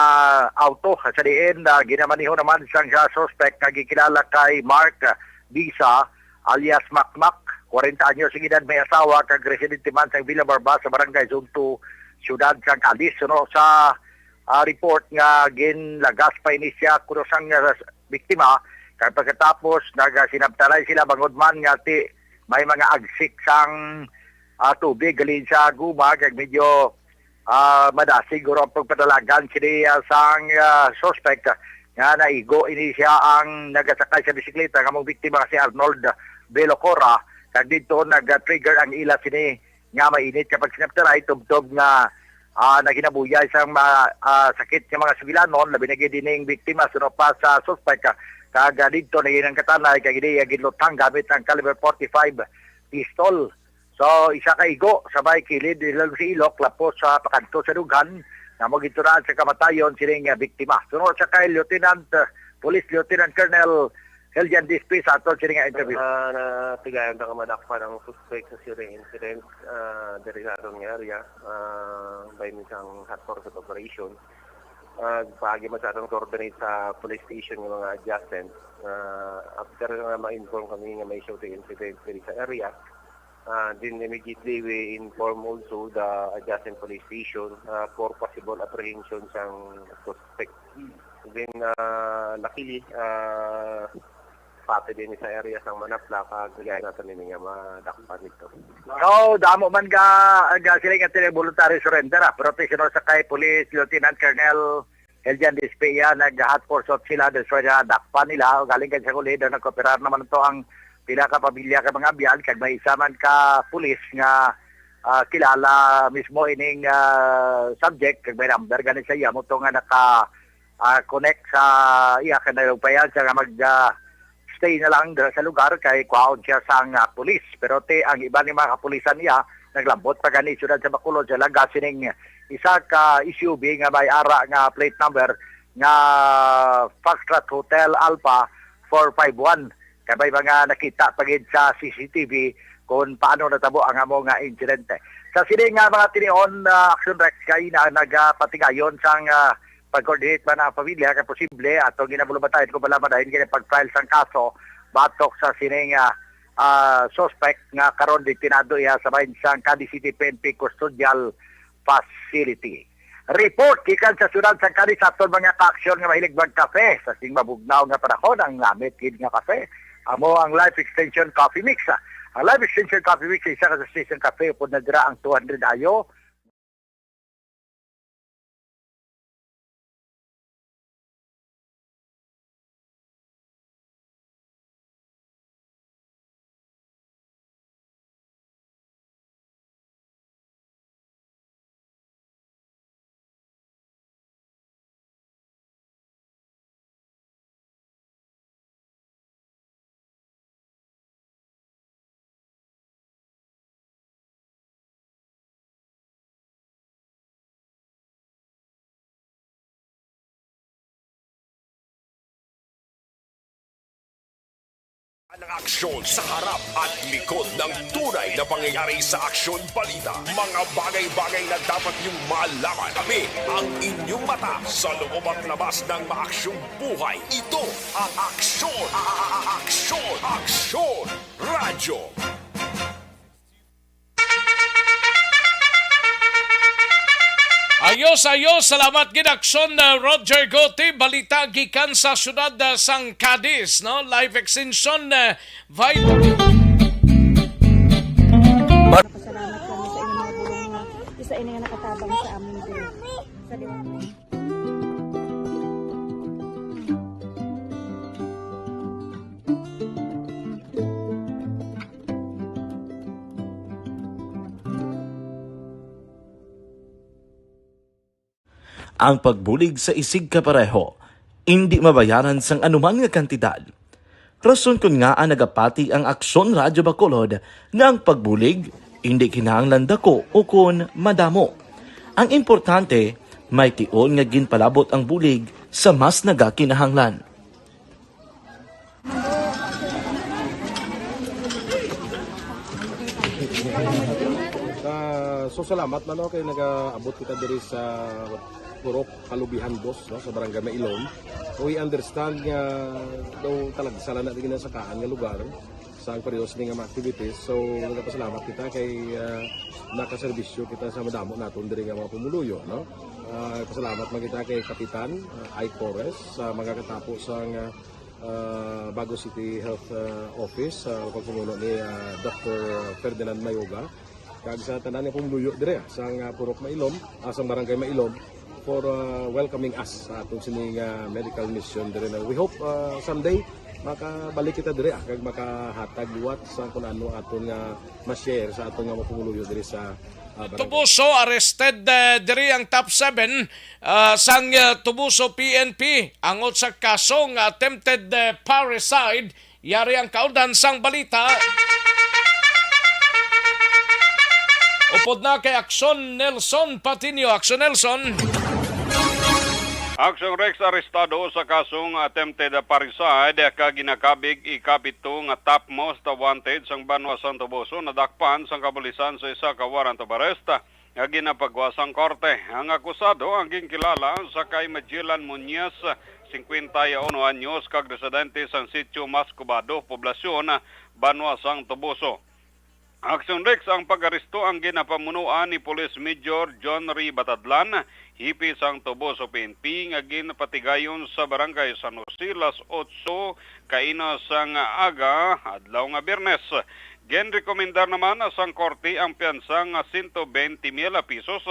auto sa diin na ginamaneho naman sang sa suspect nga gikilala kay Mark Bisa alias Makmak, kwarenta anyos ang edad, may asawa kag residente man sa Villa Barba sa Barangay Zone two siyudad sang Cadiz, suno sa, ah, report nga ginlagas pa ini siya kuno sang, ah, biktima, kag pagkatapos nagasinabtanay sila bangod man nga ti may mga agsik sang, ah, tubig halin sa guma, kag medyo, ah, madasig guro ang pagpadalagan sini, ah, sang, ah, suspect nga naigo ini siya ang nagasakay sa bisikleta nga among biktima si Arnold Belocora, kag didto nag-trigger ang ila sini nga mainit kapag sinabtanay tubtob nga, ah, naghinabuyay sang ma-, ah, sakit nga mga sugilanon, labi na gid ining biktima suno pa sa suspect, ah, kag, ah, didto na ginangkatanay kag iya ginluthang gamit ang caliber forty-five pistol. So, isa ka igo sa may kilid ilong sa ilok, lapos sa pakadto sa dughan, nga mo ginturaan sa kamatayon sining, ah, biktima. Suno sa kay Lieutenant, ah, Police Lieutenant Colonel Heljan Dispe sa aton sining, ah, interview. Ah, natigayan ta nga madakpan ang suspect sa siring incident, ah, diri sa aton nga area, ah, by means sang hot pursuit operation. Ah, paagi man sa atong coordinate sa police station nga mga adjacent, ah, after nga ma-inform kami nga may shooting incident diri sa area, ah, then immediately we inform also the adjacent police station, ah, for possible apprehension sang suspect. Then, ah, luckily, ah, pati din sa area sang Manapla, kag ligay naton ini nga madakpan dito. So, damo man ga, ga sila nga sila voluntary surrender, ah. Pero ti sino sa kay Police Lieutenant Colonel Eljan Dispia, nag-hot pursuit sila, that's why nadakpan nila. Galing kay sa kulid, nagkooperar naman to ang pila ka pamilya, ka mga biyal, kag may isa man ka pulis nga, ah, kilala mismo ining, ah, subject, kag may number gani sa iya, mo to nga naka, ah, connect sa iya, kay nagpayan siya nga mag, ah, stay na lang dira sa lugar kay kwaon siya sang, ah, pulis. Pero ti ang iban ni mga kapulisan niya naglambot pa gani siyudad sa Bacolod sa laga sining isa ka S U V nga may ara nga plate number nga Foxtrot Hotel Alpha four five one. Kay may mga nakita pa gid sa C C T V kung paano natabo ang amo nga insidente. Sa sini nga mga tinion, ah, Action Rex, kay na nagapatigayon sang, ah, pag-coordinate man ang pamilya kay posible ato ginabulubatayan kung malaman dayon kini pag-file sang kaso batok sa sining, ah, ah, suspect nga karon detenado iya sa bahin sang Cadiz City P N P Custodial Facility. Report gikan sa siyudad sang Cadiz sa aton mga ka-aksyon nga mahilig magkape sa sing mabugnaw nga panahon, ang namit gid nga kape amo ang Life Extension Coffee Mix. Ang Life Extension Coffee Mix isa ka sachet sang kape, upod na dira ang two hundred ayo. Ang aksyon sa harap at likod ng tunay na pangyayari sa Aksyon Balita. Mga bagay-bagay na dapat niyong malaman. Kami ang inyong mata sa loob at labas ng maaksyong buhay. Ito ang Aksyon, a-, a-, a-, Aksyon, Aksyon Radyo. Ayos, ayos. Salamat gid, Aksyon, uh, Roger Gotti. Balita gikan sa siyudad, uh, sang Cadiz, no? Life Extension, uh, Vitamin. Pasalamat kami sa inyong mga bulong nga isa ini nga nakatabang sa amon diri. Sa Ang pagbulig sa isigkapareho indi mabayaran sang anuman nga kantidad. Rason kon ngaa nagapati ang Aksyon Radyo Bacolod nga ang pagbulig indi kinahanglan dako ukon madamo. Ang importante, may tion nga ginpalabot ang bulig sa mas nagakinahanglan. Ah, so salamat man, no, kay nagaabot kita diri sa Purok Kalubihan Dos, no, sa Barangay Mailom. We understand nga daw talagsa lang na ginasakaan nga lugar. sa ang pareho sini nga mga activities. So, nagapasalamat kita kay, ah, nakaserbisyo kita sa madamo naton diri nga mga pumuluyo, no? Ah, pasalamat man kita kay Kapitan, ah, Ike Torres, sa mga katapo sa nga, ah, Bago City Health, ah, Office, sa pagpamuno ni, ah, Doctor Ferdinand Mayoga, kag sa tanan nga pumuluyo diri, ah, sa nga Purok Mailom, ah, sa Barangay Mailom, for, ah, welcoming us sa aton sini nga medical mission diri na. We hope, ah, someday makabalik kita diri, ah, kag makahatag liwat sa kung ano aton nga ma-share sa aton nga mga pumuluyo diri sa, ah, barangay. Tubuso, arrested, eh, diri ang top seven, ah, sang, eh, Tubuso P N P, angot sa kaso nga attempted, eh, parricide. Yari ang kaundan sang balita. Upod na kay Aksyon Nelson Patiño. Aksyon Nelson. Aksyon Rex, arestado sa kasong attempted parricide kag ginakabig ikapito nga top most wanted sang banwa sang Toboso nadakpan sang kapulisan sa isa ka warrant of arrest nga ginapagawa sang korte. Ang akusado ang ginkilala sa kay Magellan Muñiz, singkwenta y uno anyos, kag residente sang Sitio Mascobado, Poblasyon, banwa sang Toboso. Aksyon Rex, ang pag-aresto ang ginapamunuan ni Police Major John Ray Batadlan, hipi sang Toboso P N P, nga ginpatigayon sa Barangay San Jose las otso kaina sang aga, adlaw nga Biyernes. Ginrekomendar naman sang korte ang piyansa nga sento bente mil pesos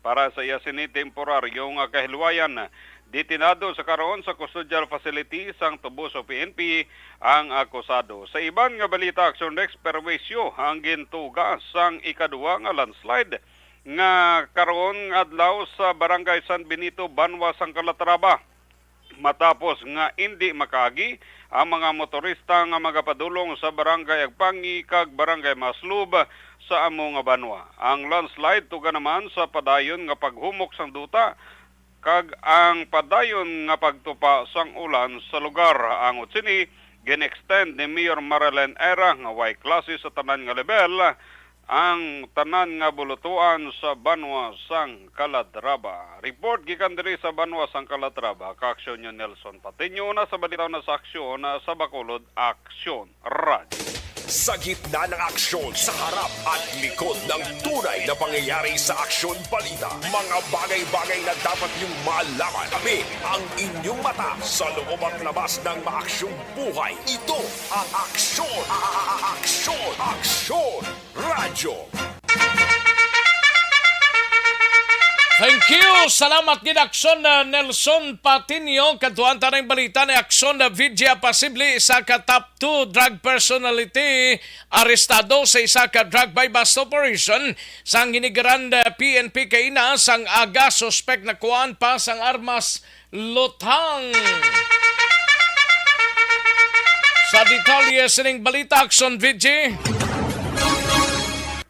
para sa iya sini temporaryo nga kahilwayan. Detenado sa karon sa custodial facility sang Toboso P N P ang akusado. Sa iban nga balita, Aksyon Rex, perwisyo ang gintuga sang ikaduha nga landslide nga karon nga adlaw sa Barangay San Benito, banwa sang Calatrava. Matapos nga indi makaagi ang mga motorista nga magapadulong sa Barangay Agpangi kag Barangay Maslub sa amo nga banwa. Ang landslide tuga naman sa padayon nga paghumok sang duta kag ang padayon nga pagtupa sang ulan sa lugar. Angot sini, gin-extend ni Mayor Marilyn Era nga way klase sa tanan nga level ang tanan nga bulutuan sa banwa sang Calatrava. Report gikan diri sa banwa sang Calatrava, Kaaksyon Nelson Patiño, na sa balita na sa aksyon, na sa Bacolod Aksyon Radyo. Sa gitna ng aksyon, sa harap at likod ng tunay na pangyayari sa Aksyon Balita, mga bagay-bagay na dapat niyong malaman. Kami ang inyong mata sa loob at labas ng maaksyong buhay. Ito ang Aksyon, a-, a-, a-, Aksyon, Aksyon Radyo. Thank you. Salamat gid, Aksyon, uh, Nelson Patiño. Kadtuan ta na ang balita ni Aksyon, uh, V J Apasible, isa ka top two drug personality, arestado sa isa ka drug buy-bust operation sang Hinigaran, uh, P N P kaina sang aga. Suspek nakuhaan pa sang armas luthang. Sa detalye sining balita, Aksyon V G.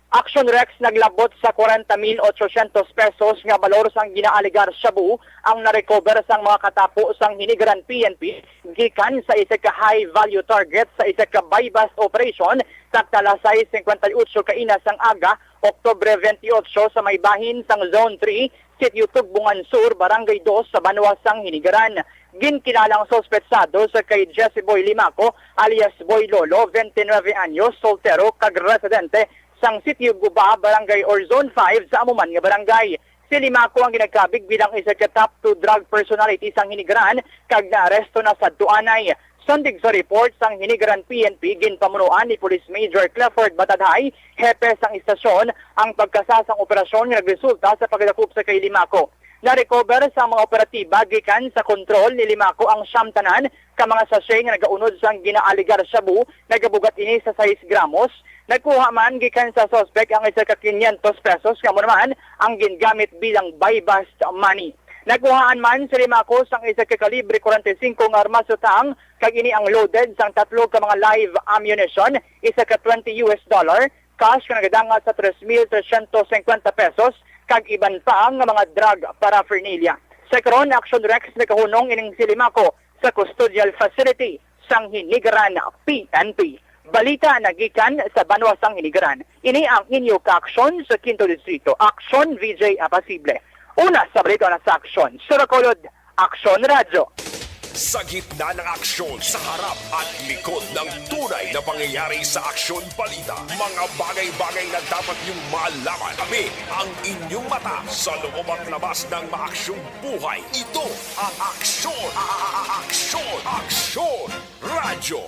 Aksyon Rex, naglabot sa kwarenta mil otsosyentos pesos nga balor sang ginaalegar shabu ang narecover sang mga katapo sang Hinigaran P N P gikan sa isa ka high value target sa isa ka buy-bust operation sa alas sais singkwenta y otso kaina sang aga, Oktubre bentiocho, sa may bahin sang Zone three, Sitio Tugbungan Sur, Barangay Dos, sa banwa sang Hinigaran. Ginkilala ang suspetsado sa kay Jesse Boy Limaco, alias Boy Lolo, twenty-nine anyos, soltero kag residente sang Sitio Guba, Barangay or Zone five sa amo man nga barangay. Si Limaco ang ginakabig bilang isa ka top two drug personality sang Hinigaran kag naaresto na sadto anay. Sandig sa report sang Hinigaran P N P, ginpamunuan ni Police Major Clifford Batadhay, hepe sang istasyon, ang pagkasa sang operasyon nga nagresulta sa pagdakop sa kay Limaco. Na-recover sa mga operatiba gikan sa kontrol ni Limaco ang siyam tanan ka mga sachet nga nagaunod sang ginaalegar shabu, nagabugat ini sa sais gramos. Nagkuha man gikan sa suspek ang isa ka kinyentos pesos, nga amo naman ang gingamit bilang buy-bust money. Nagkuhaan man si Limaco sang isa ka kalibre kwarenta y singko nga armas luthang, kag ini ang loaded sang tatlo ka mga live ammunition, isa ka twenty U S dollar, cash nga nagadangat sa tres mil tresyentos singkwenta pesos, kag iban pa nga mga drug paraphernalia. Sa karon, Aksyon Rex, nakahunong ining si Limaco sa custodial facility sang Hinigaran P N P. Balita nagikan sa banwa sang Hinigaran. Ini ang inyo kaaksyon sa Quinto Distrito, Aksyon V J Apasible. Una sa balita na sa aksyon, sa Bacolod, Aksyon Radyo. Sa gitna ng aksyon, sa harap at likod ng tunay na pangyayari sa Aksyon Balita, mga bagay-bagay na dapat niyong malaman. Kami ang inyong mata sa loob at labas ng maaksyong buhay. Ito ang Aksyon, a-, a-, a-, Aksyon, Aksyon Radyo.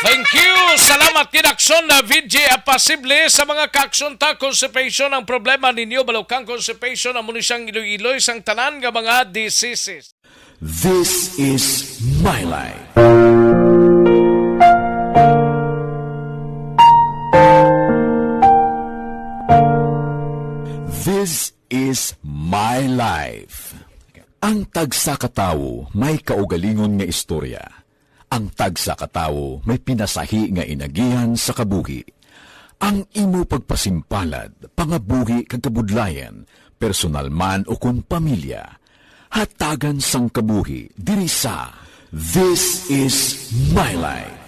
Thank you. Salamat gid, Aksyon na V J Apasible. Sa mga kaaksyon ta, constipation ang problema ninyo, balukang constipation, amo ni siyang iloy-iloy sang tanan nga mga diseases. This is My Life. This is My Life. Ang tagsa ka tawo may kaugalingon nga istorya. Ang tagsa ka tawo may pinasahi nga inagihan sa kabuhi. Ang imo pagpasimpalad, pangabuhi kag kabudlayan, personal man o kon pamilya, hatagan sang kabuhi diri sa This Is My Life.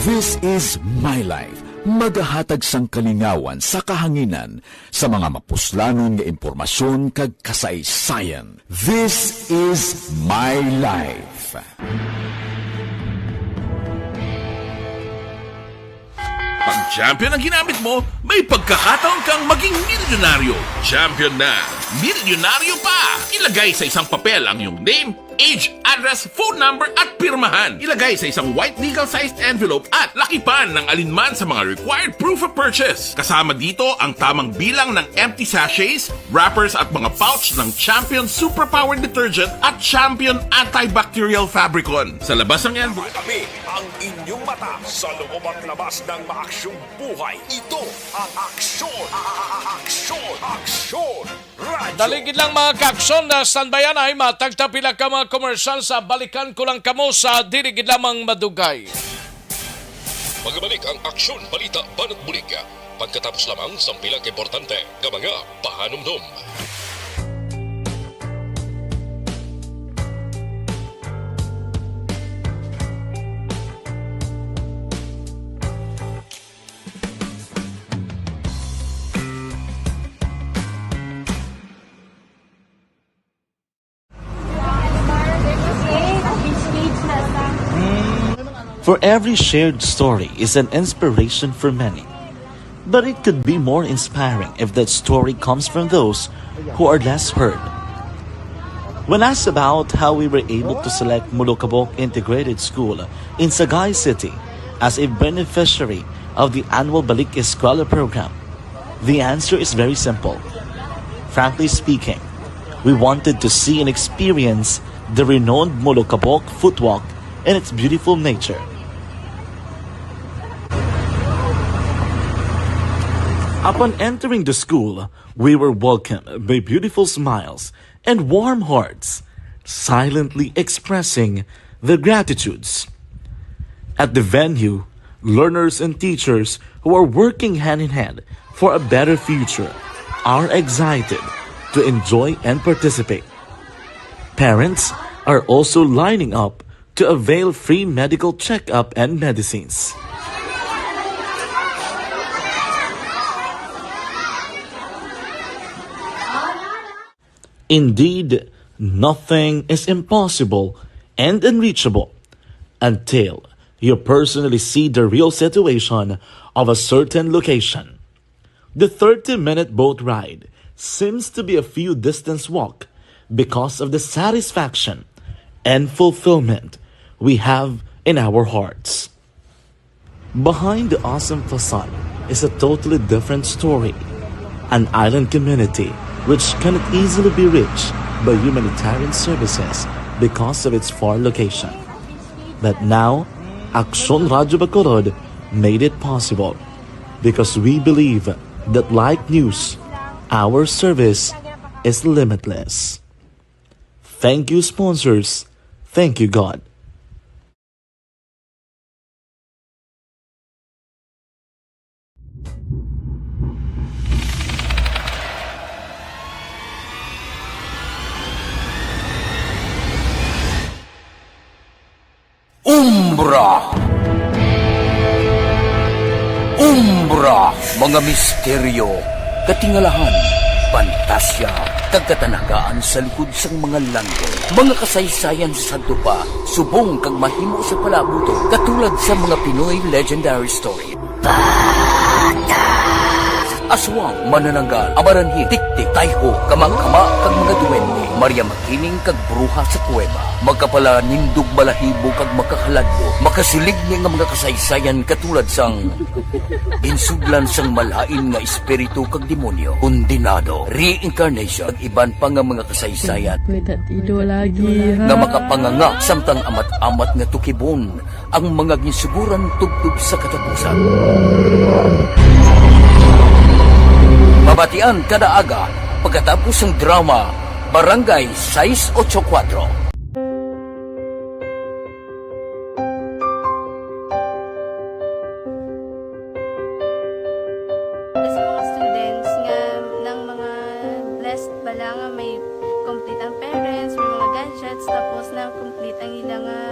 This Is My Life, magahatag sang kalingawan sa kahanginan sa mga mapuslanon nga impormasyon kag kasaysayan. This is my life. Pag champion ang ginamit mo, may pagkakataon kang maging milyonaryo. Champion na, milyonaryo pa! Ilagay sa isang papel ang iyong name, age, address, phone number, at pirmahan. Ilagay sa isang white legal-sized envelope at lakipan ng alinman sa mga required proof of purchase. Kasama dito ang tamang bilang ng empty sachets, wrappers, at mga pouch ng Champion Superpower Detergent at Champion Antibacterial Fabricon. Sa labas ng envelope, kami ang inyong mata sa loob at labas ng maaksyong buhay. Ito ang Aksyon, a-, a-, a-, Aksyon, Aksyon Radyo. Dali gid lang, mga kaaksyon, na standbyan ay matagta pila ka mga komersyal, sa balikan ko lang kamo sa dili gid lamang madugay. Magabalik ang Aksyon Balita Banat Bulig pagkatapos lamang sang pila ka importante nga mga pahanumdom. For every shared story is an inspiration for many. But it could be more inspiring if that story comes from those who are less heard. When asked about how we were able to select Molokabok Integrated School in Sagay City as a beneficiary of the annual Balik Eskwela program, the answer is very simple. Frankly speaking, we wanted to see and experience the renowned Molokabok footwalk and its beautiful nature. Upon entering the school, we were welcomed by beautiful smiles and warm hearts, silently expressing their gratitudes. At the venue, learners and teachers who are working hand in hand for a better future are excited to enjoy and participate. Parents are also lining up to avail free medical checkup and medicines. Indeed, nothing is impossible and unreachable until you personally see the real situation of a certain location. The thirty-minute boat ride seems to be a few distance walk because of the satisfaction and fulfillment we have in our hearts. Behind the awesome facade is a totally different story. An island community which cannot easily be reached by humanitarian services because of its far location. But now, Aksyon Radyo Bacolod made it possible because we believe that like news, our service is limitless. Thank you, sponsors. Thank you, God. Umbra. Umbra, mga misteryo, katingalahan, Pantasya kag katanagaan sa likod sang mga langgo. Mga kasaysayan sa sadto pa, subong kag mahimo sa palabuton, katulad sa mga Pinoy legendary story. Aswang, manananggal, amaranhil, tiktik, tayho, kamangkama, kag mga duwende. Maria Makiling kag bruha sa kuweba. Makapalanindog, balahibo, kag makahaladlok. Makasiling ni nga mga kasaysayan katulad sang ginsudlan sang malain nga espiritu kag demonyo, kondenado, reincarnation, kag iban pa nga mga kasaysayan May tatido lagi, ha? nga makapanganga samtang amat-amat nga tukibon ang mga ginsuguran tubtob sa katapusan. Mabatian kada aga pagkatapos sang drama Barangay sais ocho kuwatro. Sa mga students nga, ng mga blessed bala nga may complete ang parents, may mga gadgets, tapos na complete ang ila nga,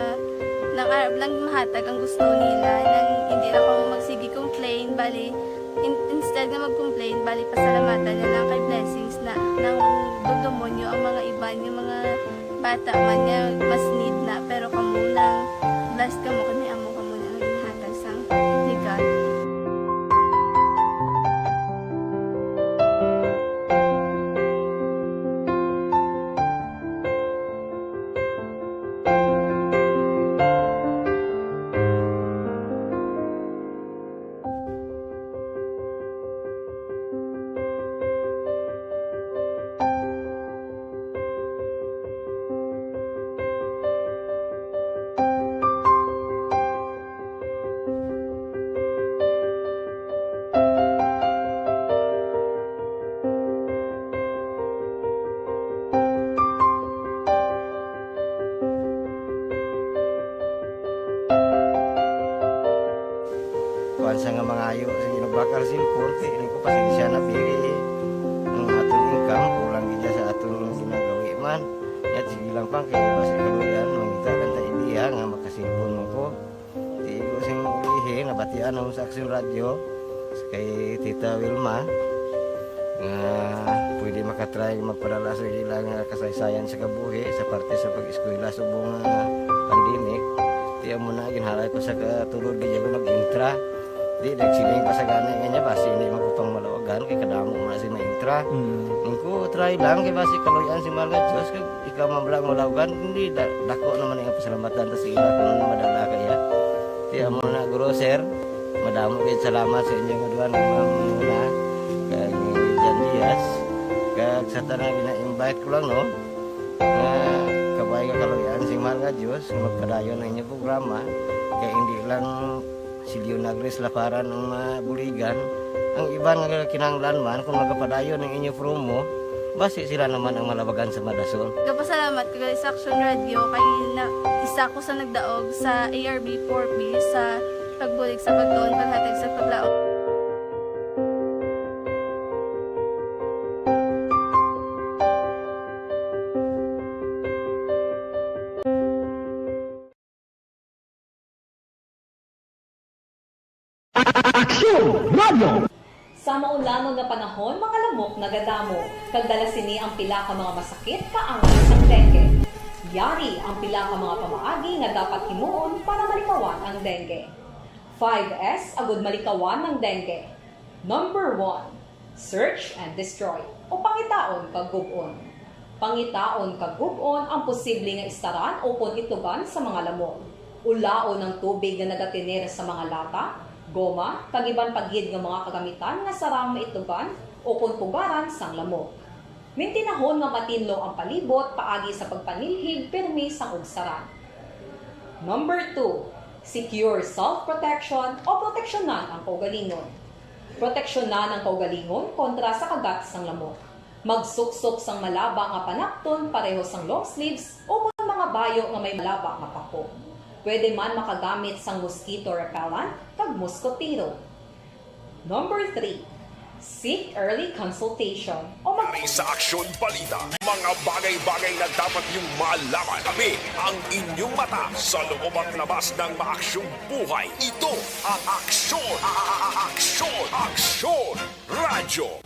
nang arab lang mahatag ang gusto nila, nang hindi na kamo magsige complain, bali, in-, instead nga mag-complain, bali, pasalamatan na lang kay blessings na, nang dugdumon nyo ang mga iban, yung mga bata man nga mas need na, pero kamo lang, blessed kamo kay may amo kamo na nga ginhatag sang regalo. Kuwan sa nga mangayo sa ginubakal sin korte, ini ko pasensya na pili. Ang aton income, kulang gid sa aton ginagawi man. Yat sige lang pang kay basi kaluyan, mangita lang ta idea nga makasilpon mo ko. Di ko sing ilihi, nabatian mo sa Aksyon Radyo, kay Tita Wilma, nga pwede makatry magpadala sa ilang kasaysayan sa kabuhi sa parte sa pag-eskwela subong nga pandemic. Di amo na, ginhalay ko sa katulod, di ako nag-intra. Di, nagsiling pa sa gani nga niya, basi hindi man ko pang malawagan, kay kadamo man si maintra. Mm. Ang ko, try lang, kay basi kaluyan si Mahal nga Diyos, kag ikaw man lang malawagan, hindi, da-, dako naman ang pasalamatan ta sa ila kung ano madala kaya. Di amo na, Guro, Sir, madamo kayo salamat sa inyong aduan, Ma'am Muna, kag Jan Diaz, kag sa tanan gina-invite ko lang, no? Nga kabay nga kaluyan sing Mahal nga Diyos, nga magpadayon ang inyong programa, kay hindi lang si Leonagris Laparan ang mabuligan, ang iban nga kinahanglan man kung magapadayon ang inyo promo, basi sila naman ang malabagan sa madason. Gapasalamat ko kay sa Aksyon Radyo kay na, isa ko sa nagdaog sa A R B four B sa pagbulig sa pagtuon, paghatag sa paglaom. Aksyon Radio. Sa maulangon nga panahon, mga lamok nagadamo, kag dala sini ang pila ka mga masakit kaangay sang dengue. Yari ang pila ka mga pamaagi nga dapat himuon para malikawan ang dengue. Five S agud malikawan ang dengue. Number one, search and destroy, o pangitaon kag gub-on. Pangitaon kag gub-on ang posible nga istaran ukon itugan sa mga lamok. Ulaon ang tubig nga nagatener sa mga lata, goma, kag iban pa gid nga mga kagamitan nga sarang maitugan ukon pugaran sang lamok. Mintinahon nga matinlo ang palibot paagi sa pagpanilhig pirmi sang ugsaran. Number two, secure self-protection o proteksyonan ang kaugalingon. Proteksyonan ang kaugalingon kontra sa kagat sang lamok. Magsuksok sang malaba nga panapton pareho sang long sleeves ukon mga bayo nga may malaba nga pako. Pwede man makagamit sang mosquito repellent kag moskotero. Number three, seek early consultation o mag- Kami sa Aksyon Balita, mga bagay-bagay na dapat niyong malaman. Kami ang inyong mata sa loob at labas ng maaksyong buhay. Ito ang Aksyon, a-, a-, a-, Aksyon, Aksyon Radyo.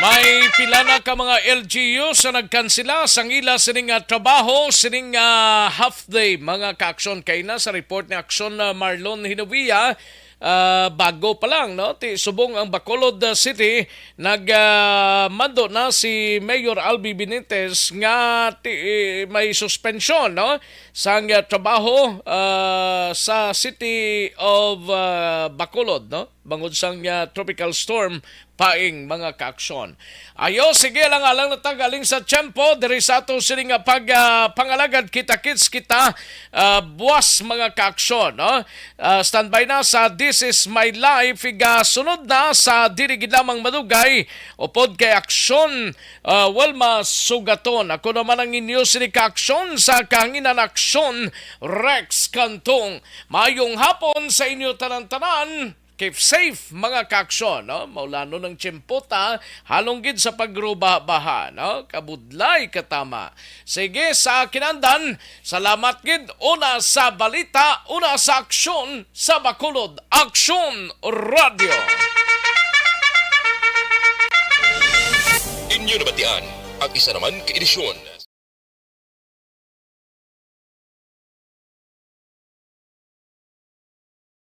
Ay pila na ka mga L G U sa nagkansela sang ila sining, ah, trabaho sining, ah, half day, mga kaaksyon. Kay na sa report ni Aksyon, ah, Marlon Hinovia, ah, bago pa lang, no? Ti subong ang Bacolod, ah, City, nag, ah, mando na si Mayor Albi Benitez nga ti, may suspensyon, no? Sang, ah, trabaho, ah, sa City of, ah, Bacolod, no? Bangod sang, ah, tropical storm Paing, mga kaaksyon. Ayo, sige lang, alang na ta galing sa tiyempo diri sa ato sini nga pag, ah, pangalagad. Kita-kits kita, ah, buwas, mga kaaksyon, no? Ah, standby na sa This Is My Life, igasunod na sa dili gid lamang madugay upod kay Aksyon, ah, Wilma Sugaton. Ako naman ang inyo sini kaaksyon sa kahanginan, Aksyon, Rex Cantong. Mayong hapon sa inyo tanan-tanan. Keep safe, mga kaaksyon, no? Maulanon ang tiyempo ta, halong gid sa pagrubaha-baha, no? Kabudlay katama. Sige, sa kinandan, salamat gid una sa balita, una sa aksyon sa Bacolod Aksyon Radio. Inyo nabatian ang isa naman ka edisyon